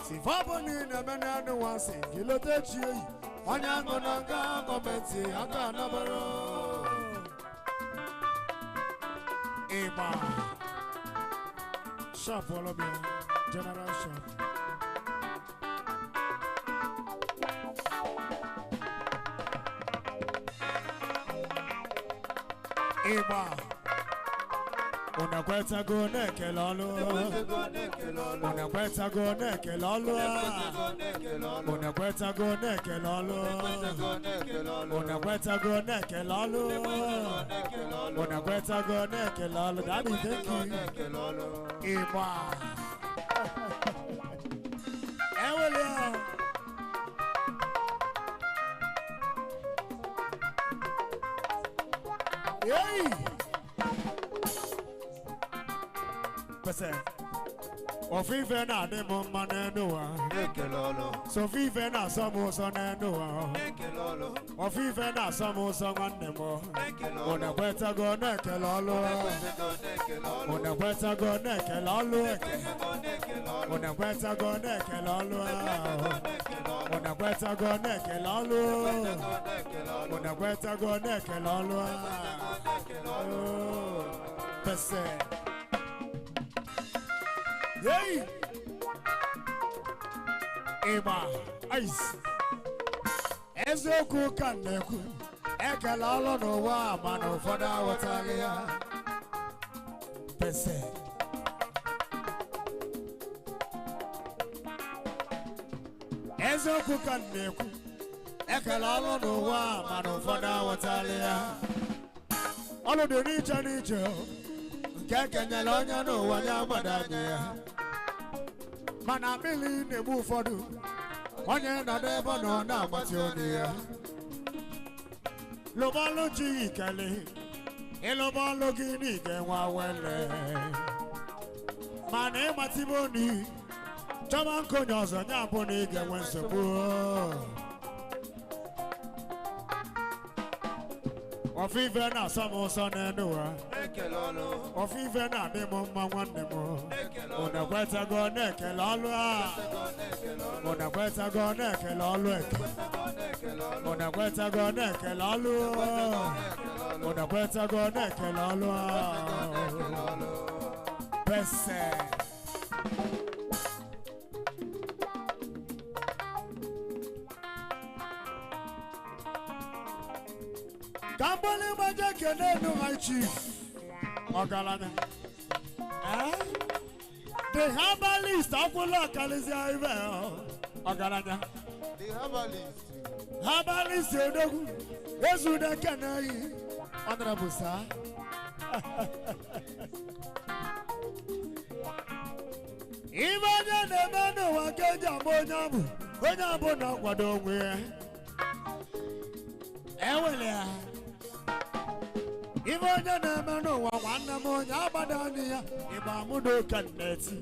si fabụ niile eme n'anụ ụwa si gị lotechi oyi onye aṅụ na nga gọọmenti aka anabara ịgba sharp ọlọbịa general sharp ịgba unu ekwetago na-ekele ọlụ unu ekwetago na-ekele ọlụ unu ekwetago na-ekele ọlụ unu ekwetago na-ekele ọlụ unu ekwetago na-ekele ọlụ. Daddy, thank you. Ịgba ewele ya. Hey! Pese, ofufe na-adị m mma n'elu ụwa. So ofufe na-asọ m ụsọ n'elu ụwa. Ofufe na-asọ m ụsọ nwanne m. Unu ekwetago na-ekele ọlụ. Unu ekwetago na-ekele ọlụ eke. Unu ekwetago na-ekele ọlụ. Unu ekwetago na-ekele ọlụ. Unu ekwetago na-ekele ọlụ. Pese. Hey! Ịgba ice. Eziokwu ka m na-ekwu, ekele ọlụ n'ụwa mana ụfọdụ aghọtaghị ya. Pese. Eziokwu ka m na-ekwu, ekele ọlụ n'ụwa mana ụfọdụ aghọtaghị ya. Ọlụ dị n'iche n'iche, Nke ekenyere onye n'ụwa ya gbado anya ya. Mana mmiri na-egbu ụfọdụ, onye nọdụ ebe ọ nọ na-agbatị ọnụ ya. Lụbalụ chi ikele, ịlụbalụ gị n'ige nwa wele. Mana ịgbatịbe onu, chọba nkonye ọzọ ya bụ na ị ga-enwe nsogbu. Ofufe na-asọ m ụsọ n'elu ụwa. Ofufe na-adị m mma nwanne m. Unu ekwetago na-ekele ọlụ a. Unu ekwetago na-ekele ọlụ eke. Unu ekwetago na-ekele ọlụ. Unu ekwetago na-ekele ọlụ a. Pese. Ka mgbali gbaje kene nu high chief. Ọgaranya. Eh? The herbalist akwụla ọkalịsịa ibe ọgaranya. The herbalist. Herbalist odogwu. Ezude kene yi. Honorable sir. Ibe onye na-eme n'ụwa ka eji ama onye ọ bụ. Onye ọ bụ na-akwado onwe ya. Ewele ya. Ife onye na-eme n'ụwa nwanne m onye agbado anya ya ịgba amụdo ka nneti.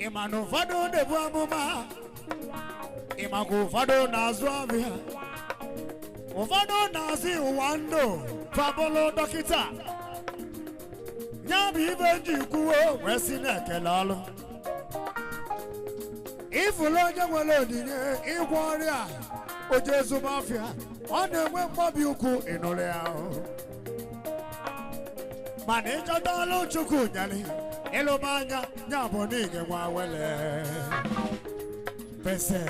Ịma na ụfọdụ na-ebu amụma, ịmakwa ụfọdụ na-azụ ahịa, ụfọdụ na-azụ ụwa ndụ fabụlụ dọkịta. Ya bụ ife nji kwuo wee sị na-ekele ọlụ. Ifụlụ onye nwere onyinye ịgwọ ọrịa oje ezigbo afịa, ọ na-enwe mgbabi ụkwụ ịnụrụ ya ahụ. Mana ịchọta ọlụ Chukwu nyere ịlụba anya ya bụ na ị ga-enwe awele. Pese.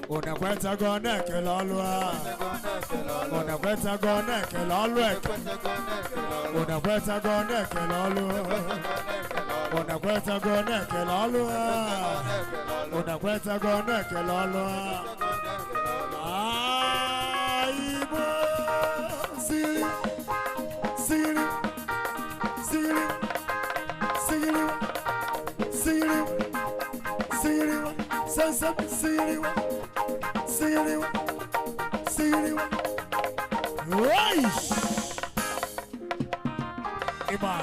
Unu ekwetago na-ekele ọlụ a. Unu ekwetago na-ekele ọlụ eke. Unu ekwetago na-ekele ọlụ. Unu ekwetago na-ekele ọlụ a. Unu ekwetago na-ekele ọlụ a. Igbo siri siri siri siri siri siri sensem siri siri siri. Oish! Ịgba.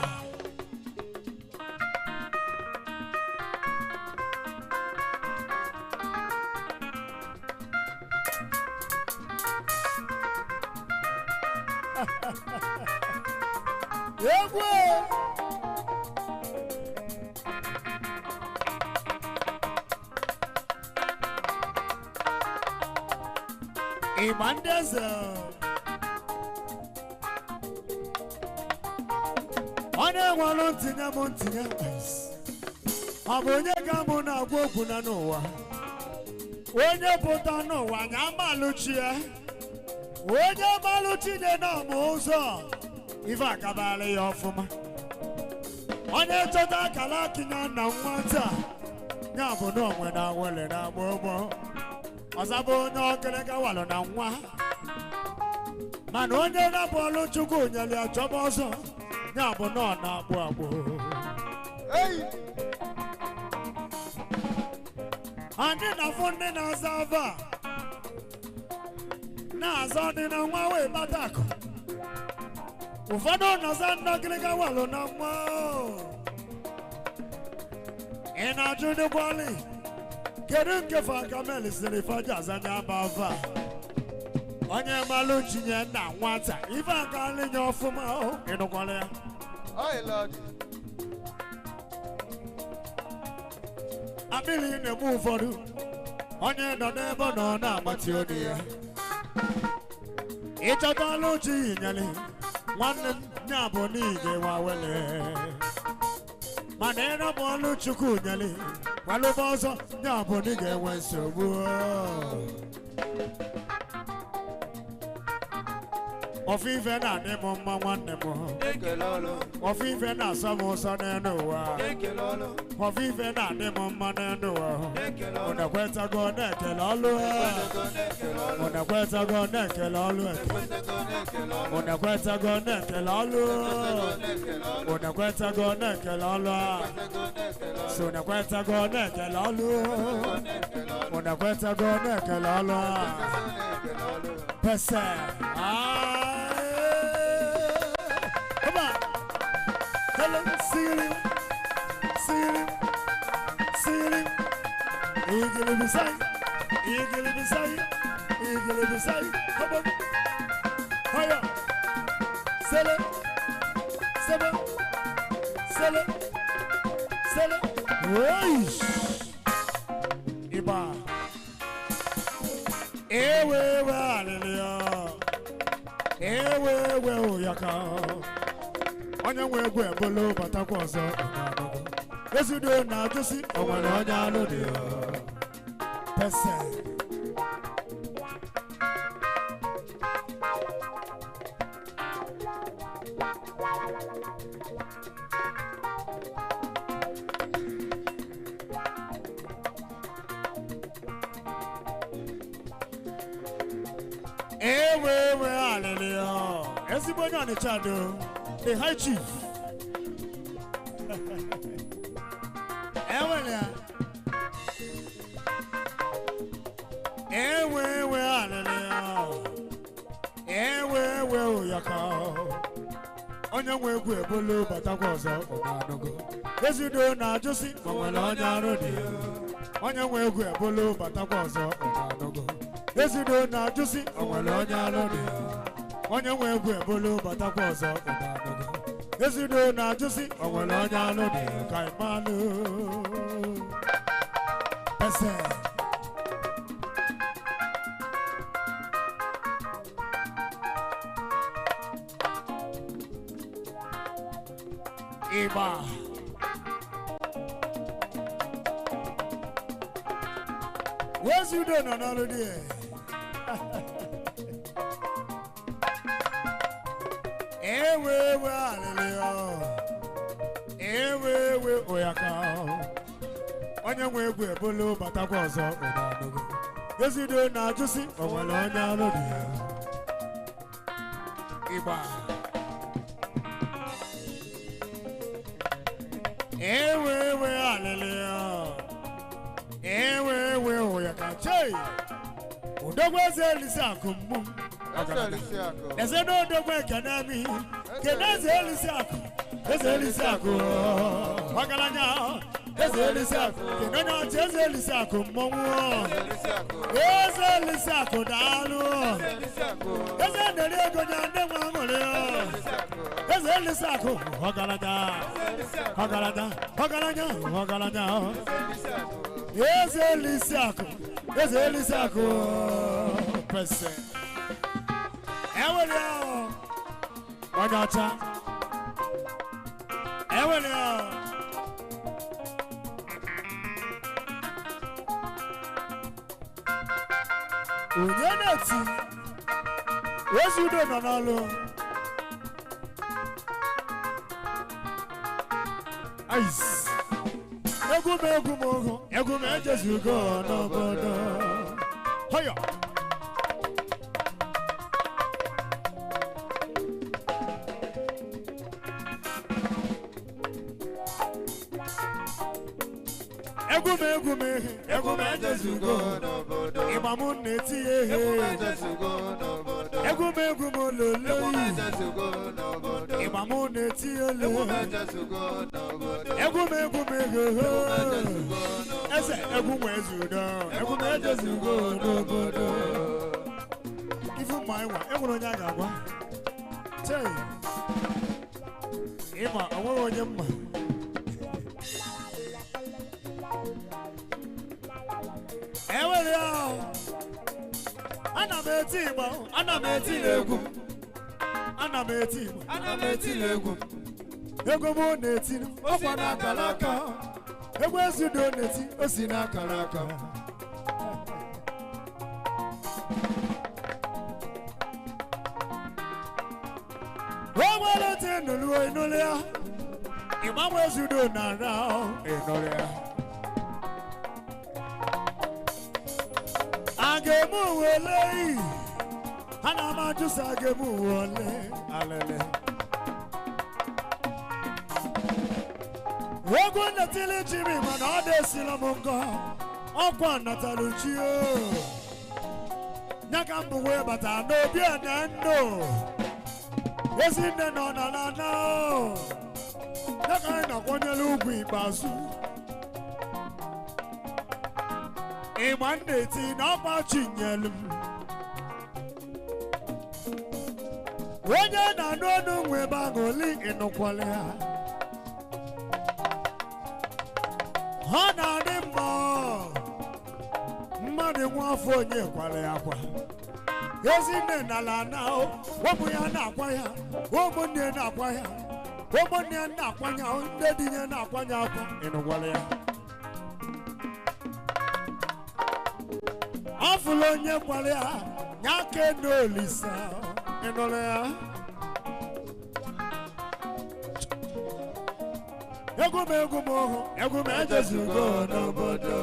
Egwu! Ịgba ndị eze. Ọ na-enwelụ ntinye m ntinye. Ọ bụ onye ka mụ na-agwa okwu na n'ụwa. Onye pụta n'ụwa anya amalụchi ya. Onye malụchi nye na ọmụ ụzọ. Ife akabala ya ọfụma. Onye chọta akara akịnya na nwa taa. Ya bụ na onwe na awele na agba ụgbọ. Ọzọ bụ onye ọkịrịka walụ na nwa. Mana onye na-abụ ọlụ Chukwu nyere ya chọba ọzọ. Ya bụ na ọ na-agbụ agbụ. Anyị na-afụ ndị na-aza ava na-aza ọdị na nwa wee bata akụ. Ụfọdụ na-aza ndị ọkịrịka walụ na nwa. Ị na-ajụ dịkwalị kedu nke fakamel siri faja azanya aba ava. Onye malụ chinye na nwata ife aka nye ọfụma ịnụkwala ya. Akpịrị na-egbu ụfọdụ, onye nọ n'ebe nọ na-agbatị onu ya. Ịchọtala uche inyere nwanne m ya bụ n'ige wawele. Mana ịrapụ ọlụ Chukwu nyere walụba ọzọ ya bụ na ị ga-enwe nsogbu. Ofufe na-adị m mma nwanne m. Ofufe na-asọ m ụsọ n'elu ụwa. Ofufe na-adị m mma n'elu ụwa. Unu ekwetago na-ekele ọlụ. Unu ekwetago na-ekele ọlụ. Unu ekwetago na-ekele ọlụ. Unu ekwetago na-ekele ọlụ. So unu ekwetago na-ekele ọlụ. Unu ekwetago na-ekele ọlụ. Pese. Come on. Hello, sing it, sing it, sing it. Eagle beside, eagle beside, eagle beside. Come on. Higher. Sell it, sell it, sell it, sell it. Whoosh. Iba. Ewe, hallelujah. Ewe, ewe, oyaka. Onye nwe egwu ebolo batakwa ọzọ ezudo na-ajụsi o nwere onye alụ dị pese. Ewe ewe hallelujah. Ezigbo onye Ọnịcha do. The High Chief. Ewe ewe ewe hallelujah. Ewe ewe oyaka. Onye nwe egwu ebolo batakwa ọzọ ọganụgo. Ezudo na-ajụsi ma nwere onye arụ dị. Onye nwe egwu ebolo batakwa ọzọ ọganụgo. Ezudo na-ajụsi o nwere onye arụ dị. Onye nwe egwu ebolo batakwa ọzọ ọganụgo. Ezudo na-ajụsi o nwere onye alụ dị ka ịmalụ. Pese. Ịgba. Wezudo nọ n'ọrụ dị. Ewe ewe hallelujah. Ewe ewe oyaka. Onye nwe egwu ebolo batakwa ọzọ ụnanụgo. Ezudo na-ajụsi o nwere onye alụ dị. Ịgba. Ewe ewe hallelujah. Ewe ewe oyaka. Chei. Odogwu eze elisi akụ mmụ. Eze n'odogwu ekene mi. Kene eze elisi akụ. Eze elisi akụ. Ọgaranya. Eze elisi akụ. Kene onye ọcha eze elisi akụ mmọnwụ. Eze elisi akụ daalụ. Eze neri ego nya ndị nwe aṅụrị. Eze elisi akụ ọgaranya. Ọgaranya. Ọgaranya. Ọgaranya. Eze elisi akụ. Eze elisi akụ. Pese. Ewere onye ọcha. Ewere onye na-eti. Ezudo nọ n'ọlụ. Ice. Egwu m egwu m ogo. Egwu m ejezugo n'obodo. Hoyo. Egwu m egwu m ehe. Egwu m ejezugo n'obodo. Ịgba m na-eti ehe. Egwu m ejezugo n'obodo. Egwu m egwu m ololo. Egwu m ejezugo n'obodo. Ịgba m na-eti olu. Egwu m ejezugo n'obodo. Egwu m egwu m ehe. Ejezugo n'obodo. Eze egwu m ezudo. Egwu m ejezugo n'obodo. Ifu mma ịnwa, enwere onye a ga-agwa. Chei. Ịma, o nweghị onye mma. Enwere ya. Ana m eti ịgba, ana m eti n'egwu. Ana m eti ịgba, Ana m eti n'egwu. Egwu m na-eti, ọkwa n'akara aka. Egwu ezudo na-eti, o si n'akara aka. nụrụ ịnụrụ ya. Ịgbanwe zudo na ara ịnụrụ ya. A ga-eme uwe ole yi? Ana m ajụsa a ga-eme uwe ole alele. Egwu nnetili jiri mana ọ na-esila m ngọ. Ọkwa natara chi o. Nya ka mbụ wee bata n'obi ene ndụ. Ezinne nọ na na o. Nya ka anyị na-akwanyere ugwu ikpeazụ. Ịgba nna-eti na ọkwa chi nyelu m. Onye na-anụ ọnụ nwe ebe aṅụli ịnụkwala ya. Ọ na-adị mma mmadụ nwa afọ onye kwara ya akwa. Ezinne nala na ụmụ ya na-akwa ya, ụmụnne na-akwa ya, ụmụnne ya na-akwanya, ndị di ya na-akwanya akwa ịnụkwala ya. Ọ fụrụ onye kwara ya, ya ka n'olisa ịnụrụ ya. Egwu m egwu m ohu, egwu m ejezugo n'obodo.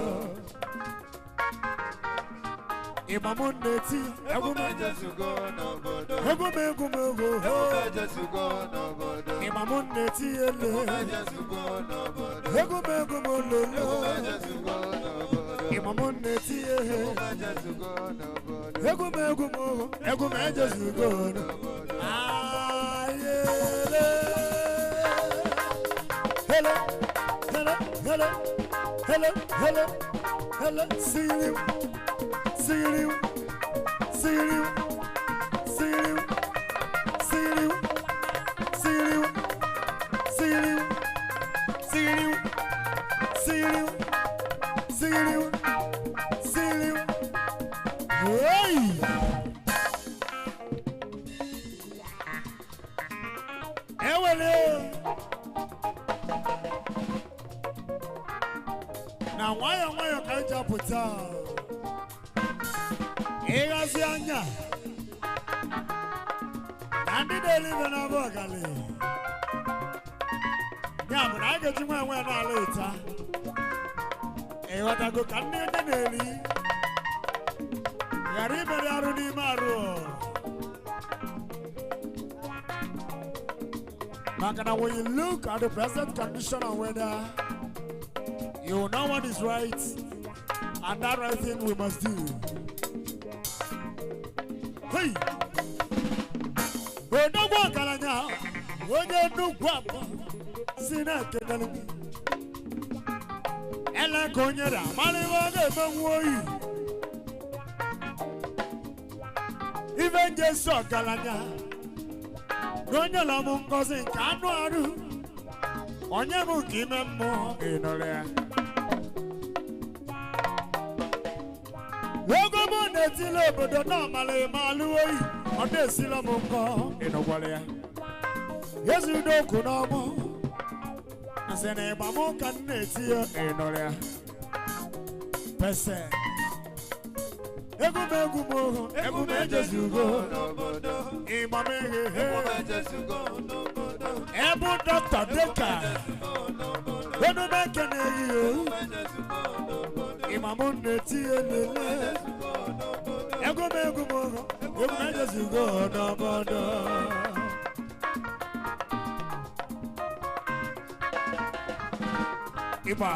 Ịgba m na-eti, egwu m ejezugo n'obodo. Egwu m egwu m ohu, Egwu m ejezugo n'obodo. Ịgba m na-eti ele. Egwu m ejezugo n'obodo. Egwu m egwu m ololo. Egwu m ejezugo n'obodo. Ịgba m na-eti ehe. Egwu m ejezugo n'obodo. Egwu m egwu m ohu, egwu m ejezugo n'obodo. Ayele. Hello, hello, hello, hello, hello, hello, sing you, sing you, sing you, sing you, sing you, sing you, sing you, sing you, sing you, sing you, sing you. Hey! Ewele! Na nwayọọ nwayọọ ka eji apụta ịghazi anya na ndị na-elibe na-abụ ọgali ya bụ na a ga-eji nwa enwe n'ala ịta ịghọtago ka ndị onye na-eri ghara imeri arụ n'ime arụ maka na when you look at the present condition and weather, you will know what is right, and that right thing we must do. Hey! Odogwu ọgaranya, onye nnukwu akpa, si na-ekelele m. Ele ka onye ra, mara ihe ọ ga-emenwu oyi. Ife nje si ọgaranya, na onye la m ngọzi nke anụ arụ, onye m nke ime mmụọ ị nụrụ ya. Ego m na-etili obodo na amala eme alụ oyi, ọ na-esila m nkọ ịnụkwara ya. Ezi udo okwu n'ọmụ, asị na ịgba m ka m na-eti ya ịnụrụ ya. Pese. Egwu m egwu m ohu, egwu m ejezugo n'obodo. Ịgba m ehehe. Egwu m ejezugo n'obodo. Ebu Dọkta Deka, enu m ekene ehi o. Ịgba m na-eti ya lele. Egwu m egwu m ohu, egwu m ejezugo n'obodo. Ịgba.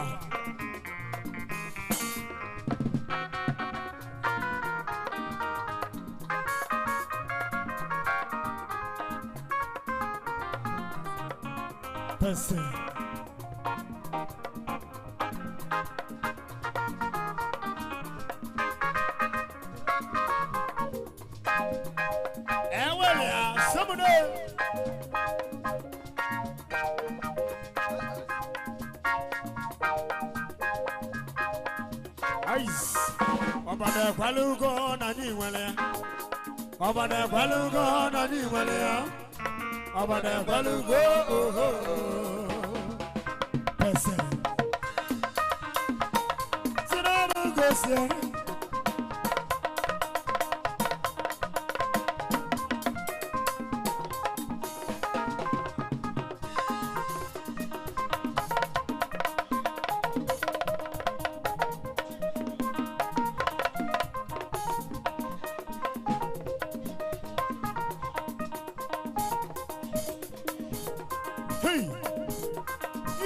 Pese. Ewele asọmụdo. Ice. Ọbàdàn ekwelugo na anyị nwere ya. Ọbàdàn ekwelugo na anyị nwere ya. Ọbàdàn ekwelugo oho. Pese. Tinubu gosi ya.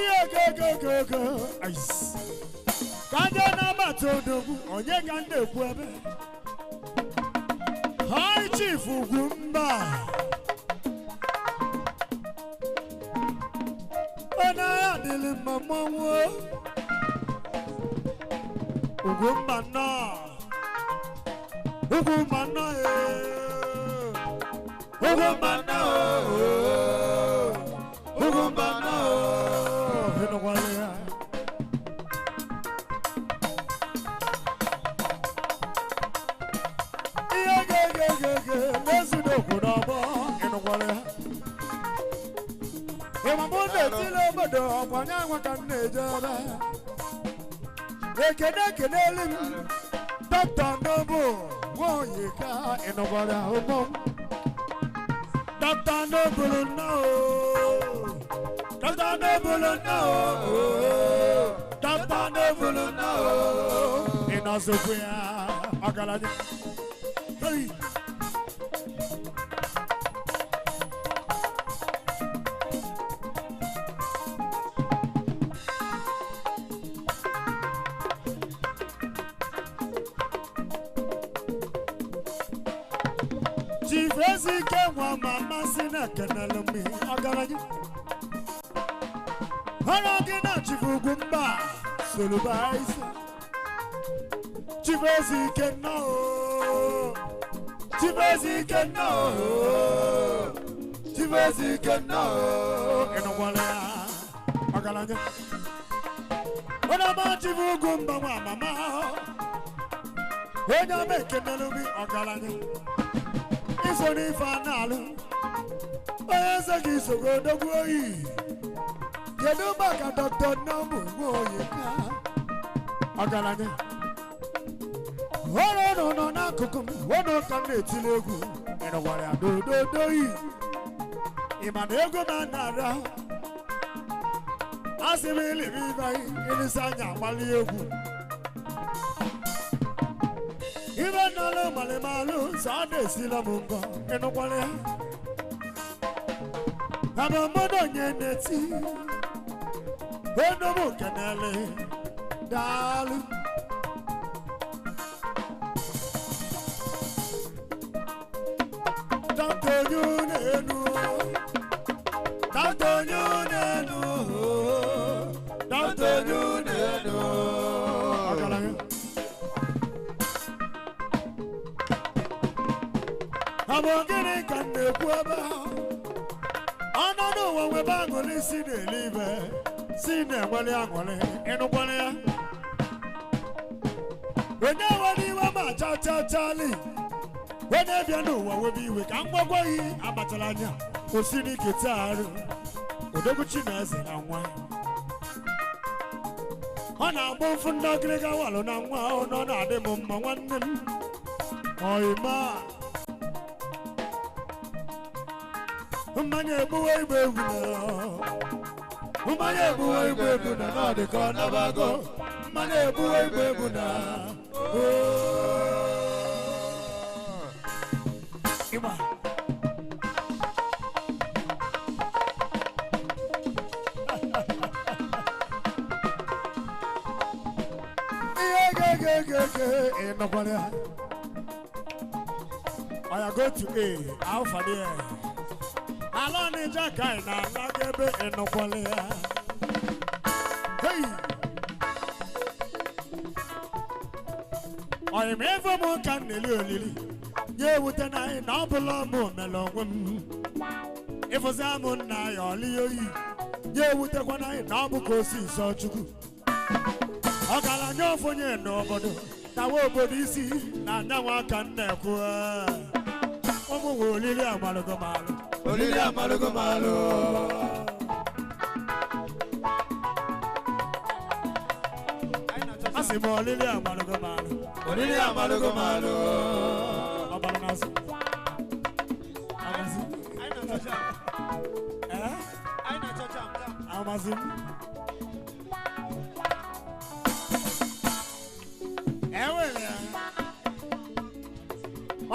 Ihe gogogogo ka ndị na-agbata odogwu onye ka ndị ekwu ebe High Chief Ugwumba onye agha dịrị mma mmọnwụ Ugwumba nnọọ Ugwumba nnọọ ee Ugwumba nnọọ Ugwumba nnọọ ịnụkwala ya. Ihe ga-ege n'ezudokwu n'ọgbọ ịnụkwala ya. Ịmamụ na-etili obodo ọkwanye anwa ka m na-eje ebe. Ekene ekeneli m Dr. Noble Nwoyika ịnụkwala ụmụ m. Dr. Noble nnọọ. Dr. Noble nnọọ. Dr. Noble nnọọ. Ị nọzikwa ya ọgaranya. Hey! Chief Ezike nwa mama si na kenelu m ọgaranya. Ọrụ gị na Chief Ugwumba soluba isi. Chief Ezike nnọọ. Chief Ezike nnọọ. Chief Ezike nnọọ. Ịnụkwala ya ọgaranya. Onye ọma Chief Ugwumba nwa mama. Onye ọma ekenelu m ọgaranya. Iso n'ife a na-alụ onye eze gị sogo odogwu oyi. Kedu maka Dr. Noble Nwoyika ọgaranya? Ọrụ nọ n'akụkụ m ọnụ ka m na-etili egwu ịnụkwara ya dododo yi. Ị ma na ego m na-ara asị m iliri ibe anyị ilisi anya agbalị egwu ibe nnalụ malịmalụ sọ ọ na-esila m ngọ ịnụkwara ya. Abambodo onye na-eti onobu kenele daalụ. Dr. Onye Dr. Onye Dr. Onye ọgaranya. Ọ bụ gịnị ka m na-ekwu ebe ahụ? Ọnọdụ ụwa nwebe aṅụrị si n'eluigwe si na-enwere aṅụrị ịnụkwara ya. Onye nwere iwe ma cha cha chali onye bịa n'ụwa nwebe iwe ka m gwagwa gị abatara anya kwụsị n'ike taa arụ odogwu Chineze na nwa ọ na-agba ụfụ ndị ọgịrịga walụ na nwa ọ nọ na-adị m mma nwanne m ọyịma mmanya egbuwe igbe egwu na mmanya egbuwe igbe egwu na na ọ dị ka ọ nabago mmanya egbuwe igbe egwu na ịgba. Ihe ga-ege ị nọkwara ya. Oya go to A, Alpha there. Ala Ọnịcha ka anyị na-ala ebe ị nọkwara ya. Hey! Oyi m efe m ka m na-eli olili nye ewute na anyị na ọ bụla mụ mere onwe m ịfụzi amụ nna ya ọlị oyi nye ewutekwa na anyị na ọ bụ ka o si nsọ Chukwu ọgaranya ofonye n'obodo tawa obodo isi na anyanwụ aka m na-ekwu ụmụ nwe olili amalụgo malụ Olili amalụgo malụ. A sị m olili amalụgo malụ. Olili amalụgo malụ. Ọbara n'azụ amazi ee amazi m enwere ya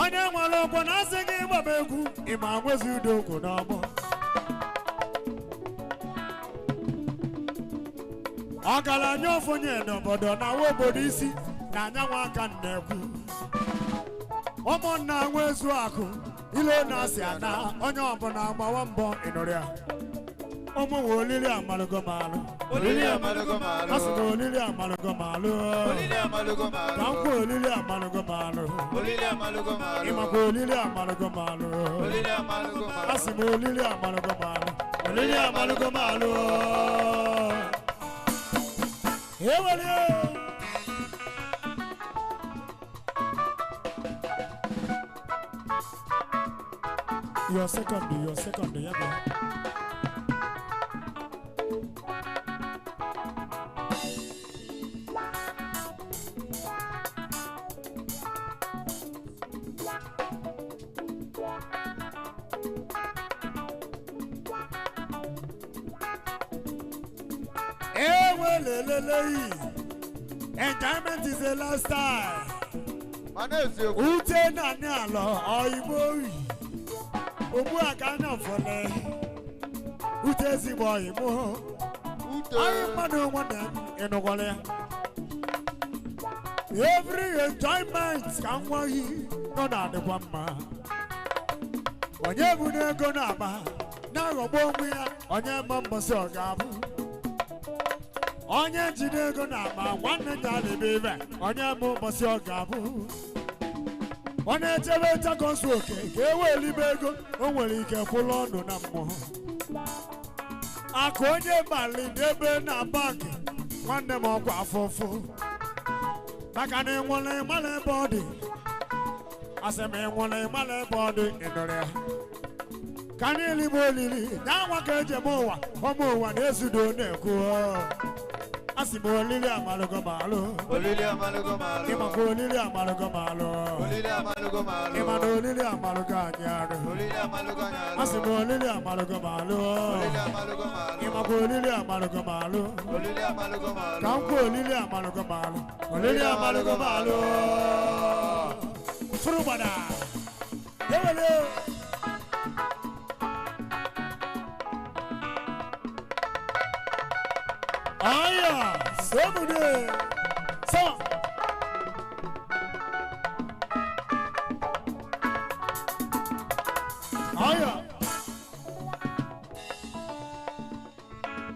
onye nwere ụkwụ na asị gị gbaba egwu ịma nwezi udo okwu n'ọgbọ. Ọgaranya ofonye n'obodo na awa obodo isi na anyanwụ aka na-ekwu. Ụmụnna nwezu akụ ilo na-asị ana onye ọbụla gbawa mbọ ịnụrụ ya. Ụmụ nwe olili amalụgo malụ. Olili amalụgo malụ. A sị na olili amalụgo malụ. Olili amalụgo malụ. Ka nkwa olili amalụgo malụ. Olili amalụgo malụ. Ịmakwa olili amalụgo malụ. Olili amalụgo malụ. A sị m olili amalụgo malụ. Olili amalụgo malụ. Ewele. Your second, yeah, boy. Ewelelele. Enjoyment is a lifestyle. Mana eziokwu. Ute na ní àlọ́ ọ̀yìnbó yìí. Ogbu a ka anya fọlẹ̀. Ute ezigbo ọ̀yìnbó. Ute. Anyị mmadụ nwanne m ịnụkwala ya. Every enjoyment ka nwa yi nọ na-adịkwa mma. Onye bụ n'ego na-agba na-aghọgbu onwe ya onye ma mbọsị ọ ga-abụ. Onye jide ego na-agba nwanne ya na-ebe ibe onye ma mbọsị ọ ga-abụ. Ọ na-echebe ntakọsụ oke ka e welibe ego o nwere ike kwụlụ ọnụ na mmụọ. Akụ onye mali n'ebe na bankị nwanne m ọkwa afụfụ. Maka na ịnwụla ịmala ebe ọ dị. Asị m ịnwụla ịmala ebe ọ dị ịnụrụ ya. Ka anyị libe olili ya nwa ka eji eme ụwa ụmụ ụwa na-ezudo na-ekwu. Asị m olili amalụgo malụ. Olili amalụgo malụ. Ịmakwa olili amalụgo malụ. Olili amalụgo malụ. Ịma na olili amalụgo anyị arụ. Olili amalụgo anyị alụ. Asị m olili amalụgo malụ. Olili amalụgo malụ. Ịmakwa olili amalụgo malụ. Olili amalụgo malụ. Ka m kwuo olili amalụgo malụ. Olili amalụgo malụ. Furu gbada. Ewele. Aya, somude. Sama. Aya.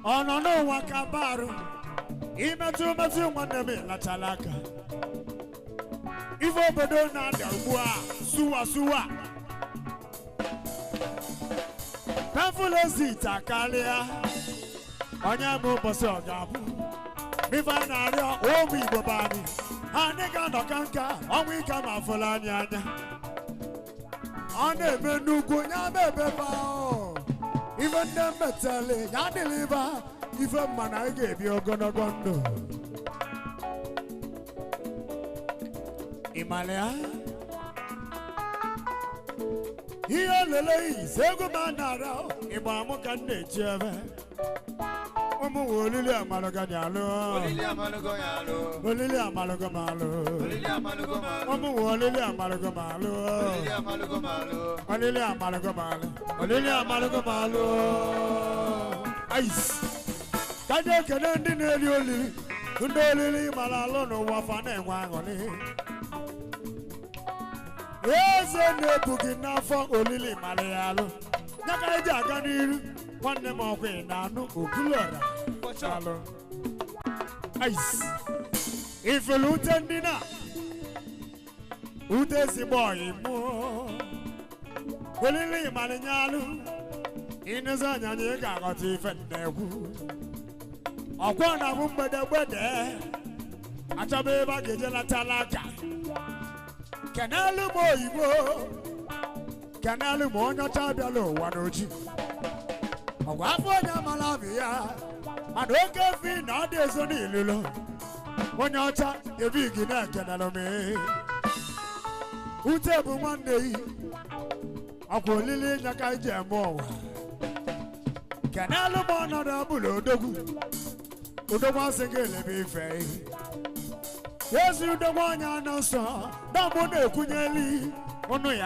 Ọ nọ n'ụwa ka barụ. Imetụ metụ nwanne m ịlachala aka. Ife obodo na-ada ugbu a suwa suwa. Painful exit akarịa. Onye bụ ụbọchị ọ ga-abụ. Ife a na-arịọ ụmụ Igbo be anyị. Anyị ga-anọ ka nka ọnwa ike ma afụla anyị anya. Ọ na-eme nnukwu ya ma ebebe ahụ. Ife ndị metali ya dịlịba ife mma na anyị ga-ebi ogologo ndụ. Ịmalịa? Ihe olele ise egwu ma nara ịgba mụ ka m na-eji ebe. Ụmụ nwe olili amalụga dị alụ. Olili amalụgo ya alụ. Olili amalụga ma alụ. Olili amalụgo malụ. Ụmụ nwe olili amalụga ma alụ. Olili amalụgo malụ. Olili amalụga ma alụ. Olili amalụga ma alụ. Ice. Ka anyị ekele ndị na-eri olili. Ndị olili mara alụ n'ụwa fa na-enwe aṅụrị. Eze na-ebughị n'afọ olili mara ya alụ. Ya ka anyị ji aga n'iru. Nwanne m ọkwa ị na-anụ okulora. Alụ. Ice. Ifulu ute ndị na. Ute ezigbo ọyị mụọ. Olili mara ya alụ. Inezi anya anyị ga-aghọta ife na-ekwu. Ọkwa na-abụ mgbede gbede. Achọba ebe a ga-eje latala aka. Kenelu m oyibo. Kenelu m onye ọcha abịala ụwa n'oji. Ọgwa afọ onye amala abụ ya. Mana oke efi na ọ dị ezo n'ilulo. Onye ọcha ebighi na-ekenelu m. Ute bụ nwanne yi. Ọkwa olili nya ka iji eme ụwa. Kenelu m ọnọdụ ọbụla odogwu. Odogwu asị gị elebe ife. Ezi odogwu anya nọ nsọ na mụ na-ekwunyeli ọnụ ya.